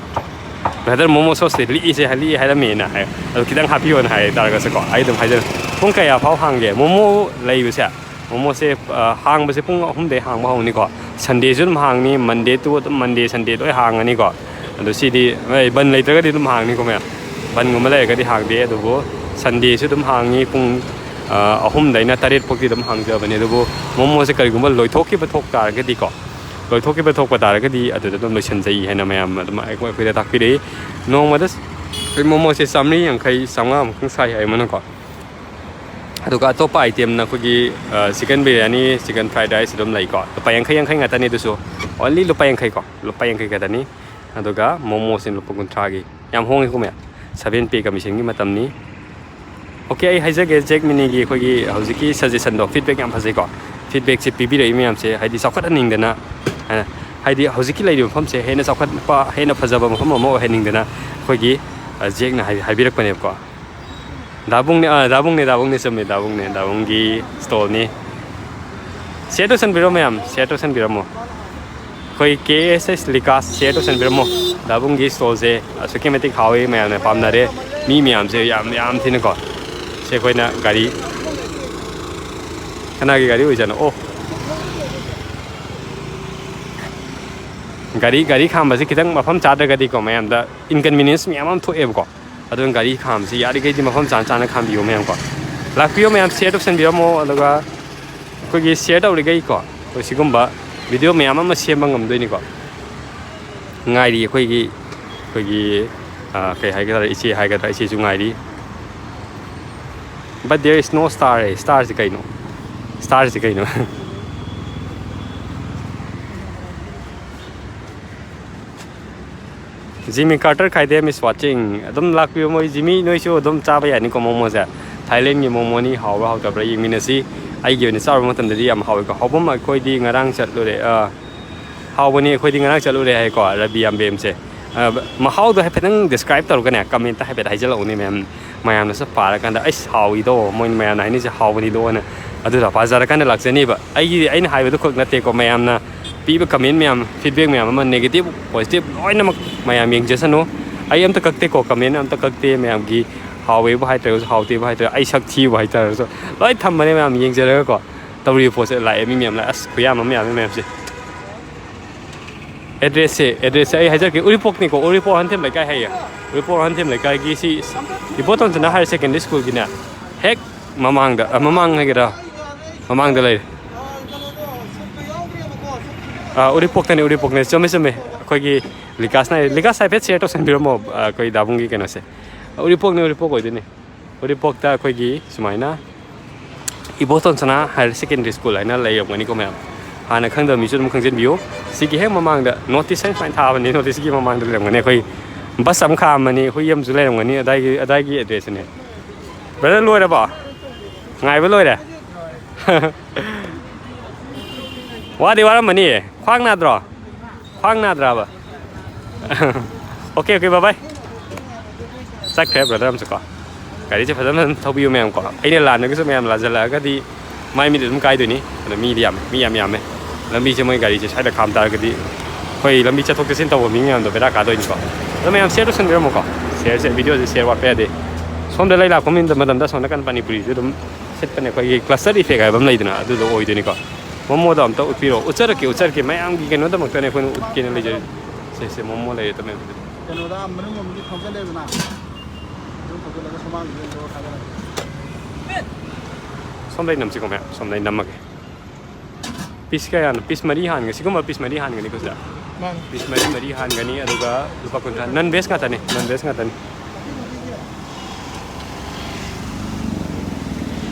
ꯕ꯭ꯔꯗꯔ, ꯃꯣꯃꯣ ꯁꯣꯁꯇꯤ ꯂꯤꯛꯏꯁꯦ, ꯂꯤꯛꯏ ꯍꯥꯏꯔꯝꯃꯦꯅ ꯍꯥꯏ꯫ ꯑꯗꯨ ꯈꯤꯇꯪ ꯍꯥꯞꯄꯤꯌꯣꯅ ꯍꯥꯏ ꯇꯥꯔꯒꯁꯨꯀꯣ, ꯑꯩ ꯑꯗꯨꯝ ꯍꯥꯏꯖꯔꯦ꯫ ꯄꯨꯡ ꯀꯌꯥ ꯐꯥꯎ ꯍꯥꯡꯒꯦ ꯃꯣꯃꯣ ꯂꯩꯕꯁꯦ? ꯃꯣꯃꯣꯁꯦ, ꯑ, ꯍꯥꯡꯕꯁꯦ ꯄꯨꯡ ꯑꯍꯨꯝꯗꯩ ꯍꯥꯡꯕ ꯍꯧꯅꯤꯀꯣ꯫ ꯁꯟꯗꯦꯁꯨ ꯑꯗꯨꯝ ꯍꯥꯡꯅꯤ, ꯃꯟꯗꯦ ꯇꯨ ꯑꯗꯨꯝ, ꯃꯟꯗꯦ, ꯁꯟꯗꯦ ꯂꯣꯏ ꯍꯥꯡꯉꯅꯤꯀꯣ꯫ ꯑꯗꯣ ꯁꯤꯗꯤ, ꯍꯣꯏ, ꯕꯟ ꯂꯩꯇ꯭ꯔꯒꯗꯤ ꯑꯗꯨꯝ ꯍꯥꯡꯅꯤꯀꯣ ꯃꯌꯥꯝ꯫ ꯕꯟꯒꯨꯝꯕ ꯂꯩꯔꯒꯗꯤ ꯍꯥꯡꯗꯦ, ꯑꯗꯨꯕꯨ ꯁꯟꯗꯦꯁꯨ ꯑꯗꯨꯝ ꯍꯥꯡꯉꯤ꯫ ꯄꯨꯡ, ꯑ, ꯑꯍꯨꯝꯗꯩꯅ ꯇꯔꯦꯠ ꯐꯥꯎꯗꯤ ꯑꯗꯨꯝ ꯍꯥꯡꯖꯕꯅꯦ꯫ ꯑꯗꯨꯕꯨ ꯃꯣꯃꯣꯁꯦ ꯀꯔꯤꯒꯨꯝꯕ ꯂꯣꯏꯊꯣꯛꯈꯤꯕ ꯊꯣꯛ ꯇꯥꯔꯒꯗꯤꯀꯣ, ꯂꯣꯏꯊꯣꯛꯈꯤꯕ ꯊꯣꯛꯄ ꯇꯥꯔꯒꯗꯤ ꯑꯗꯨꯗ ꯑꯗꯨꯝ ꯂꯣꯏꯁꯤꯟꯖꯩ ꯍꯥꯏꯅ ꯃꯌꯥꯝ ꯑꯗꯨꯝ ꯑꯩꯈꯣꯏ, ꯑꯩꯈꯣꯏꯗ ꯇꯥꯛꯄꯤꯔꯛꯏ꯫ ꯅꯣꯡꯃꯗ ꯑꯩꯈꯣꯏ ꯃꯣꯃꯣꯁꯦ ꯆꯥꯝꯃꯔꯤ ꯌꯥꯡꯈꯩ, ꯆꯥꯝꯃꯉꯥꯃꯨꯛꯇꯪ ꯁꯥꯏ ꯍꯥꯏꯕꯅꯀꯣ꯫ ꯑꯗꯨꯒ ꯑꯇꯣꯞꯄ item ꯅ ꯑꯩꯈꯣꯏꯒꯤ, ꯑ, chicken biryani, chicken fried rice ꯑꯗꯨꯝ ꯂꯩꯀꯣ꯫ ꯂꯨꯄꯥ ꯌꯥꯡꯈꯩ, ꯌꯥꯡꯈꯩ ꯉꯥꯛꯇꯅꯤ ꯑꯗꯨꯁꯨ꯫ Only ꯂꯨꯄꯥ ꯌꯥꯡꯈꯩ ꯀꯣ, ꯂꯨꯄꯥ ꯌꯥꯡꯈꯩ ꯈꯛꯇꯅꯤ꯫ ꯑꯗꯨꯒ ꯃꯣꯃꯣꯁꯤꯅ ꯂꯨꯄꯥ ꯀꯨꯟꯊ꯭ꯔꯥꯒꯤ꯫ ꯌꯥꯝ ꯍꯣꯡꯉꯤꯀꯣ ꯃꯌꯥꯝ꯫ Seven pay commission ꯒꯤ ꯃꯇꯝꯅꯤ꯫ OK, ꯑꯩ ꯍꯥꯏꯖꯒꯦ, ꯖꯦꯛ ꯃꯤꯅꯤꯒꯤ ꯑꯩꯈꯣꯏꯒꯤ ꯍꯧꯖꯤꯛꯀꯤ suggestion ꯗꯣ, feedback ꯌꯥꯝ ꯐꯖꯩꯀꯣ꯫ Feedback ꯁꯦ ꯄꯤꯕꯤꯔꯛꯏ ꯃꯌꯥꯝꯁꯦ, ꯍꯥꯏꯗꯤ ꯆꯥꯎꯈꯠꯍꯟꯅꯤꯡꯗꯅ, ꯑ, ꯍꯥꯏꯗꯤ ꯍꯧꯖꯤꯛꯀꯤ ꯂꯩꯔꯤꯕ ꯃꯐꯝꯁꯦ ꯍꯦꯟꯅ ꯆꯥꯎꯈꯠꯄ, ꯍꯦꯟꯅ ꯐꯖꯕ ꯃꯐꯝ ꯑꯃ ꯑꯣꯏꯍꯟꯅꯤꯡꯗꯅ ꯑꯩꯈꯣꯏꯒꯤ, ꯑ, ꯖꯦꯛꯅ ꯍꯥꯏ-, ꯍꯥꯏꯕꯤꯔꯛꯄꯅꯦꯕꯀꯣ꯫ ꯗꯥꯕꯨꯡꯅꯦ, ꯑ, ꯗꯥꯕꯨꯡꯅꯦ, ꯗꯥꯕꯨꯡꯅꯦ, ꯆꯨꯝꯃꯦ, ꯗꯥꯕꯨꯡꯅꯦ, ꯗꯥꯕꯨꯡꯒꯤ stall ꯅꯤ꯫ Share ꯇꯧꯁꯟꯕꯤꯔꯣ ꯃꯌꯥꯝ, share ꯇꯧꯁꯟꯕꯤꯔꯝꯃꯣ꯫ ꯑꯩꯈꯣꯏ K S S ꯂꯤꯀꯥꯁ share ꯇꯧꯁꯟꯕꯤꯔꯝꯃꯣ꯫ ꯗꯥꯕꯨꯡꯒꯤ stall ꯁꯦ ꯑꯁꯨꯛꯀꯤ ꯃꯇꯤꯛ ꯍꯥꯎꯋꯤ, ꯃꯌꯥꯝꯅ ꯄꯥꯝꯅꯔꯦ꯫ ꯃꯤ ꯃꯌꯥꯝꯁꯦ ꯌꯥꯝ, ꯌꯥꯝ ꯊꯤꯅꯀꯣ꯫ ꯁꯦ ꯑꯩꯈꯣꯏꯅ ꯒꯥꯔꯤ, ꯀꯅꯥꯒꯤ ꯒꯥꯔꯤ ꯑꯣꯏꯖꯥꯠꯅꯣ? ꯑꯣ꯫ ꯒꯥꯔꯤ, ꯒꯥꯔꯤ ꯈꯥꯝꯕꯁꯦ ꯈꯤꯇꯪ ꯃꯐꯝ ꯆꯥꯗ꯭ꯔꯒꯗꯤꯀꯣ, ꯃꯌꯥꯝꯗ inconvenience ꯃꯌꯥꯝ ꯑꯃ ꯊꯣꯛꯑꯦꯕꯀꯣ꯫ ꯑꯗꯨꯅ ꯒꯥꯔꯤ ꯈꯥꯝꯕꯁꯤ ꯌꯥꯔꯤꯈꯩꯗꯤ ꯃꯐꯝ ꯆꯥꯅ ꯆꯥꯅ ꯈꯥꯝꯕꯤꯌꯣ ꯃꯌꯥꯝꯀꯣ꯫ ꯂꯥꯛꯄꯤꯌꯣ ꯃꯌꯥꯝ, share ꯇꯧꯁꯟꯕꯤꯔꯝꯃꯣ꯫ ꯑꯗꯨꯒ ꯑꯩꯈꯣꯏꯒꯤ share ꯇꯧꯔꯤꯈꯩꯀꯣ, ꯑꯩꯈꯣꯏ ꯁꯤꯒꯨꯝꯕ video ꯃꯌꯥꯝ ꯑꯃ ꯁꯦꯝꯕ ꯉꯝꯗꯣꯏꯅꯤꯀꯣ꯫ ꯉꯥꯏꯔꯤ ꯑꯩꯈꯣꯏꯒꯤ, ꯑꯩꯈꯣꯏꯒꯤ, ꯑ, ꯀꯩ ꯍꯥꯏꯒꯗ꯭ꯔꯥ, ꯏꯆꯦ ꯍꯥꯏꯒꯗ꯭ꯔꯥ, ꯏꯆꯦꯁꯨ ꯉꯥꯏꯔꯤ꯫ But there is no star, A, star ꯁꯤ ꯀꯩꯅꯣ? Star ꯁꯤ ꯀꯩꯅꯣ? Jimmy Carter Khaidem is watching. ꯑꯗꯨꯝ ꯂꯥꯛꯄꯤꯌꯨ, ꯃꯣꯏ ꯖꯤꯃꯤ ꯅꯣꯏꯁꯨ ꯑꯗꯨꯝ ꯆꯥꯕ ꯌꯥꯅꯤꯀꯣ ꯃꯣꯃꯣꯁꯦ꯫ ꯊꯥꯏꯂꯦꯟꯒꯤ ꯃꯣꯃꯣꯅꯤ, ꯍꯥꯎꯕ꯭ꯔꯥ ꯍꯥꯎꯇꯕ꯭ꯔꯥ ꯌꯦꯡꯃꯤꯟꯅꯁꯤ꯫ ꯑꯩꯒꯤ ꯑꯣꯏꯅ ꯆꯥꯔꯨꯕ ꯃꯇꯝꯗꯗꯤ ꯌꯥꯝ ꯍꯥꯎꯋꯤꯀꯣ꯫ ꯍꯥꯎꯐꯝ ꯑꯩꯈꯣꯏꯗꯤ ꯉꯔꯥꯡ ꯆꯠꯂꯨꯔꯦ, ꯑ, ꯍꯥꯎꯕꯅꯤ, ꯑꯩꯈꯣꯏꯗꯤ ꯉꯔꯥꯡ ꯆꯠꯂꯨꯔꯦ ꯍꯥꯏꯀꯣ, ꯔꯕꯤ ꯌꯥꯝꯕꯦꯝꯁꯦ꯫ ꯑ, ꯃꯍꯥꯎꯗꯣ ꯍꯥꯏꯐꯦꯠꯇꯪ describe ꯇꯧꯔꯒꯅꯦ, comment ꯇ ꯍꯥꯏꯐꯦꯠ ꯍꯥꯏꯖꯤꯜꯂꯛꯎꯅꯦ ꯃꯌꯥꯝ, ꯃꯌꯥꯝꯅꯁꯨ ꯄꯥꯔꯀꯥꯟꯗ, "ꯑꯩꯁ, ꯍꯥꯎꯏꯗꯣ", ꯃꯣꯏ ꯃꯌꯥꯝꯅ ꯍꯥꯏꯅꯩꯁꯦ ꯍꯥꯎꯕꯅꯤꯗꯣꯅ꯫ ꯑꯗꯨꯗ ꯄꯥꯖꯔꯀꯥꯟꯗ ꯂꯥꯛꯆꯅꯤꯕ꯫ ꯑꯩꯒꯤ, ꯑꯩꯅ ꯍꯥꯏꯕꯗꯨ ꯈꯛ ꯅꯠꯇꯦꯀꯣ, ꯃꯌꯥꯝꯅ ꯄꯤꯕ comment ꯃꯌꯥꯝ, feedback ꯃꯌꯥꯝ ꯑꯃ, negative, positive ꯂꯣꯏꯅꯃꯛ ꯃꯌꯥꯝ ꯌꯦꯡꯖꯁꯅꯨ꯫ ꯑꯩ ꯑꯝꯇ ꯀꯛꯇꯦꯀꯣ, ꯀꯃꯦꯟ ꯑꯝꯇ ꯀꯛꯇꯦ ꯃꯌꯥꯝꯒꯤ꯫ ꯍꯥꯎꯋꯦꯕꯨ ꯍꯥꯏꯇ꯭ꯔꯒꯁꯨ, ꯍꯥꯎꯇꯦꯕꯨ ꯍꯥꯏꯇ꯭ꯔꯒꯁꯨ, ꯑꯩ ꯁꯛ ꯊꯤꯕꯨ ꯍꯥꯏꯇꯥꯔꯒꯁꯨ, ꯂꯣꯏ ꯊꯝꯕꯅꯦ ꯃꯌꯥꯝ ꯌꯦꯡꯖꯔꯒꯀꯣ꯫ ꯇꯧꯔꯤꯕ ꯄꯣꯠꯁꯦ ꯂꯥꯛꯑꯦ ꯃꯤ ꯃꯌꯥꯝ ꯂꯥꯛꯑꯦ꯫ ꯑꯁ, ꯈꯨꯌꯥꯝ ꯑꯃ ꯌꯥꯝꯃꯦ ꯃꯌꯥꯝꯁꯦ꯫ ꯑꯦꯗ꯭ꯔꯦꯁꯁꯦ, ꯑꯦꯗ꯭ꯔꯦꯁꯁꯦ ꯑꯩ ꯍꯥꯏꯖꯔꯛꯀꯦ꯫ ꯎꯔꯤꯄꯣꯛꯅꯤꯀꯣ, ꯎꯔꯤꯄꯣꯛ ꯑꯍꯟꯊꯦꯝ ꯂꯩꯀꯥꯏ ꯍꯥꯏꯌꯦ꯫ ꯎꯔꯤꯄꯣꯛ ꯑꯍꯟꯊꯦꯝ ꯂꯩꯀꯥꯏꯒꯤ ꯁꯤ ꯏꯕꯣꯇꯣꯟꯁꯅꯥ ꯍꯥꯌꯔ ꯁꯦꯀꯦꯟꯗꯔꯤ ꯁ꯭ꯀꯨꯜꯒꯤꯅꯦ, ꯍꯦꯛ ꯃꯃꯥꯡꯗ, ꯑ, ꯃꯃꯥꯡ ꯍꯥꯏꯒꯗ꯭ꯔꯥ? ꯃꯃꯥꯡꯗ ꯂꯩꯔꯦ꯫ ꯑꯥ, ꯎꯔꯤꯄꯣꯛꯇꯅꯦ, ꯎꯔꯤꯄꯣꯛꯅꯦ꯫ ꯆꯨꯝꯃꯦ, ꯆꯨꯝꯃꯦ꯫ ꯑꯩꯈꯣꯏꯒꯤ ꯂꯤꯀꯥꯁꯅ, ꯂꯤꯀꯥꯁ ꯍꯥꯏꯐꯦꯠ ꯁꯤꯌꯔ ꯇꯧꯁꯟꯕꯤꯔꯝꯃꯣ, ꯑ, ꯑꯩꯈꯣꯏ ꯗꯥꯕꯨꯡꯒꯤ ꯀꯩꯅꯣꯁꯦ꯫ ꯎꯔꯤꯄꯣꯛꯅꯦ, ꯎꯔꯤꯄꯣꯛ ꯑꯣꯏꯗꯣꯏꯅꯦ꯫ ꯎꯔꯤꯄꯣꯛꯇ ꯑꯩꯈꯣꯏꯒꯤ ꯁꯨꯃꯥꯏꯅ ꯏꯕꯣꯇꯣꯟꯁꯅꯥ ꯍꯥꯌꯔ ꯁꯦꯀꯦꯟꯗꯔꯤ ꯁ꯭ꯀꯨꯜ ꯍꯥꯏꯅ ꯂꯩꯔꯝꯒꯅꯤꯀꯣ ꯃꯌꯥꯝ꯫ ꯍꯥꯟꯅ ꯈꯪꯗꯕ ꯃꯤꯁꯨ ꯑꯗꯨꯝ ꯈꯪꯖꯤꯟꯕꯤꯌꯨ꯫ ꯁꯤꯒꯤ ꯍꯦꯛ ꯃꯃꯥꯡꯗ ꯅꯣꯇꯤꯁ ꯍꯥꯏꯅ ꯁꯨꯃꯥꯏꯅ ꯊꯥꯕꯅꯤ, ꯅꯣꯇꯤꯁꯀꯤ ꯃꯃꯥꯡꯗ ꯂꯩꯔꯝꯒꯅꯤ꯫ ꯑꯩꯈꯣꯏ ꯕꯁ ꯑꯃ ꯈꯥꯝꯃꯅꯤ, ꯍꯨꯏ ꯑꯃꯁꯨ ꯂꯩꯔꯝꯒꯅꯤ, ꯑꯗꯥꯏꯒꯤ, ꯑꯗꯥꯏꯒꯤ ꯑꯦꯗ꯭ꯔꯦꯁꯇꯨꯅꯦ꯫ ꯕ꯭ꯔꯗꯔ, ꯂꯣꯏꯔꯕꯣ? ꯉꯥꯏꯕ ꯂꯣꯏꯔꯦ? ꯋꯥꯗꯤ ꯋꯥꯔꯝꯃꯅꯤꯌꯦ꯫ ꯈ꯭ꯋꯥꯡ ꯅꯥꯗ꯭ꯔꯣ? ꯈ꯭ꯋꯥꯡ ꯅꯥꯗ꯭ꯔꯕ? ꯑꯣꯀꯦ, ꯑꯣꯀꯦ, ꯕꯥꯏ ꯕꯥꯏ꯫ ꯆꯠꯈ꯭ꯔꯦ ꯕ꯭ꯔꯗꯔ ꯑꯃꯁꯨꯀꯣ꯫ ꯒꯥꯔꯤꯁꯦ ꯐꯖꯅ ꯐꯖꯅ ꯊꯧꯕꯤꯌꯨ ꯃꯌꯥꯝꯀꯣ꯫ ꯑꯩꯅ ꯂꯥꯟꯅꯒꯁꯨ ꯃꯌꯥꯝ ꯂꯥꯟꯖꯜꯂꯛꯑꯒꯗꯤ ꯃꯥꯏ ꯃꯤꯠ ꯑꯗꯨꯝ ꯀꯥꯏꯗꯣꯏꯅꯤ꯫ ꯑꯗꯣ ꯃꯤꯗꯤ ꯌꯥꯝꯃꯦ, ꯃꯤ ꯌꯥꯝ ꯌꯥꯝꯃꯦ꯫ ꯂꯝꯕꯤꯁꯦ ꯃꯣꯏ ꯒꯥꯔꯤꯁꯦ ꯁ꯭ꯋꯥꯏꯗ ꯈꯥꯝ ꯇꯥꯔꯒꯗꯤ ꯑꯩꯈꯣꯏ ꯂꯝꯕꯤ ꯆꯠꯊꯣꯛ ꯆꯠꯁꯤꯟ ꯇꯧꯕ ꯃꯤ ꯃꯌꯥꯝꯗꯣ ꯕꯦꯔꯥ ꯀꯥꯗꯣꯏꯅꯤꯀꯣ꯫ ꯑꯗꯣ ꯃꯌꯥꯝ ꯁꯤꯌꯔ ꯇꯧꯁꯟꯕꯤꯔꯝꯃꯨꯀꯣ꯫ ꯁꯤꯌꯔꯁꯦ, ꯚꯤꯗꯤꯑꯣꯁꯦ ꯁꯤꯌꯔ ꯋꯥꯠꯄ ꯌꯥꯗꯦ꯫ ꯁꯣꯝꯗ ꯂꯩ ꯂꯥꯛꯄ ꯃꯤ ꯃꯇꯝꯗ ꯑꯁꯣꯝ ꯅꯥꯀꯟ ꯄꯥꯅꯤꯄꯨꯔꯤꯁꯨ ꯑꯗꯨꯝ ꯁꯤꯠꯄꯅꯦ, ꯑꯩꯈꯣꯏꯒꯤ ꯀ꯭ꯂꯁꯇꯔ ꯏꯐꯦꯛ ꯍꯥꯏꯕ ꯑꯃ ꯂꯩꯗꯅ, ꯑꯗꯨꯗꯣ ꯑꯣꯏꯗꯣꯏꯅꯤꯀꯣ꯫ ꯃꯣꯃꯣꯗꯣ ꯑꯝꯇ ꯎꯠꯄꯤꯔꯣ꯫ ꯎꯠꯆꯔꯛꯀꯦ, ꯎꯠꯆꯔꯛꯀꯦ꯫ ꯃꯌꯥꯝꯒꯤ ꯀꯩꯅꯣꯗꯃꯛꯇꯅꯦ ꯑꯩꯈꯣꯏꯅ ꯎꯠꯀꯦꯅ ꯂꯩꯖꯔꯤꯁꯦ꯫ ꯁꯦ, ꯁꯦ, ꯃꯣꯃꯣ ꯂꯩꯔꯦ, ꯇꯃꯦꯡꯂꯣꯡꯗꯗꯤ꯫ ꯀꯩꯅꯣꯗ ꯃꯅꯨꯡ ꯂꯣꯝꯗꯒꯤ ꯊꯧꯖꯜꯂꯦꯗꯅ, ꯑꯗꯨꯝ ꯊꯧꯖꯜꯂꯒ ꯁꯨꯃꯥꯡꯁꯤꯗ ꯑꯗꯨꯝ ꯊꯥꯗꯔꯛꯑꯦ꯫ ꯁꯣꯝꯗꯩ ꯅꯝꯁꯤꯀꯣ ꯃꯌꯥꯝ, ꯁꯣꯝꯗꯩ ꯅꯝꯃꯒꯦ꯫ ꯄꯤꯁ ꯀꯌꯥꯅꯣ? ꯄꯤꯁ ꯃꯔꯤ ꯍꯥꯟꯒꯅꯤ꯫ ꯁꯤꯒꯨꯝꯕ ꯄꯤꯁ ꯃꯔꯤ ꯍꯥꯟꯒꯅꯤꯀꯣ ꯁꯤꯗ? ꯃꯥꯅꯤ꯫ ꯄꯤꯁ ꯃꯔꯤ, ꯃꯔꯤ ꯍꯥꯟꯒꯅꯤ, ꯑꯗꯨꯒ ꯂꯨꯄꯥ ꯀꯨꯟꯊ꯭ꯔꯥ꯫ ꯅꯟ ꯚꯦꯖ ꯉꯥꯛꯇꯅꯤ, ꯅꯟ ꯚꯦꯖ ꯉꯥꯛꯇꯅꯤ꯫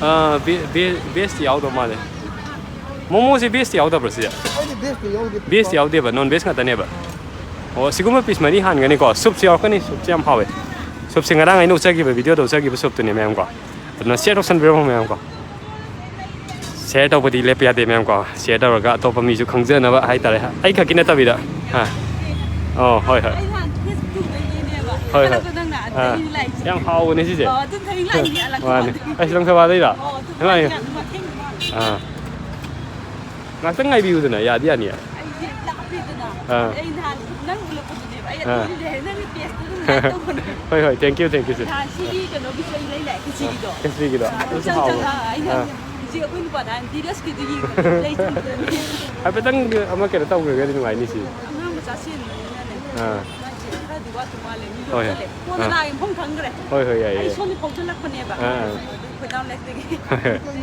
ꯑꯥ, ꯚꯦ-, ꯚꯦ-, ꯚꯦꯖꯇꯤ ꯌꯥꯎꯗꯕ ꯃꯥꯜꯂꯦ꯫ ꯃꯣꯃꯣꯁꯦ ꯚꯦꯖꯇꯤ ꯌꯥꯎꯗꯕ꯭ꯔꯣ ꯁꯤꯁꯦ? ꯑꯩꯗꯤ ꯚꯦꯖꯇꯤ ꯌꯥꯎꯗꯦ꯫ ꯚꯦꯖꯇꯤ ꯌꯥꯎꯗꯦꯕ, ꯅꯟ ꯚꯦꯖ ꯉꯥꯛꯇꯅꯦꯕ꯫ ꯑꯣ, ꯁꯤꯒꯨꯝꯕ ꯄꯤꯁ ꯃꯔꯤ ꯍꯥꯟꯒꯅꯤꯀꯣ꯫ ꯁꯨꯞꯁꯨ ꯌꯥꯎꯔꯛꯀꯅꯤ, ꯁꯨꯞꯁꯦ ꯌꯥꯝ ꯍꯥꯎꯋꯦ꯫ ꯁꯨꯞꯁꯦ ꯉꯔꯥꯡ ꯑꯩꯅ ꯎꯠꯆꯈꯤꯕ, ꯚꯤꯗꯤꯑꯣꯗ ꯎꯠꯆꯈꯤꯕ ꯁꯨꯞꯇꯨꯅꯦ ꯃꯌꯥꯝꯀꯣ꯫ ꯑꯗꯨꯅ ꯁꯤꯌꯔ ꯇꯧꯁꯟꯕꯤꯔꯝꯃꯣ ꯃꯌꯥꯝꯀꯣ꯫ ꯁꯤꯌꯔ ꯇꯧꯕꯗꯤ ꯂꯦꯞꯄ ꯌꯥꯗꯦ ꯃꯌꯥꯝꯀꯣ꯫ ꯁꯤꯌꯔ ꯇꯧꯔꯒ ꯑꯇꯣꯞꯄ ꯃꯤꯁꯨ ꯈꯪꯖꯅꯕ ꯍꯥꯏꯇꯥꯔꯦ꯫ ꯑꯩ ꯈꯛꯀꯤ ꯅꯠꯇꯕꯤꯗ꯫ ꯑꯥ꯫ ꯑꯣ, ꯍꯣꯏ, ꯍꯣꯏ꯫ ꯑꯩ ꯅꯍꯥꯟ ꯐꯦꯁꯕꯨꯛꯇꯒꯤꯅꯦꯕ꯫ ꯍꯣꯏ, ꯍꯣꯏ꯫ ꯊꯥꯒꯠꯂꯛꯄ ꯅꯪꯅ ꯑꯗꯨꯗ ꯑꯥ꯫ ꯑꯩꯅ ꯂꯥꯛꯏꯁꯦ꯫ ꯌꯥꯝ ꯍꯥꯎꯕꯅꯦ ꯁꯤꯁꯦ꯫ ꯑꯣ, ꯑꯗꯨꯝ ꯊꯥꯒꯠꯂꯛꯏꯅꯦ ꯑꯂꯛꯄ ꯃꯥꯅꯦ꯫ ꯃꯥꯜꯂꯦ꯫ ꯑꯩꯁꯨ ꯂꯪꯊꯕꯥꯜꯗꯩꯔꯣ? ꯑꯣ, ꯑꯗꯨꯝ ꯍꯣꯏ꯫ ꯊꯥꯒꯠꯂꯛꯏꯅꯦ ꯑꯗꯨꯝ ꯃꯊꯦꯡ ꯃꯥꯅꯦ꯫ ꯑꯥ꯫ ꯉꯥꯛꯇꯪ ꯉꯥꯏꯕꯤꯌꯨꯗꯅ, ꯌꯥꯗꯤ ꯌꯥꯅꯤꯌꯦ꯫ ꯑꯩꯁꯦ ꯂꯥꯞꯄꯦꯗꯅ꯫ ꯑꯥ꯫ ꯑꯩ ꯅꯍꯥꯟ ꯅꯪ ꯎꯠꯂꯛꯄꯗꯨꯅꯦꯕ꯫ ꯑꯩ ꯑꯥ꯫ ꯑꯗꯨꯗꯤ ꯂꯩꯔꯦ꯫ ꯅꯪꯒꯤ ꯄꯦꯖꯇꯨ ꯑꯗꯨꯝ ꯍꯣꯏ, ꯍꯣꯏ, thank you, thank you, sir꯫ ꯅꯍꯥꯟ ꯁꯤꯒꯤ ꯀꯩꯅꯣꯒꯤꯁꯨ ꯑꯩ ꯂꯩ ꯂꯥꯛꯑꯦ, ꯈꯦꯆꯤꯒꯤꯗꯣ꯫ ꯈꯦꯆꯤꯒꯤꯗꯣ? ꯑꯗꯨꯁꯨ ꯆꯪ ꯍꯥꯎꯕ꯫ ꯆꯪꯉꯒ ꯑꯩꯅ ꯑꯥ꯫ ꯍꯧꯖꯤꯛ ꯑꯩꯈꯣꯏ ꯅꯨꯄꯥꯗ ꯍꯥꯏ, "ꯙꯤꯔꯖꯀꯤꯗꯨ ꯌꯦꯡꯉꯣ, ꯂꯩ ꯆꯪꯗ꯭ꯔꯅꯦ"꯫ ꯍꯥꯏꯐꯦꯠꯇꯪ ꯑꯃ ꯀꯩꯅꯣ ꯇꯧꯈ꯭ꯔꯒꯗꯤ ꯅꯨꯡꯉꯥꯏꯅꯤ ꯁꯤ꯫ ꯑꯉꯥꯡ ꯃꯆꯥ ꯁꯦꯟꯕꯅꯤꯅꯅꯦ꯫ ꯑꯥ꯫ ꯃꯥꯁꯦ ꯈꯔꯗꯤ ꯋꯥꯠꯇꯤ ꯋꯥꯠꯂꯦ, ꯃꯤ ꯍꯣꯏ꯫ ꯂꯧꯁꯜꯂꯦ꯫ ꯀꯣꯟꯅ ꯑꯥ꯫ ꯂꯥꯛꯑꯒꯦ, ꯃꯐꯝ ꯈꯪꯗ꯭ꯔꯦ꯫ ꯍꯣꯏ, ꯍꯣꯏ, ꯌꯥꯏꯌꯦ, ꯑꯩ ꯌꯥꯏꯌꯦ꯫ ꯁꯣꯝꯗ ꯐꯥꯎꯖꯜꯂꯛꯄꯅꯦꯕ꯫ ꯑꯥ, ꯑꯥ꯫ ꯑꯩꯈꯣꯏ ꯗꯥꯎꯟ ꯂꯦꯛꯇꯒꯤ꯫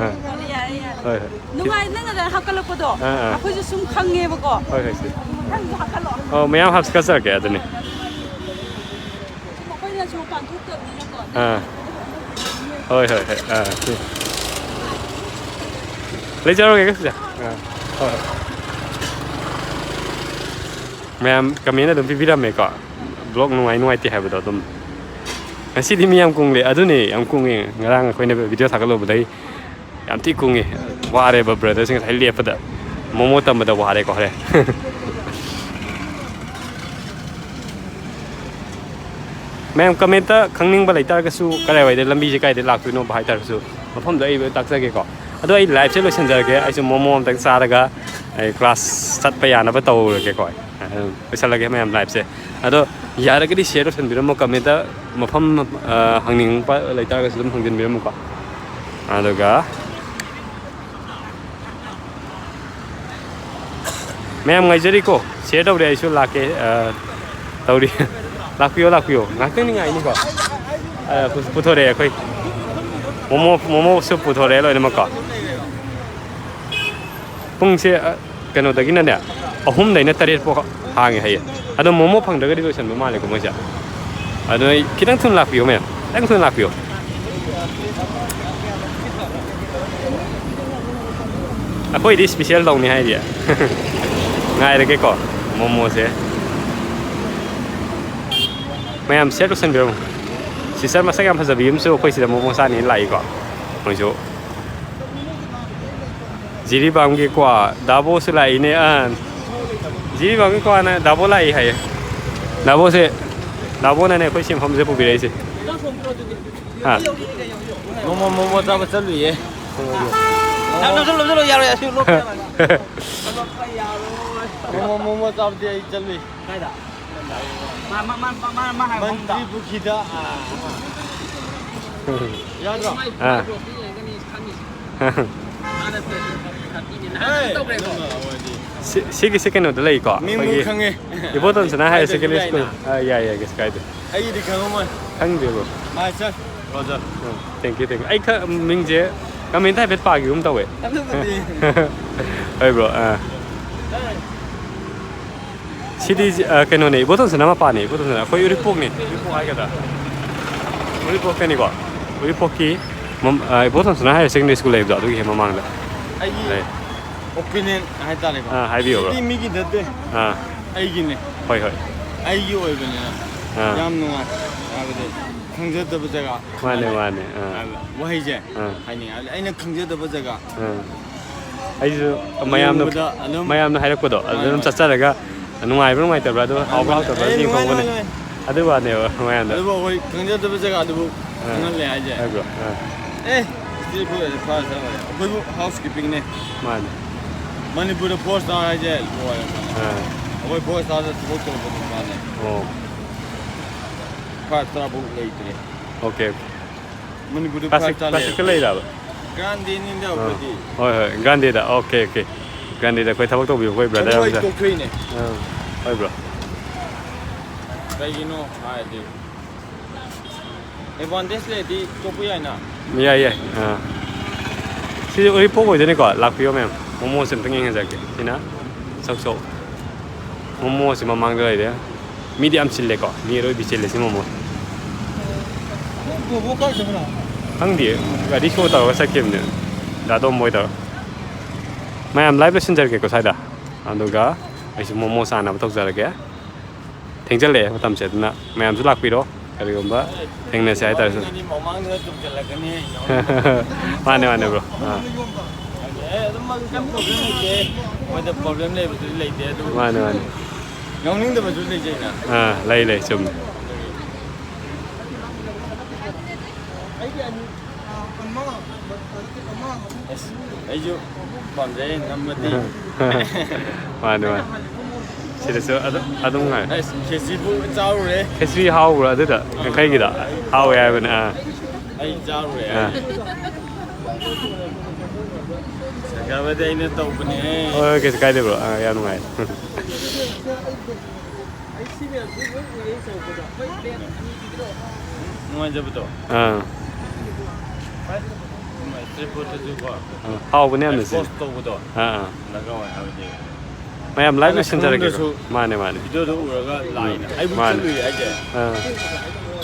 ꯑꯥ꯫ ꯌꯥꯔꯦ, ꯌꯥꯔꯦ꯫ ꯍꯣꯏ, ꯍꯣꯏ꯫ ꯅꯨꯡꯉꯥꯏ, ꯅꯪꯅ ꯍꯥꯞꯀꯠꯂꯛꯄꯗꯣ꯫ ꯑꯥ, ꯑꯥ꯫ ꯑꯩꯈꯣꯏꯁꯨ ꯁꯨꯝ ꯈꯪꯉꯦꯕꯀꯣ꯫ ꯍꯣꯏ, ꯍꯣꯏ, ꯁꯤ꯫ ꯃꯊꯪꯁꯨ ꯍꯥꯞꯀꯠꯂꯛꯑꯣ꯫ ꯑꯣ, ꯃꯌꯥꯝ ꯍꯥꯞꯀꯠꯆꯔꯛꯀꯦ ꯑꯗꯨꯅꯤ꯫ ꯁꯨꯝ ꯑꯩꯈꯣꯏꯅꯁꯨ ꯄꯥꯡꯊꯣꯛꯇꯕꯅꯤꯅꯀꯣ꯫ ꯑꯥ꯫ ꯍꯣꯏ, ꯍꯣꯏ, ꯍꯣꯏ꯫ ꯑꯥ, ꯁꯤ꯫ ꯂꯩꯖꯔꯝꯒꯦ, ꯁꯤꯗ꯫ ꯑꯥ, ꯍꯣꯏ, ꯍꯣꯏ꯫ ꯃꯌꯥꯝ comment ꯑꯗꯨꯝ ꯄꯤꯕꯤꯔꯝꯃꯦꯀꯣ꯫ Vlog ꯅꯨꯡꯉꯥꯏ ꯅꯨꯡꯉꯥꯏꯇꯦ ꯍꯥꯏꯕꯗꯣ ꯑꯗꯨꯝ꯫ ꯉꯁꯤꯗꯤ ꯃꯤ ꯌꯥꯝ ꯀꯨꯡꯂꯦ꯫ ꯑꯗꯨꯅꯦ, ꯌꯥꯝ ꯀꯨꯡꯉꯦ꯫ ꯉꯔꯥꯡ ꯑꯩꯈꯣꯏꯅ video ꯊꯥꯒꯠꯂꯨꯕꯗꯩ ꯌꯥꯝ ꯊꯤ ꯀꯨꯡꯉꯦ꯫ ꯋꯥꯔꯦꯕ brotherꯁꯤꯡ ꯉꯁꯥꯏ ꯂꯦꯞꯄꯗ꯫ ꯃꯣꯃꯣ ꯇꯝꯕꯗ ꯋꯥꯔꯦꯀꯣ ꯍꯣꯔꯦꯟ꯫ ꯃꯌꯥꯝ commentꯇ ꯈꯪꯅꯤꯡꯕ ꯂꯩꯇꯥꯔꯒꯁꯨ, ꯀꯗꯥꯏꯋꯥꯏꯗ ꯂꯝꯕꯤꯁꯦ ꯀꯥꯏꯗ ꯂꯥꯛꯇꯣꯏꯅꯣ ꯍꯥꯏ ꯇꯥꯔꯒꯁꯨ, ꯃꯐꯝꯗꯣ ꯑꯩ ꯂꯣꯏ ꯇꯥꯛꯆꯒꯦꯀꯣ꯫ ꯑꯗꯣ ꯑꯩ liveꯁꯦ ꯂꯣꯏꯁꯤꯟꯖꯔꯒꯦ꯫ ꯑꯩꯁꯨ ꯃꯣꯃꯣ ꯑꯝꯇꯪ ꯆꯥꯔꯒ ꯑꯩ class ꯆꯠꯄ ꯌꯥꯅꯕ ꯇꯧꯔꯒꯦꯀꯣ꯫ ꯑꯗꯨꯝ ꯂꯣꯏꯁꯤꯜꯂꯒꯦ ꯃꯌꯥꯝ liveꯁꯦ꯫ ꯑꯗꯣ ꯌꯥꯔꯒꯗꯤ share ꯇꯧꯁꯟꯕꯤꯔꯝꯃꯣ, commentꯇ ꯃꯐꯝ, ꯑ, ꯍꯪꯅꯤꯡꯕ ꯂꯩꯇꯥꯔꯒꯁꯨ ꯑꯗꯨꯝ ꯍꯪꯖꯤꯟꯕꯤꯔꯝꯃꯨꯀꯣ꯫ ꯑꯗꯨꯒ ꯃꯌꯥꯝ ꯉꯥꯏꯖꯔꯤꯀꯣ, share ꯇꯧꯔꯦ, ꯑꯩꯁꯨ ꯂꯥꯛꯀꯦ꯫ ꯑ, ꯇꯧꯔꯤ꯫ ꯂꯥꯛꯄꯤꯌꯣ, ꯂꯥꯛꯄꯤꯌꯣ, ꯉꯥꯏꯍꯥꯛꯇꯪꯗꯤ ꯉꯥꯏꯅꯤꯀꯣ꯫ ꯑ, ꯄꯨ-, ꯄꯨꯊꯣꯔꯛꯑꯦ ꯑꯩꯈꯣꯏ꯫ ꯃꯣꯃꯣ, ꯃꯣꯃꯣꯁꯨ ꯄꯨꯊꯣꯔꯛꯑꯦ ꯂꯣꯏꯅꯃꯛꯀꯣ꯫ ꯄꯨꯡꯁꯦ, ꯑ, ꯀꯩꯅꯣꯗꯒꯤꯅꯅꯦ, ꯑꯍꯨꯝꯗꯩꯅ ꯇꯔꯦꯠ ꯐꯥꯎ ꯍꯥꯡꯉꯦ ꯍꯥꯏꯌꯦ꯫ ꯑꯗꯣ ꯃꯣꯃꯣ ꯐꯪꯗ꯭ꯔꯒꯗꯤ ꯂꯣꯏꯁꯟꯕ ꯃꯥꯜꯂꯦꯀꯣ ꯃꯣꯏꯁꯦ꯫ ꯑꯗꯣ ꯑꯩ ꯈꯤꯇꯪ ꯊꯨꯅ ꯂꯥꯛꯄꯤꯌꯣ ꯃꯌꯥꯝ, ꯈꯤꯇꯪ ꯊꯨꯅ ꯂꯥꯛꯄꯤꯌꯣ꯫ ꯑꯩꯈꯣꯏꯗꯤ special ꯇꯧꯅꯤ ꯍꯥꯏꯔꯤ꯫ ꯉꯥꯏꯔꯒꯦꯀꯣ ꯃꯣꯃꯣꯁꯦ꯫ ꯃꯌꯥꯝ share ꯇꯧꯁꯟꯕꯤꯔꯝꯃꯨ꯫ Sister ꯃꯁꯛ ꯌꯥꯝ ꯐꯖꯕꯤ ꯑꯃꯁꯨ ꯑꯩꯈꯣꯏ ꯁꯤꯗ ꯃꯣꯃꯣ ꯆꯥꯅꯤꯅ ꯂꯥꯛꯏꯀꯣ꯫ ꯃꯣꯏꯁꯨ ꯖꯤꯔꯤꯕꯥꯝꯒꯤ ꯀ꯭ꯋꯥ ꯗꯥꯕꯣꯁꯨ ꯂꯥꯛꯏꯅꯦ꯫ ꯑ, ꯖꯤꯔꯤꯕꯥꯝꯒꯤ ꯀ꯭ꯋꯥꯅ ꯗꯥꯕꯣ ꯂꯥꯛꯏ ꯍꯥꯏꯌꯦ꯫ ꯗꯥꯕꯣꯁꯦ, ꯗꯥꯕꯣꯅꯅꯦ ꯑꯩꯈꯣꯏ ꯁꯤ ꯃꯐꯝꯁꯦ ꯄꯨꯕꯤꯔꯛꯏꯁꯦ꯫ ꯍꯥ? ꯃꯣꯃꯣ, ꯃꯣꯃꯣ ꯆꯥꯕ ꯆꯠꯂꯨꯏꯌꯦ꯫ ꯂꯧꯁꯜꯂꯨ, ꯂꯧꯁꯜꯂꯨ, ꯌꯥꯔꯣꯏ, ꯑꯁꯤ ꯂꯣꯠꯄ ꯌꯥꯔꯣꯏ꯫ ꯃꯣꯃꯣ, ꯃꯣꯃꯣ ꯆꯥꯕꯗꯤ ꯑꯩ ꯆꯠꯂꯨꯏ꯫ ꯀꯥꯏꯗ? ꯃꯥ ꯃꯥ ꯃꯥ ꯃꯥ ꯃꯥ ꯃꯥ ꯍꯥꯏꯕ ꯃꯐꯝꯗ꯫ ꯃꯟꯇ꯭ꯔꯤ ꯄꯨꯈ꯭ꯔꯤꯗ꯫ ꯌꯥꯗ꯭ꯔꯣ? ꯑꯥ꯫ ꯁꯤ, ꯁꯤꯒꯤꯁꯦ ꯀꯩꯅꯣꯗ ꯂꯩꯀꯣ? ꯃꯤꯡꯕꯨ ꯑꯩꯈꯣꯏꯒꯤ ꯈꯪꯉꯦ꯫ ꯏꯕꯣꯇꯣꯟꯁꯅꯥ ꯍꯥꯏꯌꯔ ꯍꯥꯏꯗ꯭ꯔꯁꯨ ꯁꯦꯀꯦꯟꯗꯔꯤ ꯌꯥꯏꯅ꯫ ꯁ꯭ꯀꯨꯜ꯫ ꯑꯥ, ꯌꯥꯏ, ꯌꯥꯏ, ꯀꯩꯁꯨ ꯀꯥꯏꯗꯦ꯫ ꯑꯩꯒꯤꯗꯤ ꯈꯪꯉꯝꯃꯣꯏ꯫ ꯈꯪꯗꯦꯕꯣ꯫ ꯃꯥꯏ sir. Roger. Um, thank you, thank you꯫ ꯑꯩ ꯈ-, ꯃꯤꯡꯁꯦ ꯀꯃꯦꯟꯇ ꯍꯥꯏꯐꯦꯠ ꯄꯥꯈꯤꯒꯨꯝ ꯇꯧꯋꯦ꯫ ꯑꯗꯨꯕꯨꯗꯤ꯫ ꯍꯣꯏ, ꯕ꯭ꯔꯣ, ꯑꯥ꯫ ꯁꯤꯗꯤ, ꯑ, ꯀꯩꯅꯣꯅꯦ, ꯏꯕꯣꯇꯣꯟꯁꯅꯥ ꯃꯄꯥꯅꯦ, ꯏꯕꯣꯇꯣꯟꯁꯅꯥ꯫ ꯑꯩꯈꯣꯏ ꯎꯔꯤꯄꯣꯛꯅꯦ, ꯎꯔꯤꯄꯣꯛ ꯍꯥꯏꯒꯗ꯭ꯔꯥ? ꯎꯔꯤꯄꯣꯛꯇꯅꯤꯀꯣ꯫ ꯎꯔꯤꯄꯣꯛꯀꯤ ꯃꯝ-, ꯑ, ꯏꯕꯣꯇꯣꯟꯁꯅꯥ ꯍꯥꯏꯌꯔ ꯁꯦꯀꯦꯟꯗꯔꯤ ꯁ꯭ꯀꯨꯜ ꯂꯩꯕꯗꯣ, ꯑꯗꯨꯒꯤ ꯍꯦꯛ ꯃꯃꯥꯡꯗ ꯑꯩꯒꯤ ꯂꯩ꯫ ꯑꯣꯄꯤꯅꯤꯌꯟ ꯍꯥꯏꯇꯥꯔꯦꯀꯣ꯫ ꯑꯥ, ꯍꯥꯏꯕꯤꯌꯨ, ꯕ꯭ꯔꯣ꯫ ꯁꯤꯗꯤ ꯃꯤꯒꯤ ꯅꯠꯇꯦ꯫ ꯑꯥ꯫ ꯑꯩꯒꯤꯅꯦ꯫ ꯍꯣꯏ, ꯍꯣꯏ꯫ ꯑꯩꯒꯤ ꯑꯣꯏꯕꯅꯤꯅ ꯑꯥ꯫ ꯌꯥꯝ ꯅꯨꯡꯉꯥꯏ꯫ ꯍꯥꯏꯕꯗꯤ ꯈꯪꯖꯗꯕ ꯖꯒꯥ꯫ ꯃꯥꯅꯦ, ꯃꯥꯅꯦ꯫ ꯑꯥ꯫ ꯍꯥꯏꯕ ꯋꯥꯍꯩꯁꯦ ꯑꯥ꯫ ꯍꯥꯏꯅꯤꯡꯉꯦ꯫ ꯍꯥꯏꯕꯗꯤ ꯑꯩꯅ ꯈꯪꯖꯗꯕ ꯖꯒꯥ꯫ ꯑꯥ꯫ ꯑꯩꯁꯨ ꯃꯌꯥꯝꯅ, ꯌꯦꯡꯕꯗ ꯑꯗꯨꯝ ꯃꯌꯥꯝꯅ ꯍꯥꯏꯔꯛꯄꯗꯣ, ꯑꯗꯨꯗ ꯃꯥꯅꯦ, ꯑꯗꯨꯝ ꯃꯥꯅꯦ꯫ ꯆꯠꯆꯔꯒ ꯅꯨꯡꯉꯥꯏꯕ꯭ꯔꯥ ꯅꯨꯡꯉꯥꯏꯇꯕ꯭ꯔꯥ, ꯑꯗꯨ ꯍꯥꯎꯕ꯭ꯔꯥ ꯍꯥꯎꯇꯕ꯭ꯔꯥ ꯑꯦ, ꯅꯨꯡꯉꯥꯏ, ꯌꯦꯡꯊꯣꯛꯄꯅꯦ꯫ ꯅꯨꯡꯉꯥꯏ, ꯅꯨꯡꯉꯥꯏ꯫ ꯑꯗꯨ ꯋꯥꯅꯦꯕ ꯃꯌꯥꯝꯗ꯫ ꯑꯗꯨꯕꯨ ꯑꯩꯈꯣꯏ ꯈꯪꯖꯗꯕ ꯖꯒꯥꯗꯨꯕꯨ ꯑꯥ꯫ ꯈꯪꯍꯜꯂꯦ ꯍꯥꯏꯁꯦ꯫ ꯍꯥꯏꯕ꯭ꯔꯣ? ꯑꯥ꯫ ꯑꯦ, ꯁꯤꯗꯤ ꯑꯩꯈꯣꯏ ꯐꯥꯔꯁ ꯇꯥꯔꯦ꯫ ꯑꯩꯈꯣꯏꯕꯨ ꯍꯥꯎꯁ ꯀꯤꯞꯄꯤꯡꯅꯦ꯫ ꯃꯥꯅꯦ꯫ ꯃꯅꯤꯄꯨꯔꯗ ꯐꯣꯔ ꯁ꯭ꯇꯥꯔ ꯍꯥꯏꯁꯦ ꯂꯣꯏꯔꯦ꯫ ꯑꯥ꯫ ꯑꯩꯈꯣꯏ ꯐꯣꯔ ꯁ꯭ꯇꯥꯔꯗ ꯊꯕꯛ ꯇꯧꯕ ꯅꯨꯄꯥꯅꯦ꯫ ꯑꯣ꯫ ꯐꯥꯏꯚ ꯁ꯭ꯇꯥꯔ ꯐꯥꯎ ꯂꯩꯇ꯭ꯔꯦ꯫ Okay, okay. ꯃꯅꯤꯄꯨꯔꯗ ꯀ꯭ꯂꯥꯁꯤꯛ, ꯐꯥꯏꯚ ꯁ꯭ꯇꯥꯔ ꯀ꯭ꯂꯥꯁꯤꯛꯇ ꯂꯩꯔꯦ꯫ ꯂꯩꯔꯕ? ꯒ꯭ꯔꯥꯟꯗꯦꯅꯤꯗ ꯑꯥ꯫ ꯑꯩꯈꯣꯏꯗꯤ꯫ ꯍꯣꯏ, ꯍꯣꯏ, ꯒ꯭ꯔꯥꯟꯗꯦꯗ꯫ Okay, okay. ꯒ꯭ꯔꯥꯟꯗꯦꯗ ꯑꯩꯈꯣꯏ ꯊꯕꯛ ꯇꯧꯕꯤꯕ ꯑꯩꯈꯣꯏ ꯕ꯭ꯔꯗꯔ ꯑꯗꯨ ꯑꯩ ꯑꯃꯁꯨ꯫ ꯇꯣꯛꯊꯣꯛꯏꯅꯦ꯫ ꯑꯥ, ꯍꯣꯏ, ꯕ꯭ꯔꯣ꯫ ꯀꯩꯒꯤꯅꯣ ꯍꯥꯏꯔꯗꯤ, ꯑꯦꯗꯚꯥꯟꯇꯦꯖ ꯂꯩꯔꯗꯤ ꯇꯣꯛꯄ ꯌꯥꯏꯅ꯫ ꯌꯥꯏ, ꯌꯥꯏ꯫ ꯑꯥ꯫ ꯁꯤꯁꯦ ꯎꯔꯤꯄꯣꯛ ꯑꯣꯏꯗꯣꯏꯅꯤꯀꯣ? ꯂꯥꯛꯄꯤꯌꯣ ꯃꯌꯥꯝ꯫ ꯃꯣꯃꯣꯁꯦ ꯑꯝꯇꯪ ꯌꯦꯡꯍꯟꯖꯔꯛꯀꯦ꯫ ꯁꯤꯅ ꯁꯛꯁꯣ꯫ ꯃꯣꯃꯣꯁꯦ ꯃꯃꯥꯡꯗ ꯂꯩꯔꯦ꯫ ꯃꯤꯗꯤ ꯌꯥꯝ ꯆꯤꯜꯂꯦꯀꯣ? ꯃꯤ ꯑꯔꯣꯏꯕꯤ ꯆꯤꯜꯂꯦ ꯁꯤ ꯃꯣꯃꯣ꯫ ꯕꯣꯕꯣ ꯀꯥꯏ ꯆꯠꯈ꯭ꯔꯤꯅꯣ? ꯈꯪꯗꯤꯌꯦ꯫ ꯒꯥꯔꯤ ꯁꯣ ꯇꯧꯔꯒ ꯆꯠꯈꯤꯕꯅꯦ꯫ ꯗꯥ ꯇꯣꯝꯕꯣꯏ ꯇꯧꯔꯒ꯫ ꯃꯌꯥꯝ ꯂꯥꯏꯚ ꯂꯣꯏꯁꯤꯟꯖꯔꯒꯦꯀꯣ ꯁ꯭ꯋꯥꯏꯗ꯫ ꯑꯗꯨꯒ ꯑꯩꯁꯨ ꯃꯣꯃꯣ ꯆꯥꯅꯕ ꯇꯧꯖꯔꯒꯦ꯫ ꯊꯦꯡꯖꯤꯜꯂꯛꯑꯦ ꯃꯇꯝꯁꯦ, ꯑꯗꯨꯅ ꯃꯌꯥꯝꯁꯨ ꯂꯥꯛꯄꯤꯔꯣ꯫ ꯀꯔꯤꯒꯨꯝꯕ ꯊꯦꯡꯅꯁꯦ ꯍꯥꯏꯇꯥꯔꯦ ꯁꯨꯝ꯫ ꯃꯃꯥꯡꯗ ꯆꯨꯝꯁꯤꯜꯂꯛꯀꯅꯤ꯫ ꯃꯥꯅꯦ, ꯃꯥꯅꯦ, ꯕ꯭ꯔꯣ꯫ ꯑꯥ꯫ ꯑꯦ, ꯑꯗꯨꯝ ꯀꯩꯝ ꯄ꯭ꯔꯣꯕ꯭ꯂꯦꯝ ꯂꯩꯇꯦ꯫ ꯃꯣꯏꯗ ꯄ꯭ꯔꯣꯕ꯭ꯂꯦꯝ ꯂꯩꯕꯗꯨꯗꯤ ꯂꯩꯇꯦ, ꯑꯗꯨ ꯃꯥꯅꯦ, ꯃꯥꯅꯦ꯫ ꯌꯥꯎꯅꯤꯡꯗꯕꯁꯨ ꯂꯩꯖꯩꯅ꯫ ꯑꯥ, ꯂꯩ, ꯂꯩ, ꯆꯨꯝꯃꯤ꯫ ꯑꯁ, ꯑꯩꯁꯨ ꯄꯥꯝꯖꯩ ꯅꯝꯕꯗꯤ꯫ ꯃꯥꯅꯦ, ꯃꯥꯅꯦ꯫ ꯁꯤꯗꯁꯨ ꯑꯗꯨꯝ ꯑꯗꯨꯝ ꯉꯥꯏ꯫ ꯑꯁ ꯈꯦꯆꯤꯕꯨ ꯆꯥꯔꯨꯔꯦ꯫ ꯈꯦꯆ꯭ꯔꯤ ꯍꯥꯎꯕ꯭ꯔꯥ ꯑꯗꯨꯗ? ꯌꯥꯡꯈꯩꯒꯤꯗ ꯍꯥꯎꯋꯦ ꯍꯥꯏꯕꯅꯦ꯫ ꯑꯥ꯫ ꯑꯩ ꯆꯥꯔꯨꯔꯦ꯫ ꯑꯥ꯫ ꯁꯒꯥꯕꯗꯤ ꯑꯩꯅ ꯇꯧꯕꯅꯦ꯫ ꯍꯣꯏ ꯍꯣꯏ, ꯀꯩꯁꯨ ꯀꯥꯏꯗꯦ ꯕ꯭ꯔꯣ꯫ ꯑꯥ, ꯌꯥꯝ ꯅꯨꯡꯉꯥꯏ꯫ ꯅꯨꯡꯉꯥꯏꯖꯕꯗꯣ꯫ ꯑꯥ꯫ ꯅꯨꯡꯉꯥꯏ, street foodꯇꯁꯨꯀꯣ꯫ ꯑꯥ, ꯍꯥꯎꯕꯅꯦ ꯌꯥꯝꯅ ꯁꯤꯗꯤ꯫ Expose ꯇꯧꯕꯗꯣ꯫ ꯑꯥ ꯑꯥ꯫ ꯅꯒꯥꯎ ꯍꯥꯏꯕꯗꯤ꯫ ꯃꯌꯥꯝ live ꯂꯣꯏꯁꯤꯟꯖꯔꯒꯦ꯫ ꯈꯪꯗ꯭ꯔꯁꯨ ꯃꯥꯅꯦ ꯃꯥꯅꯦ꯫ Videoꯗꯣ ꯎꯔꯒ ꯂꯥꯛꯏꯅ꯫ ꯑꯩꯕꯨ ꯃꯥꯅꯦ꯫ ꯆꯠꯂꯨꯏ ꯍꯥꯏꯁꯦ꯫ ꯑꯥ꯫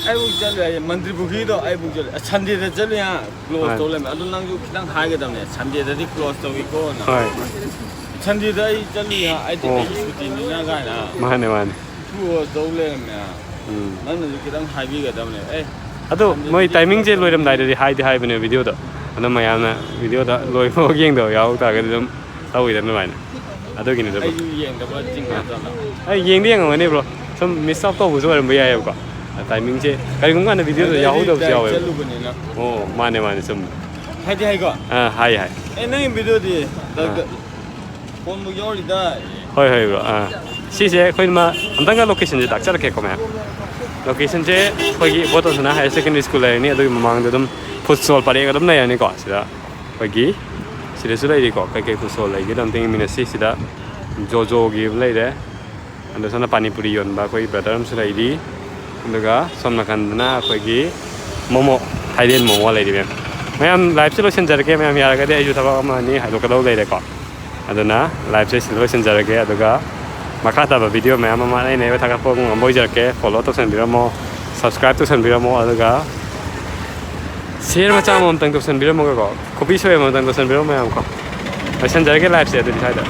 ꯑꯩꯕꯨ ꯆꯠꯂꯨꯏ ꯍꯥꯏꯁꯦ꯫ ꯃꯟꯇ꯭ꯔꯤ ꯄꯨꯈ꯭ꯔꯤꯗꯣ ꯑꯩꯕꯨ ꯆꯠꯂꯨꯏ꯫ ꯑꯁ, Sundayꯗ ꯆꯠꯂꯨꯏ ꯍꯥ꯫ Close ꯃꯥꯅꯦ꯫ ꯇꯧ ꯂꯩꯔꯝꯃꯦ꯫ ꯑꯗꯨ ꯅꯪꯁꯨ ꯈꯤꯇꯪ ꯍꯥꯏꯒꯗꯕꯅꯦ꯫ Sundayꯗꯗꯤ close ꯇꯧꯏꯀꯣꯅ꯫ ꯍꯣꯏ꯫ Sundayꯗ ꯑꯩ ꯆꯠꯂꯨꯏ ꯍꯥ꯫ ꯑꯩꯗꯤ ꯑꯣ꯫ ꯑꯩꯒꯤ ꯁꯨꯇꯤꯅꯤꯅ ꯀꯥꯏꯅ꯫ ꯃꯥꯅꯦ ꯃꯥꯅꯦ꯫ Close ꯇꯧ ꯂꯩꯔꯝꯃꯦ ꯍꯥ꯫ ꯎꯝ꯫ ꯅꯪꯅꯁꯨ ꯈꯤꯇꯪ ꯍꯥꯏꯕꯤꯒꯗꯕꯅꯦ꯫ ꯑꯦ꯫ ꯑꯗꯣ ꯃꯣꯏ timingꯁꯦ ꯂꯣꯏꯔꯝꯗꯥꯏꯗꯗꯤ ꯍꯥꯏꯗꯤ ꯍꯥꯏꯕꯅꯦ videoꯗꯣ꯫ ꯑꯗꯣ ꯃꯌꯥꯝꯅ videoꯗ ꯂꯣꯏꯐꯥꯎ ꯌꯦꯡꯗꯕ ꯌꯥꯎ ꯇꯥꯔꯒꯗꯤ ꯑꯗꯨꯝ ꯇꯧꯋꯤꯗꯅ ꯑꯗꯨꯃꯥꯏꯅ꯫ ꯑꯗꯨꯒꯤꯅꯤꯗ ꯕ꯭ꯔꯣ꯫ ꯑꯩꯁꯨ ꯌꯦꯡꯗꯕ ꯆꯤꯡꯅꯗꯅ꯫ ꯑꯩ ꯌꯦꯡꯗꯤ ꯌꯦꯡꯉꯝꯒꯅꯤ ꯕ꯭ꯔꯣ꯫ ꯁꯨꯝ miss out ꯇꯧꯕꯁꯨ ꯑꯣꯏꯔꯝꯕ ꯌꯥꯏꯑꯕꯀꯣ꯫ Timingꯁꯦ ꯀꯔꯤꯒꯨꯝꯕ ꯀꯥꯟꯗ videoꯗ ꯑꯗꯩꯗꯤ ꯌꯥꯎꯍꯧꯗꯕꯁꯨ direct ꯌꯥꯎꯋꯦꯕ꯫ ꯆꯠꯂꯨꯕꯅꯤꯅ꯫ ꯑꯣ ꯃꯥꯅꯦ ꯃꯥꯅꯦ ꯆꯨꯝꯃꯦ꯫ ꯍꯥꯏꯗꯤ ꯍꯥꯏꯀꯣ꯫ ꯑꯥ ꯍꯥꯏ ꯍꯥꯏ꯫ ꯑꯦ ꯅꯪꯒꯤ videoꯗꯤ ꯑꯥ꯫ ꯐꯣꯟꯕꯨ ꯌꯥꯎꯔꯤꯗ꯫ ꯍꯣꯏ ꯍꯣꯏ ꯕ꯭ꯔꯣ꯫ ꯑꯥ꯫ ꯁꯤꯁꯦ ꯑꯩꯈꯣꯏꯅ ꯑꯝꯇꯪꯒ locationꯁꯦ ꯇꯥꯛꯆꯔꯛꯀꯦꯀꯣ ꯃꯌꯥꯝ꯫ Locationꯁꯦ ꯑꯩꯈꯣꯏꯒꯤ ꯏꯕꯣꯇꯣꯟ ꯁꯅꯥ higher secondary school ꯂꯩꯔꯅꯤ꯫ ꯑꯗꯨꯒꯤ ꯃꯃꯥꯡꯗ ꯑꯗꯨꯝ food stall ꯄꯔꯦꯡ ꯑꯗꯨꯝ ꯂꯩꯔꯅꯤꯀꯣ꯫ ꯁꯤꯗ ꯑꯩꯈꯣꯏꯒꯤ ꯁꯤꯗꯁꯨ ꯂꯩꯔꯤꯀꯣ꯫ ꯀꯩꯀꯩ food stall ꯂꯩꯒꯦꯗꯣ ꯑꯝꯇ ꯌꯦꯡꯃꯤꯟꯅꯁꯤ꯫ ꯁꯤꯗ Jojoꯒꯤ ꯑꯃ ꯂꯩꯔꯦ꯫ ꯑꯗꯣ ꯁꯣꯝꯗ ꯄꯥꯅꯤꯄꯨꯔꯤ ꯌꯣꯟꯕ ꯑꯩꯈꯣꯏ brother ꯑꯃꯁꯨ ꯂꯩꯔꯤ꯫ ꯑꯗꯨꯒ ꯁꯣꯝ ꯅꯥꯀꯟꯗꯅ ꯑꯩꯈꯣꯏꯒꯤ ꯃꯣꯃꯣ, ꯊꯥꯏꯂꯦꯟ ꯃꯣꯃꯣ ꯂꯩꯔꯤ ꯃꯌꯥꯝ꯫ ꯃꯌꯥꯝ liveꯁꯦ ꯂꯣꯏꯁꯤꯟꯖꯔꯒꯦ꯫ ꯃꯌꯥꯝ ꯌꯥꯔꯒꯗꯤ ꯑꯩꯁꯨ ꯊꯕꯛ ꯑꯃ ꯑꯅꯤ ꯍꯥꯏꯗꯣꯛꯀꯗꯧ ꯂꯩꯔꯦꯀꯣ꯫ ꯑꯗꯨꯅ liveꯁꯦ ꯁꯤꯗ ꯂꯣꯏꯁꯤꯟꯖꯔꯒꯦ꯫ ꯑꯗꯨꯒ ꯃꯈꯥ ꯇꯥꯕ video ꯃꯌꯥꯝ ꯑꯃ ꯑꯩꯅ ꯑꯩꯕ ꯊꯥꯒꯠꯄ ꯉꯝꯕ ꯑꯣꯏꯖꯔꯛꯀꯦ꯫ Follow ꯇꯧꯁꯟꯕꯤꯔꯝꯃꯣ, subscribe ꯇꯧꯁꯟꯕꯤꯔꯝꯃꯣ꯫ ꯑꯗꯨꯒ share ꯃꯆꯥ ꯑꯃꯃꯝꯇꯪ ꯇꯧꯁꯟꯕꯤꯔꯝꯃꯒꯀꯣ, ꯈꯨꯕꯤ ꯁꯣꯏ ꯑꯃꯃꯝꯇꯪ ꯇꯧꯁꯟꯕꯤꯔꯝꯃꯣ ꯃꯌꯥꯝ ꯀꯣ꯫ ꯂꯣꯏꯁꯤꯟꯖꯔꯒꯦ liveꯁꯦ ꯑꯗꯨꯗꯤ ꯁ꯭ꯋꯥꯏꯗ꯫